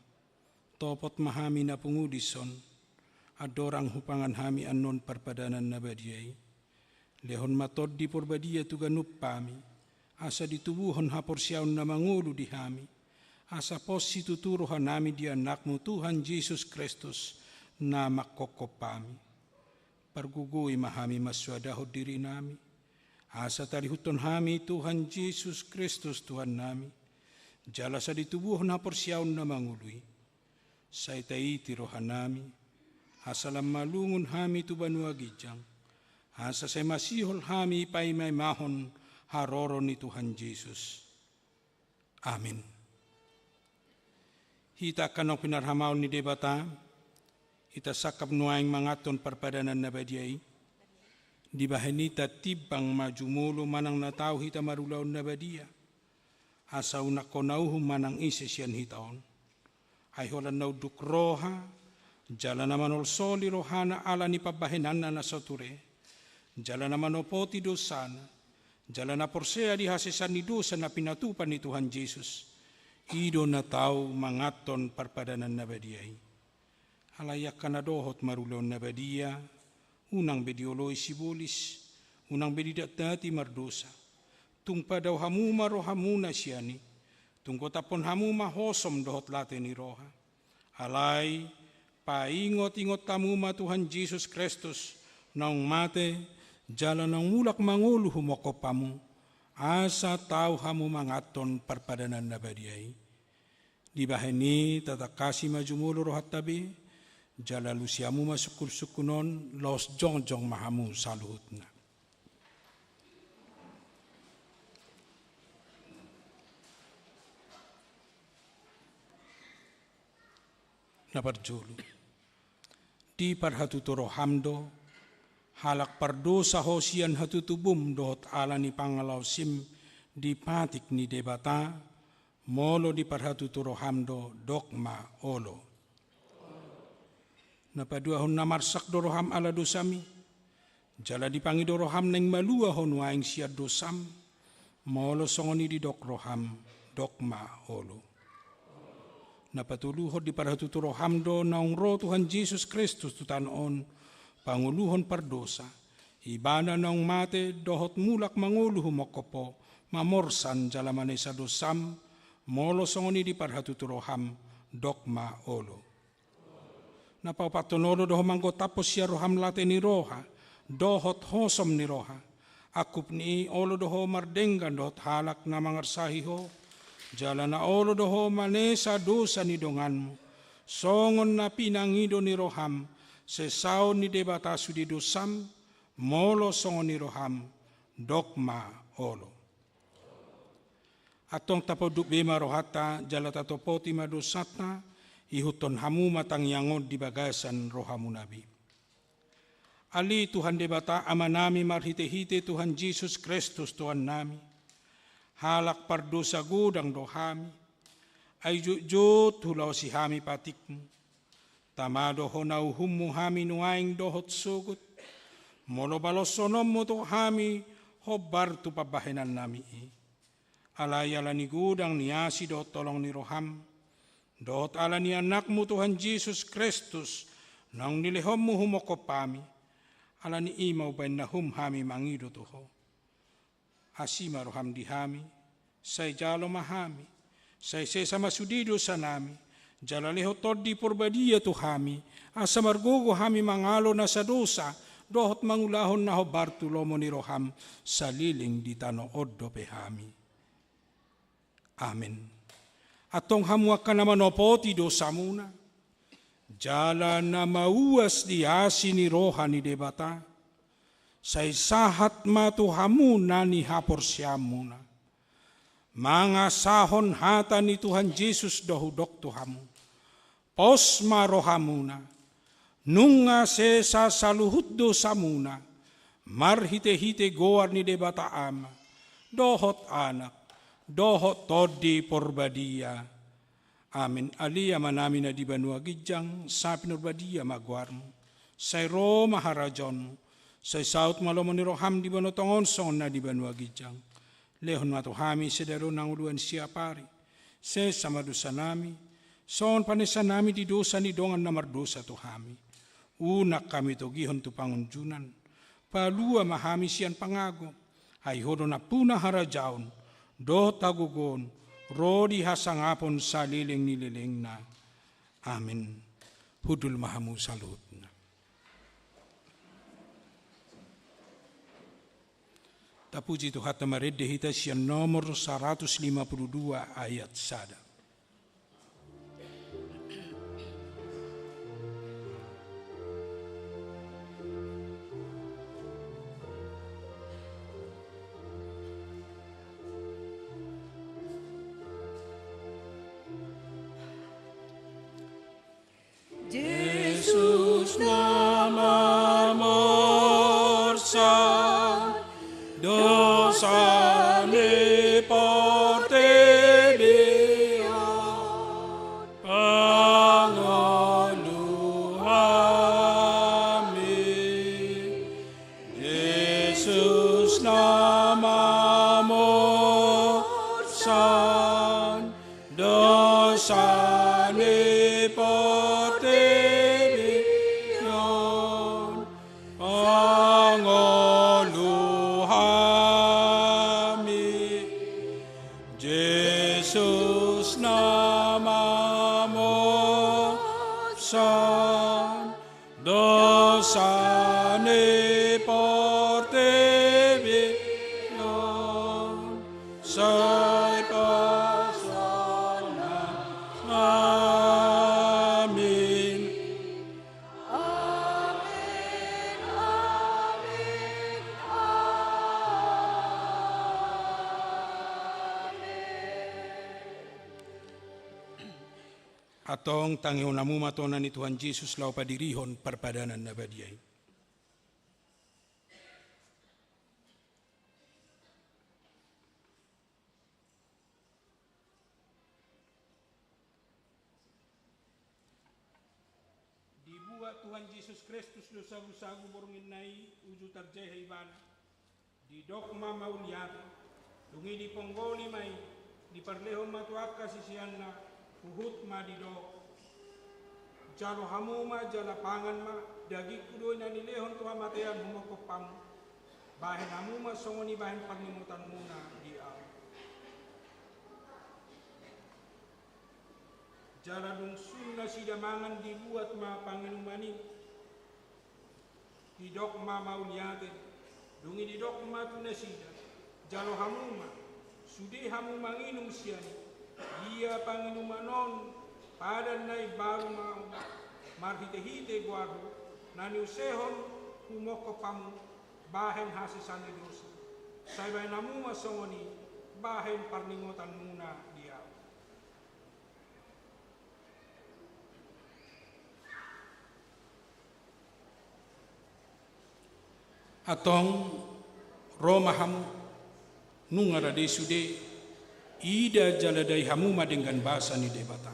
topot ma hami na pungu dison, andorang hupangan hami annon parpadanan na badia i. Lehon ma Tondi Porbadia tu ganup hami, asa ditubuhon haporseaon na mangolu di hami, asa pos situtu rohanami di Anakmu Tuhan Jesus Kristus na manghophop hami. Pargogoi ma hami mansoadahon dirinami, asa tarihuthon hami Tuhan Jesus Kristus Tuhannami, jala asa ditubuhon haporseaon na mangolu i. Sai taiti rohanami, asa lam malungun hami tu banua ginjang, asa sai masihol hami paimaimahon haroro ni Tuhan Jesus. Amin. Hita angka na pinarhamaol ni Debata, hita sangkap nuaeng manganhon parpadanan na badia i. Dibahen i tatimbang ma jumolo manang na tau hita marulaon na badia, asa unang hona uhum manang ise sian hita on. Ai holan na unduk roha, jala na manolsoli rohana ala ni pambahenanna na so ture, jala na manopoti dosana, jala na porsea di hasesaan ni dosa na pinatupa ni Tuhan Jesus, i do na tau manganhon parpadanan na badia i. Alai angka na dohot marulaon na badia, unang be dioloi sibolis, unang be didatdati mardosa. Tung padao hamu ma rohamuna sian i, tung gotaphon hamu ma hosom dohot late ni roha. Alai paingotingot hamu ma Tuhan Jesus Kristus, naung mate, jala naung mulak mangolu humongkop hamu, asa tau hamu manganhon parpadanan na badia i. Dibahen i tatangkasi ma jumolo rohanta be, jala alusi hamu ma sungkunsungkun on laos jongjong ma hamu saluhutna. Na parjolo. Diparhatutu roham do, halak pardosa ho sian hatutubum dohot ala ni pangalaosim di patik ni Debata, molo diparhatutu roham do, dok ma olo. Na paduahon, na marsak do roham ala dosam i, jala dipangido roham naeng malua ho nuaeng sian dosam, molo songon i didok roham, dok ma olo. Na patoluhon, diparhatutu roham do naung ro Tuhan Jesus Kristus tu tano on, pangoluhon pardosa, ibana naung mate dohot mulak mangolu humongkop ho, mamorsan jala manesa dosam, molo songon i diparhatutu roham, dok ma olo. Na paopathon, olo do ho manggotaphon sian roham late ni roha dohot hosom ni roha. Angkup ni i, olo do ho mardenggan dohot halak na mangarsahi ho, jala na olo do ho manesa dosa ni donganmu, songon na pinangido ni roham sesaon ni Debata sude dosam, molo songon i roham, dok ma olo. Antong taponduk be ma rohanta jala tatopoti ma dosanta, ihuthon hamu ma tangiang on di bagasan rohamuna be. Ale Tuhan Debata Amanami marhitehite Tuhan Jesus Kristus Tuhannami, halak pardosa godang do hami, ai jotjot hulaosi hami patikmu. Tama do hona uhummu hami nuaeng dohot sogot, molo baloshononmu tu hami hombar tu pambahenannami i. Alai ala ni godang ni asi dohot holong ni roham, dohot ala ni Anakmu Tuhan Jesus Kristus, naung nilehonmu humongkop hami, ala ni i ma umbahen na hum hami mangido tu ho. Asi ma roham di hami, sai jalo ma hami, sai sesa ma sude dosanami, jala lehon Tondi Porbadia tu hami, asa margogo hami mangalo nasa dosa, dohot mangulahon na hombar tu lomo ni roham, saleleng di tano on dope hami. Amen. Antong hamu angka na manopoti dosamuna, jala na mauas di asi ni roha ni Debata, sai sahat ma tu hamu na nihaporseaonmuna. Mangasahon hata ni Tuhan Jesus do hudok tu hamu. Pos ma rohamuna, nunga sesa saluhut dosamuna, marhitehite goar ni Debata Ama, dohot Anak, dohot Tondi Porbadia. Amen. Ale Amanami na di banua ginjang, sai pinarbadia ma goarmu. Sai ro ma harajaonmu. Sai saut ma lomo ni roham di banua tonga on songon na di banua ginjang. Lehon ma tu hami sadari on hangoluan siapari. Sesa ma dosanami, songon panesanami di dosa ni dongan na mardosa tu hami. Unang hami togihon tu pangunjunan. Palua ma hami sian pangago. Ai ho do nampuna harajaon, dohot hagogoon, ro di hasangapon saleleng ni lelengna. Amen. Hundul ma hamu saluhutna. Tapuji Tuhanta, marende hita sian nomor saratus lima puluh dua ayat sada. Jesus na mamorsan dosa ni portibi on, pangolu hami. Jesus na mamorsan dosa ni portibi on, pangolu hami. Jesus na mamorsan dosa ni portibi on, sai pasaulna. Amin. Amin, amin, amin. Antong tangihon hamu ma tona ni Tuhan Jesus laho padirihon parpadanan na badia i. Dibuat Tuhan Jesus Kristus do sagusagu borngin na i, uju tarjaha ibana. Didok ma mauliate, dung i diponggoli ma i, diparlehon ma tu angka siseanna, huhut ma didok: Jalo hamu ma jala pangan ma, dagingku do i na nilehon tu hamatean humongkop hamu. Bahen hamu ma songon i bahen parningotanmuna di ahu. Jala dung sun nasida mangan, dibuat ma panginuman i. Didok ma mauliate, dung i didok ma tu nasida: Jalo hamu ma, sude hamu manginum sian i. Ia panginuman on padan na imbaru ma on, marhitehite goarhu, na niusehon humongkop hamu bahen hasesaan ni dosa. Sai bahen hamu ma songon i bahen parningotanmuna di ahu. Antong, ro ma hamu, nunga rade sude, ida jala dai hamu ma denggan basa ni Debata.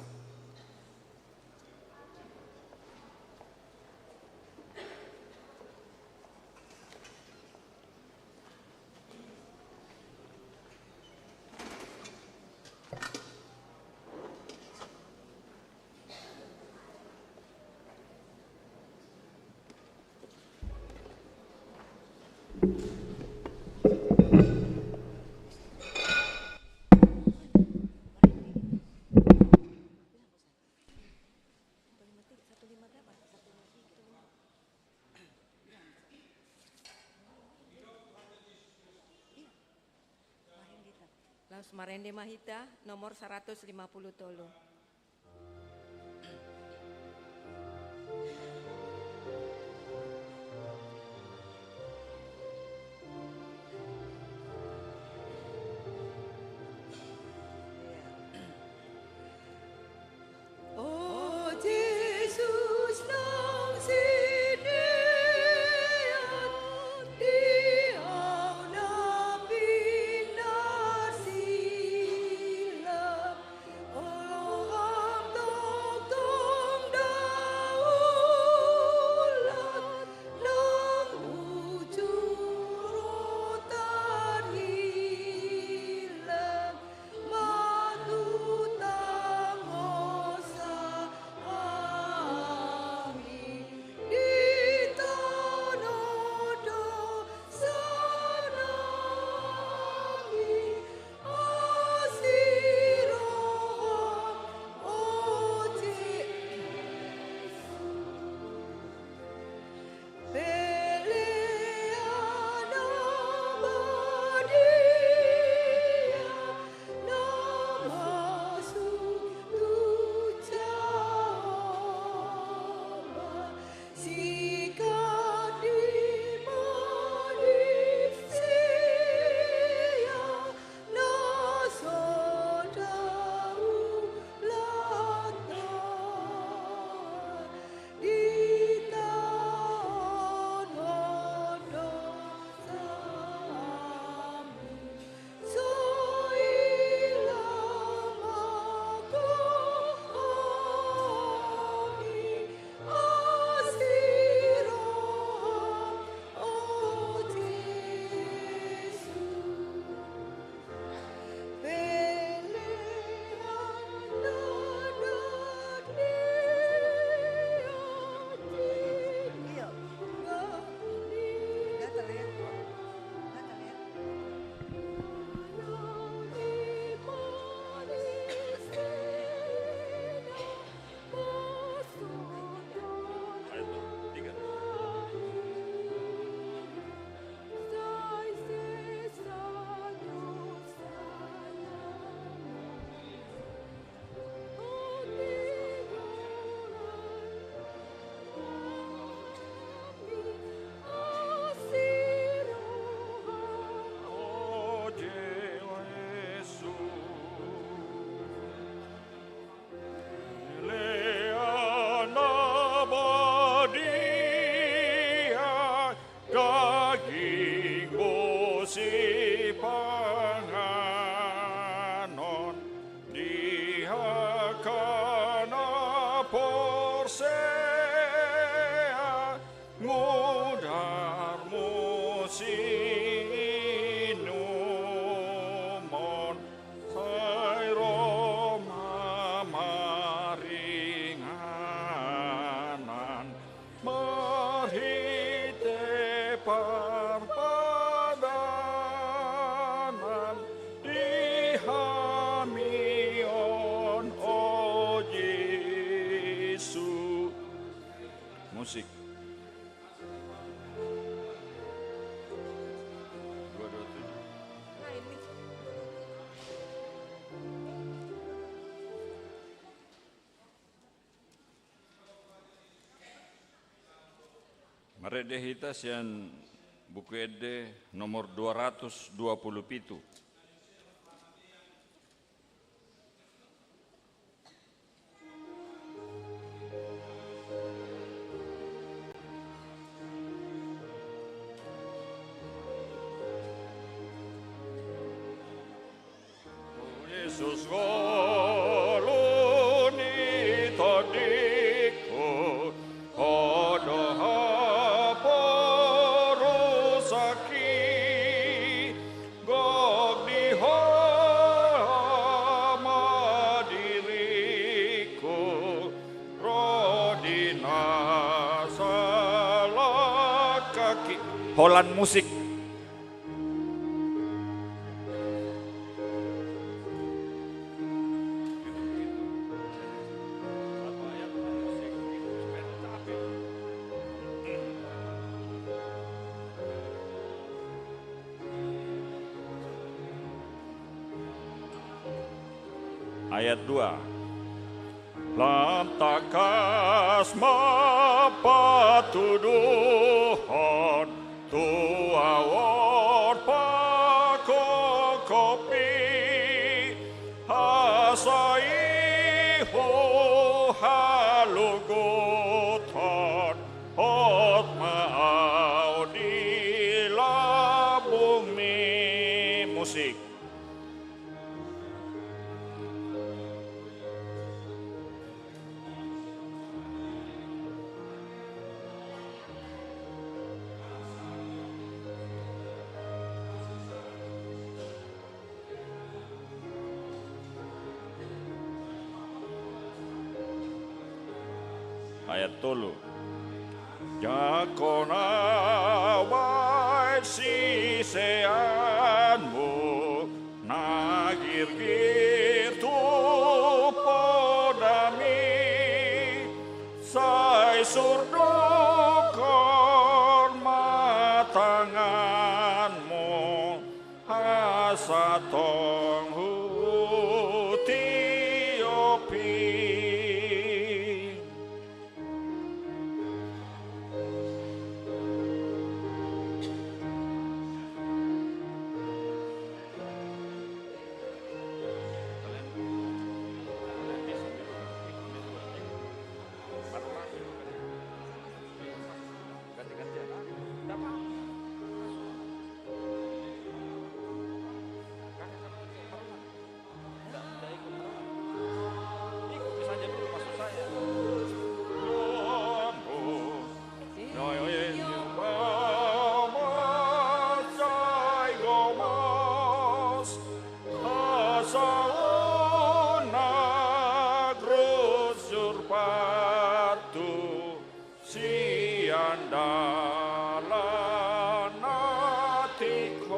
Laos marende ma hita, nomor saratus lima puluh tolu. O Jesus, nang sidean di ahu na pinarsilang, olo Marende hita sian Buku Ende nomor dua ratus dua puluh pitu. Jesus, ngolu ni tondingku, Ho do haporusangki, gok di Ho ma diringku, ro di na salangkangki. Holan musik. Ayat dua. Lam tangkas ma patuduhon tu ahu on pangkopmi, asa i huhaluguthon hot ma ahu di lambungmi. Musik. Ayat tolu. Jangkon au baen siseanmu na girgir tu podami, sai surdukkon ma tanganmu, asa tong hutiopi. Sian dalan na tingkos.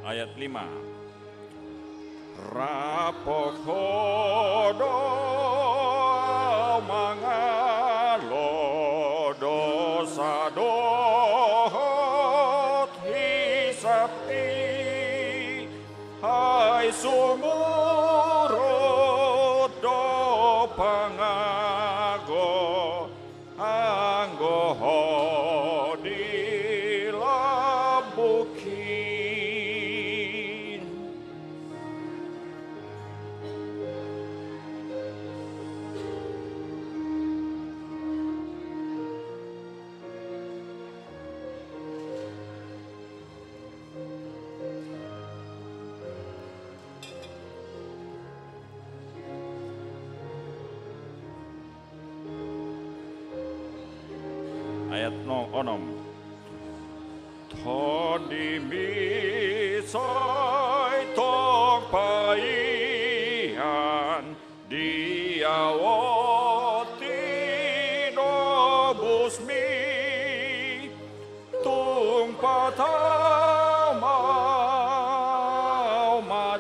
Ayat lima. Rap Ho do ahu mangalo dosa dohot hisap i, ai sumurut do pangago anggo Ho di lambungki. Ayat no, onom. Tondimi sai tong paian di ahu on tinobusmi, tung patau ma ahu ma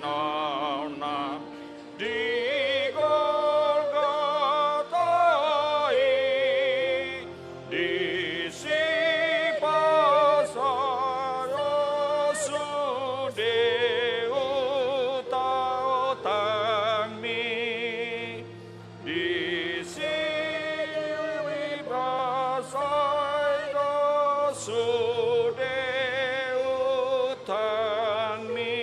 Naunam di Golgota i, disi pasahat sude utang-utangmi. Disi pasahat sude utangmi.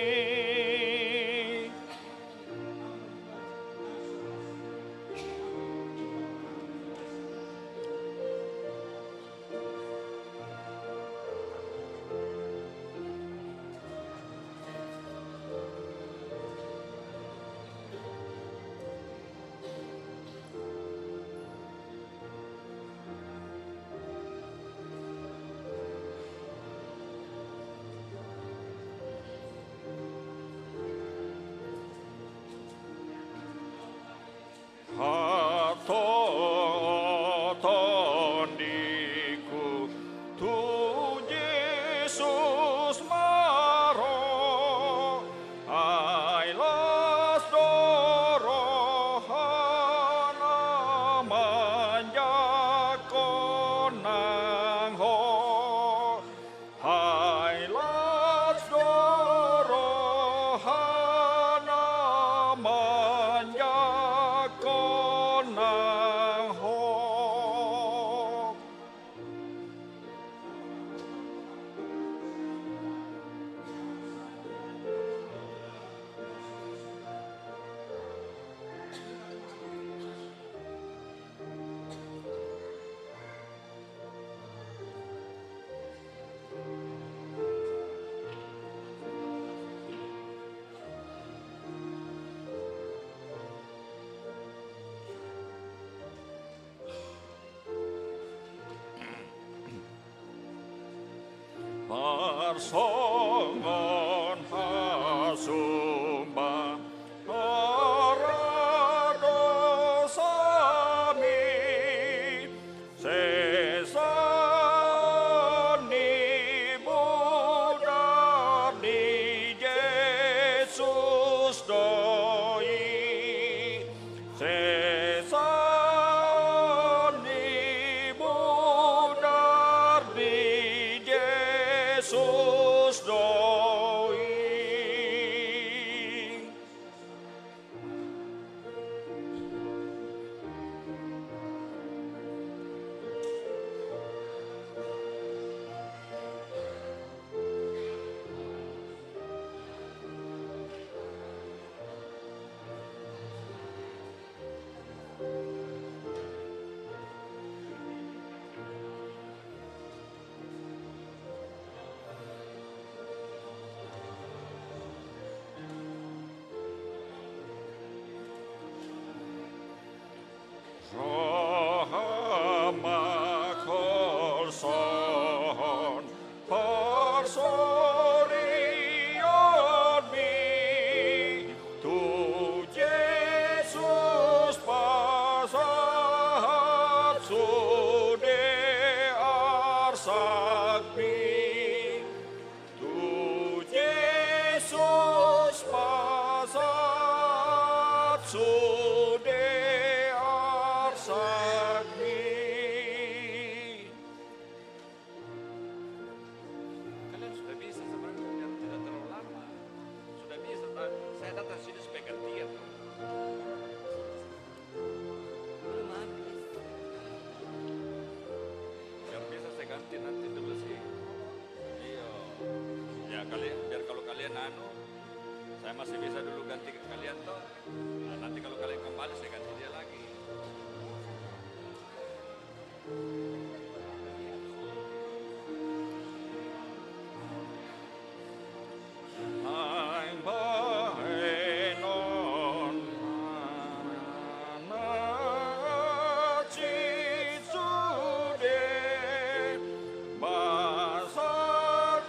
Hatop tondingku tu Jesus ma ro, ai las do rohana manjangkon nang ho. Ai las do rohana manjangkon nang ho. Parsongon hasumba, hara dosami, sesa ni bodar ni Jesus do i. Sesa ni bodar ni Jesus do i. Roham ma holsohon parsorionmi, tu Jesus pasahat sude arsakmi. Tu Jesus pasahat sude arsakmi. Kalian sudah bisa sebenarnya, biar tidak terlalu lama. Sudah bisa, Pak. Saya datang sini supaya gantian. Belum habis. Biar bisa saya ganti nanti dulu sih. Iya. Ya, kali, biar kalau kalian anu, saya masih bisa dulu ganti kalian toh. Nah, nanti kalau kalian kembali, saya ganti dia lagi. Naeng bahenon na cicip sude, basa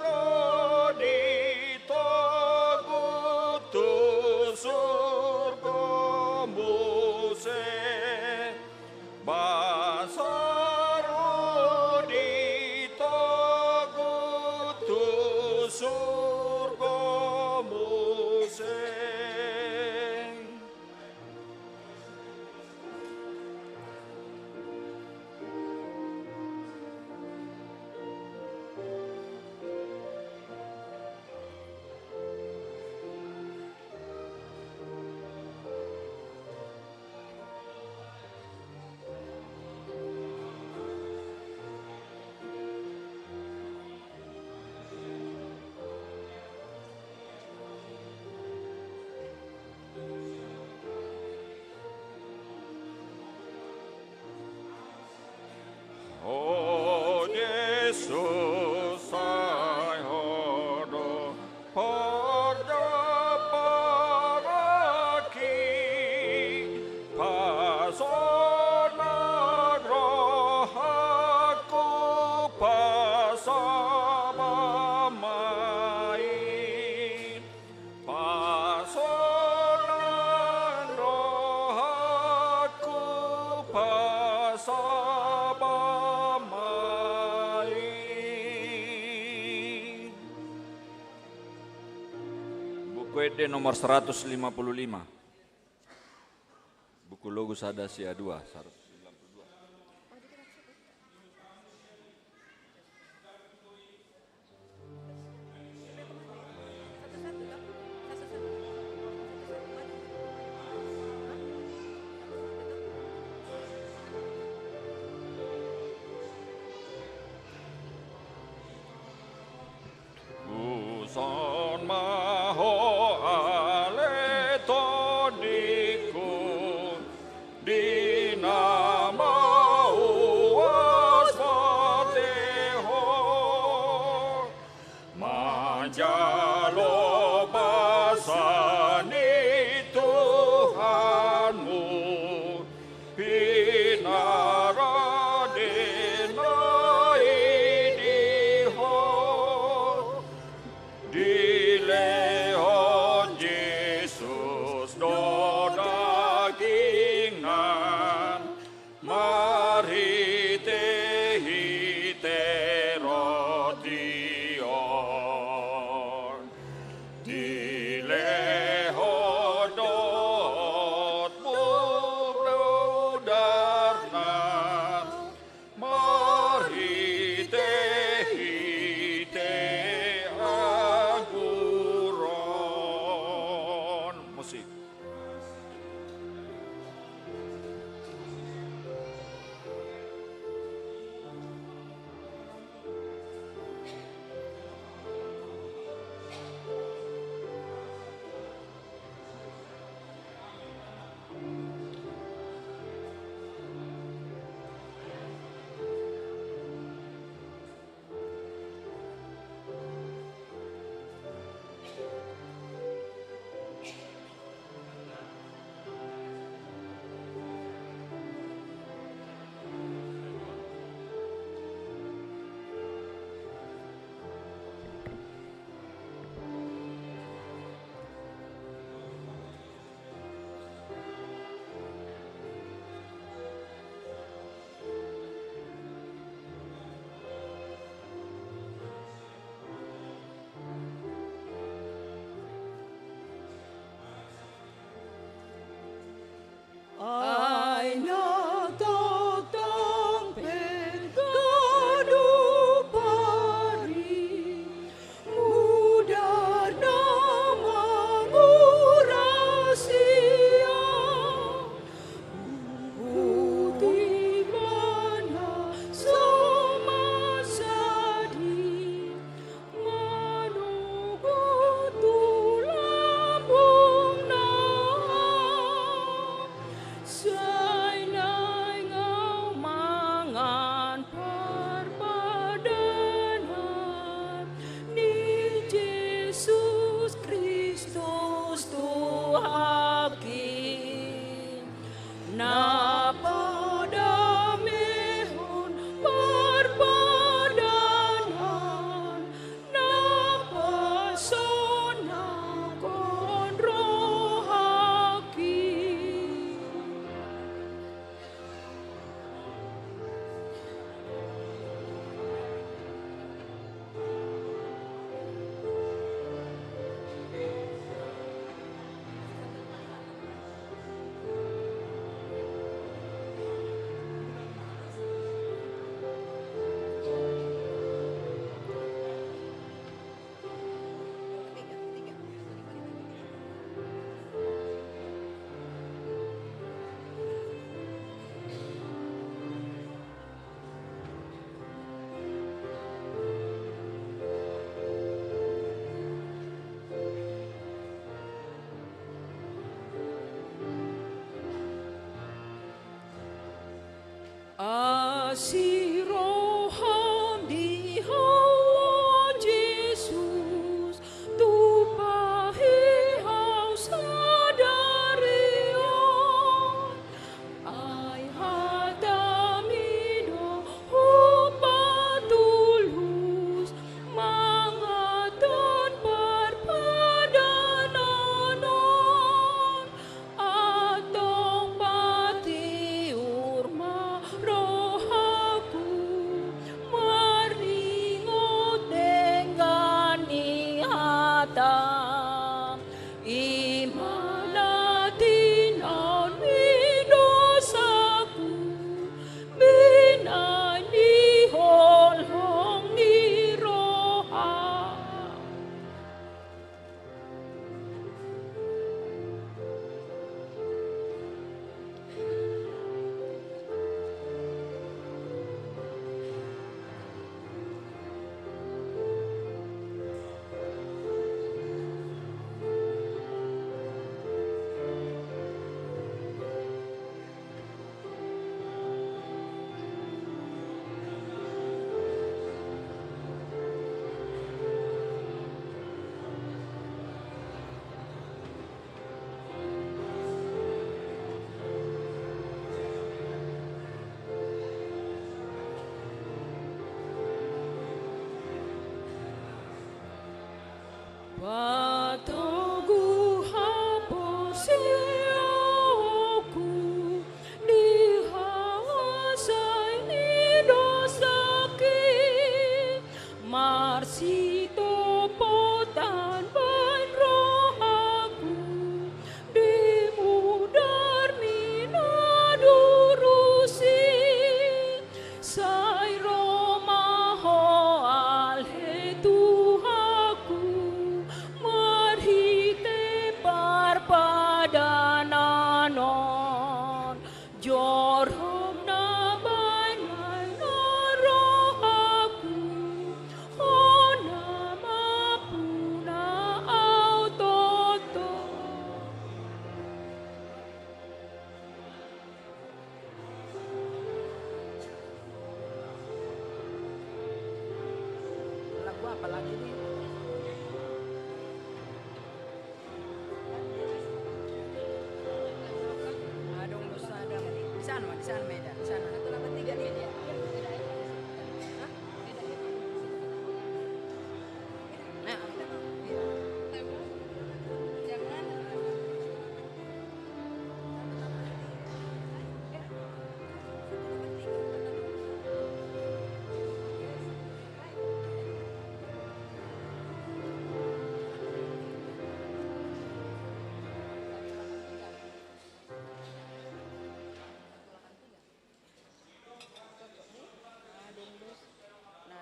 ro di togu tu surgo muse. Basa ro D nomor seratus lima puluh lima. Buku logu sada sia dua, seratus sembilan puluh dua. Uson ma ho ale tondingku di na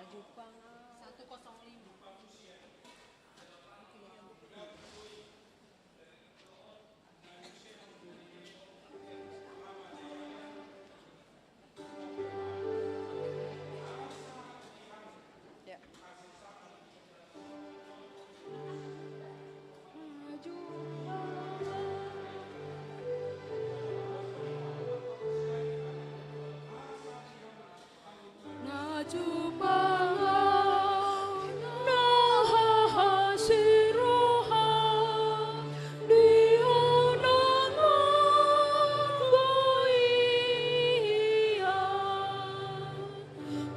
Satu kosong lima. Ya. Na jumpang au na hahas ni roha, di unang goian.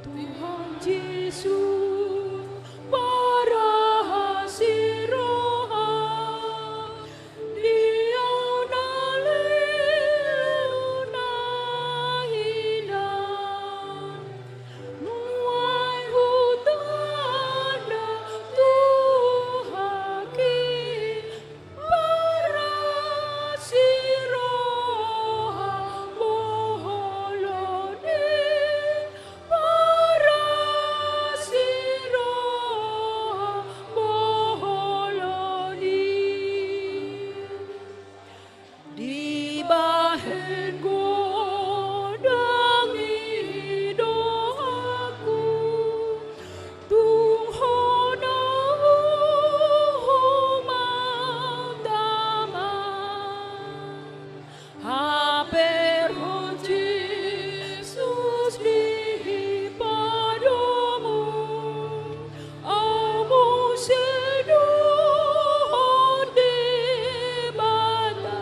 Tuhan Jesus, parhas ni roha, di au na leluna hinan, nuaeng hutanda tu haki, parhas ni roha bohol on i, parhas ni roha bohol on i. Dibahen godang i do aku, tung hona huhut ma damang. Hape ro Jesus di padomu, au muse dohot Debata.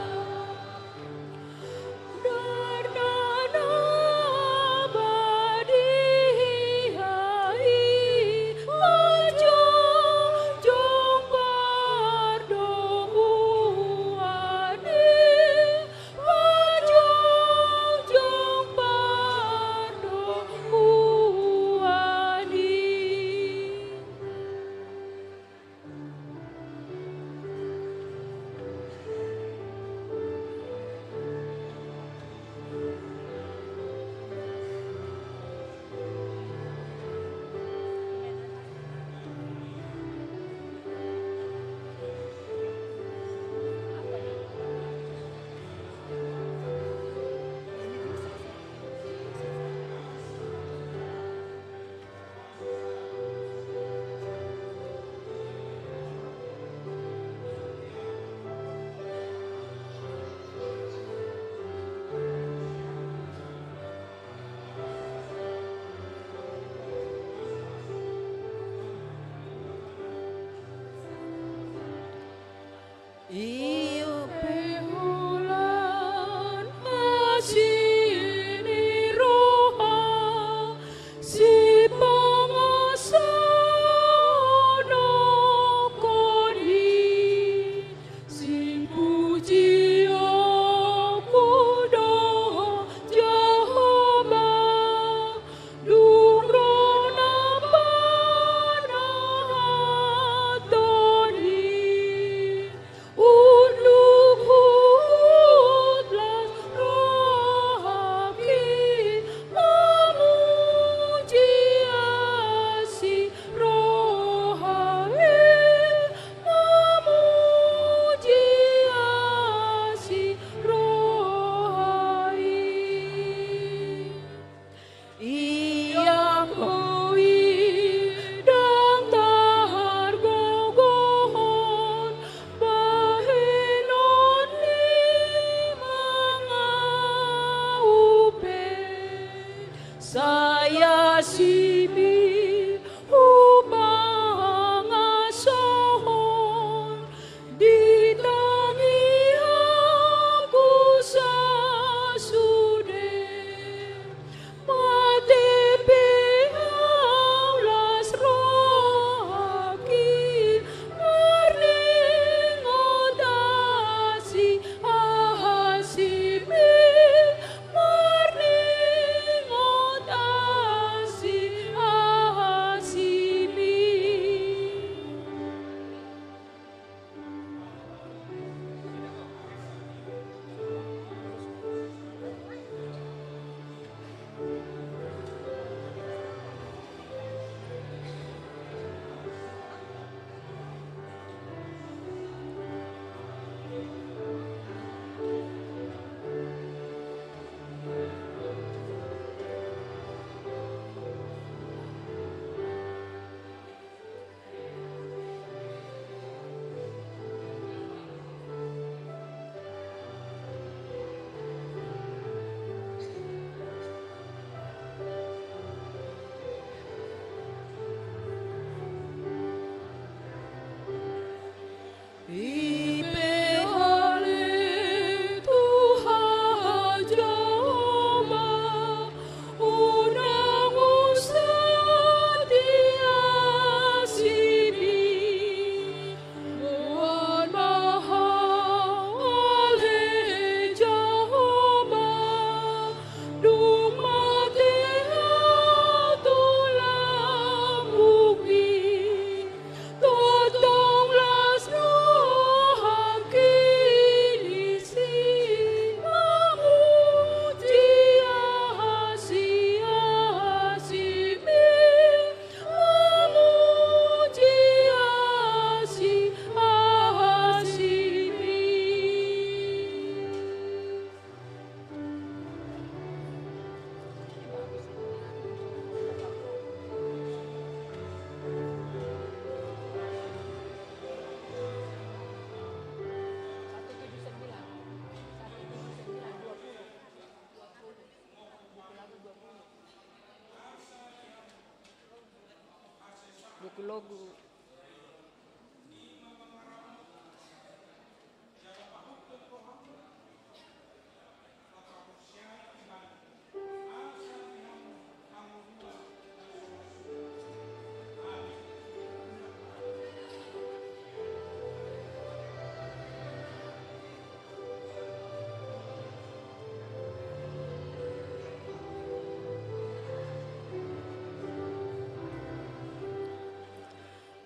logu.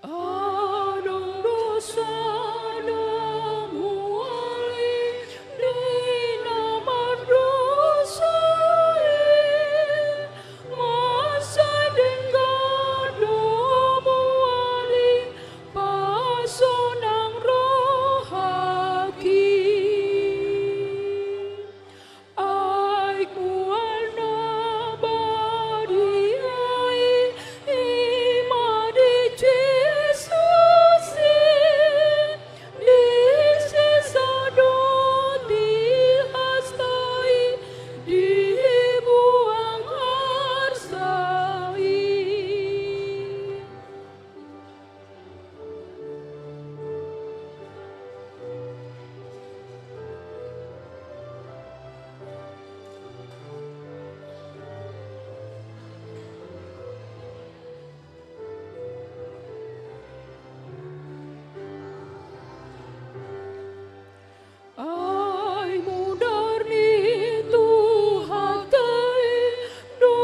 Adong dosa na muali di na mardosa i, mansai denggan do muali pasonang rohangki. Ai mual na badia i, i ma di Jesus i, di sesa do di hasta i, dibuang arsa i. Ai mudar ni Tuhanta i do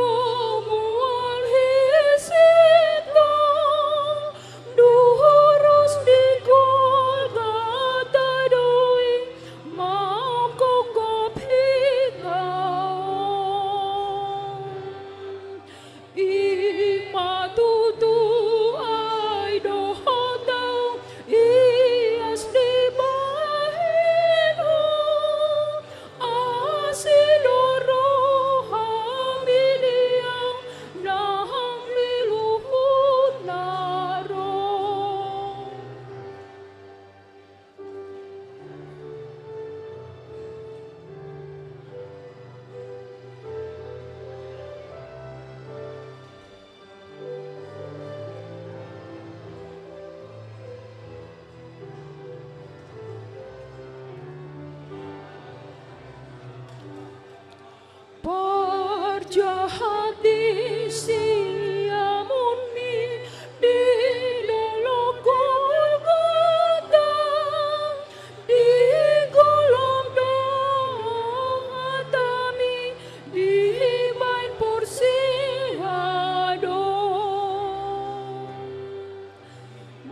mual hisitta, durus di Golgota do i mangkongkop hita on. I ma tutu ai dohot ahu, ias dibahen ho, asi do rohami di ahu nang di luhut na ro. Parjahat di siamun i di dolok Golgota, digolom do hatami dibahen porsiadong.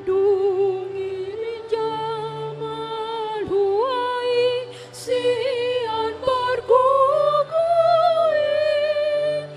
Dung i rinjang malua i sian pargogo i,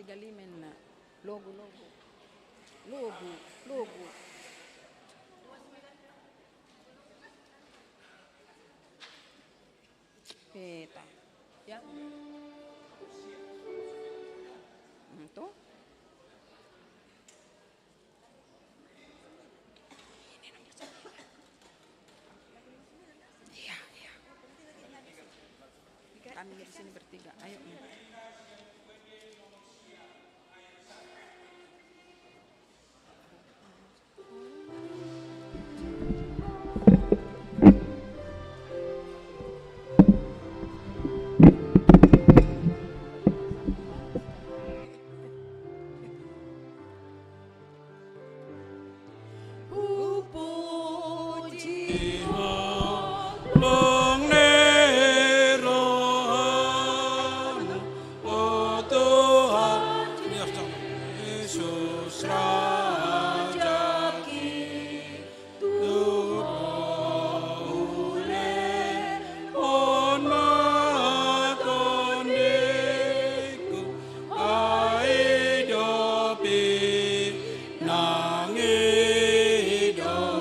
Tiga lima na. Logu, logu. Logu, logu. Peta. Ya. Hmm, tuh. Iya, iya. Kami di sini bertiga. Ayo. Hupuji Ho, holong ni rohaM, o Tuhan Jesus, Raja Kintubo, ulehon ma TondiKu, ai dope nang idomi.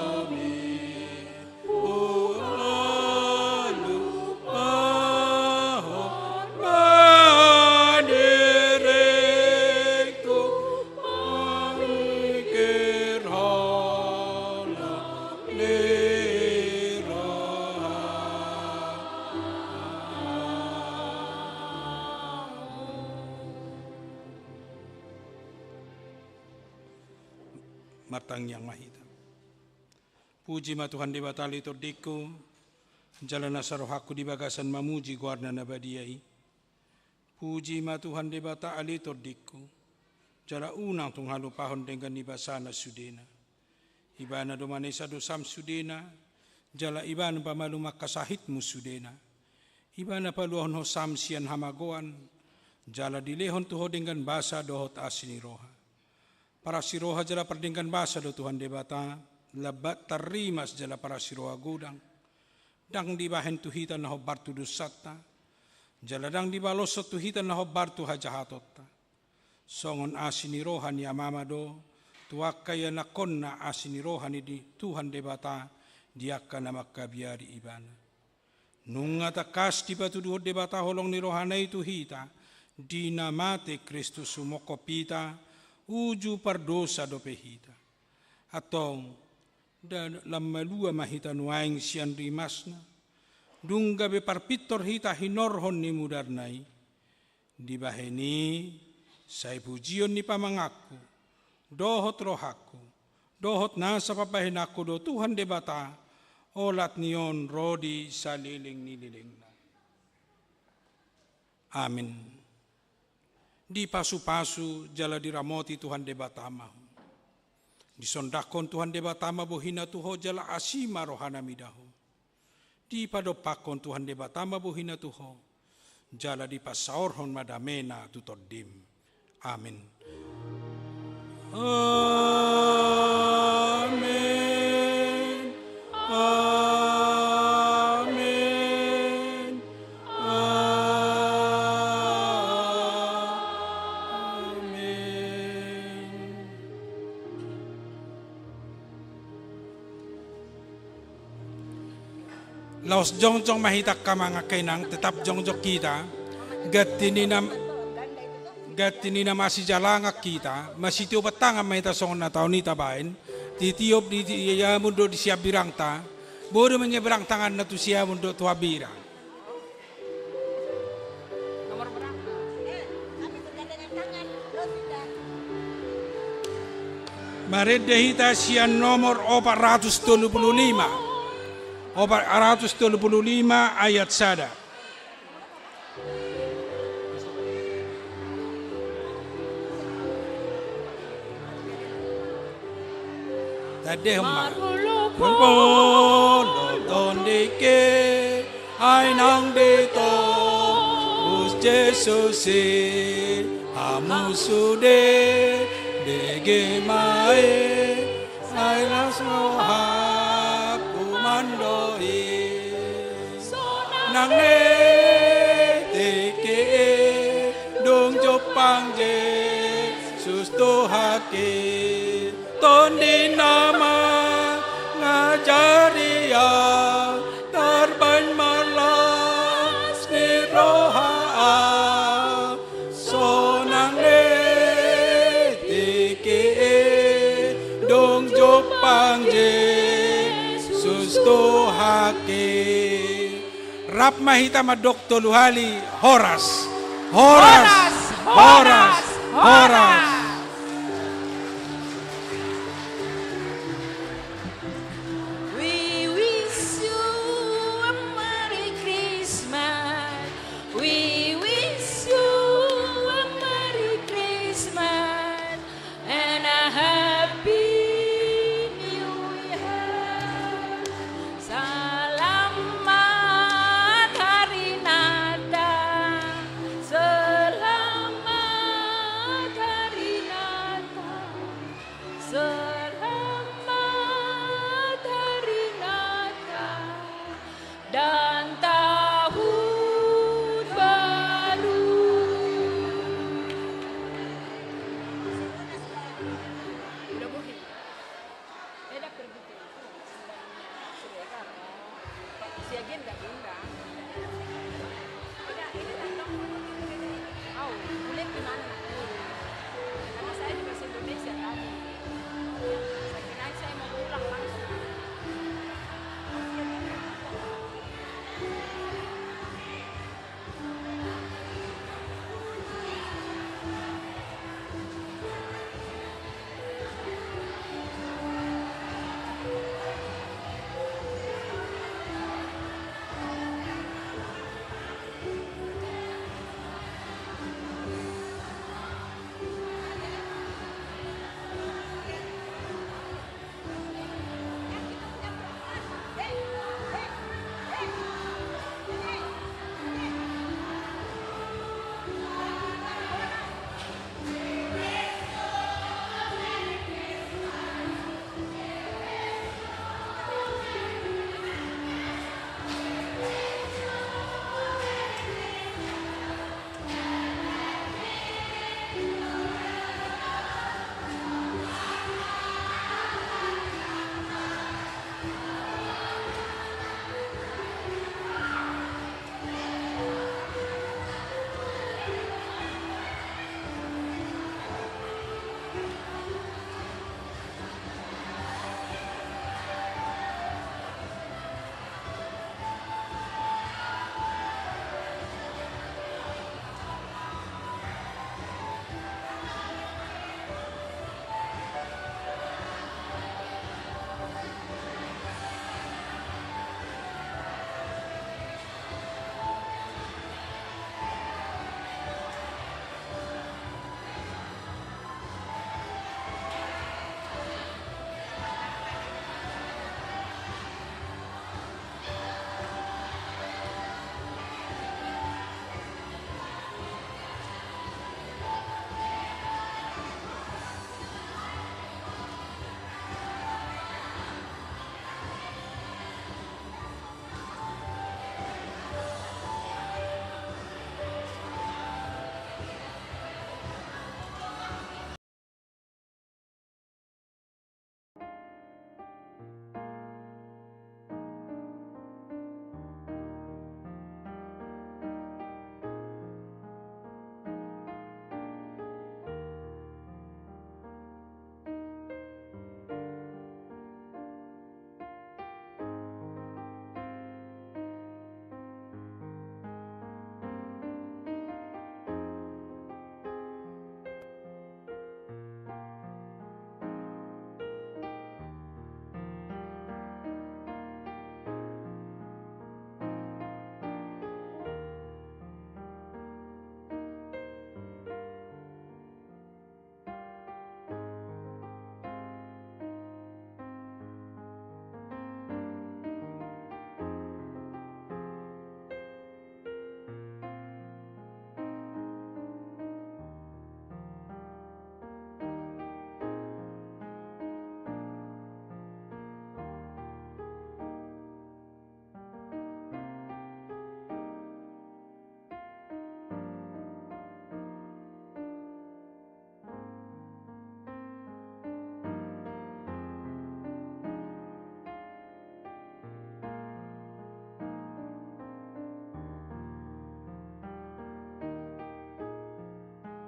Hualupahon ma diringKu, mamingkir holong ni rohaM. Martangiang ma hita. Puji ma Tuhan Debata ale TondiKu, jala nasa rohangku di bagasan mamuji goarNa na badia i. Puji ma Tuhan Debata ale TondiKu, jala unang tung halupahon denggan ni basaNa sudena. Ibana do manesa dosam sudena, jala Ibana pamalum angka sahitmu sudena. Ibana paluahon ho sam sian hamagoan, jala dilehon tu ho denggan basa dohot asi ni roha. Parasi roha jala pardenggan basa do Tuhan Debata, lambat tarrimas jala parasi roha godang. Ndang dibahen tu hita na hombar tu dosanta, jala ndang dibaloshon tu hita na hombar tu hajahatonta. Songon asi ni roha ni Amana do tu angka ianakkonna asi ni roha ni di Tuhan Debata di angka na mangkabiari Ibana. Nunga tangkas dipatuduhon Debata holong ni rohaNa i tu hita, di na mate Kristus humongkop hita, uju pardosa dope hita. Antong, da-, lam malua ma hita nuaeng sian rimasNa, dung gabe parpintor hita hinorhon ni mudarNa i. Dibahen i, sai pujion ni pamanganku, dohot rohangku, dohot nasa pambahenanku do Tuhan Debata, olat ni on ro di saleleng ni lelengna. Amin. Dipasupasu jala diramoti Tuhan Debata ma ho. Disondangkon Tuhan Debata ma bohiNa tu ho jala asi ma rohaNa mida ho. Dipadompakkon Tuhan Debata ma bohiNa tu ho, jala dipasaorhon ma dameNa tu tondim. Amin. Amin. Amin. Amin. Laos jongjong ma hita angka amang angka inang, tetap jongjong hita. Ganti ni na, ganti ni na masijalangan hita, masitiopan tangan ma hita songon na taon i tabaen. Titiop di, di, diamun dohot di siambirangta. Boi do manyeberang tanganna tu siamun dohot tu hambirang. Marende hita sian nomor opat ratus tolu pulu lima. Opat ratus tolu pulu lima ayat sada. Tandehon ma. Marholong, marholong Tondik i, ai naung ditobus Jesus i hamu sude, bege ma i, ai las rohangku mandok i. Nang di tingki i dung jumpang Jesus Tondi na mangajari ahu, tarbaen ma las ni roha ahu, sonang letik i dung jumpang Jesus Tuhanki. Rap ma hita mandok tolu hali, horas, horas, horas, horas. We wish you a Merry Christmas. We wish you a Merry Christmas and a Happy New Year. Selamat Hari Natal. Selamat Hari Natal. Selamat Hari Natal dan Tahun Baru.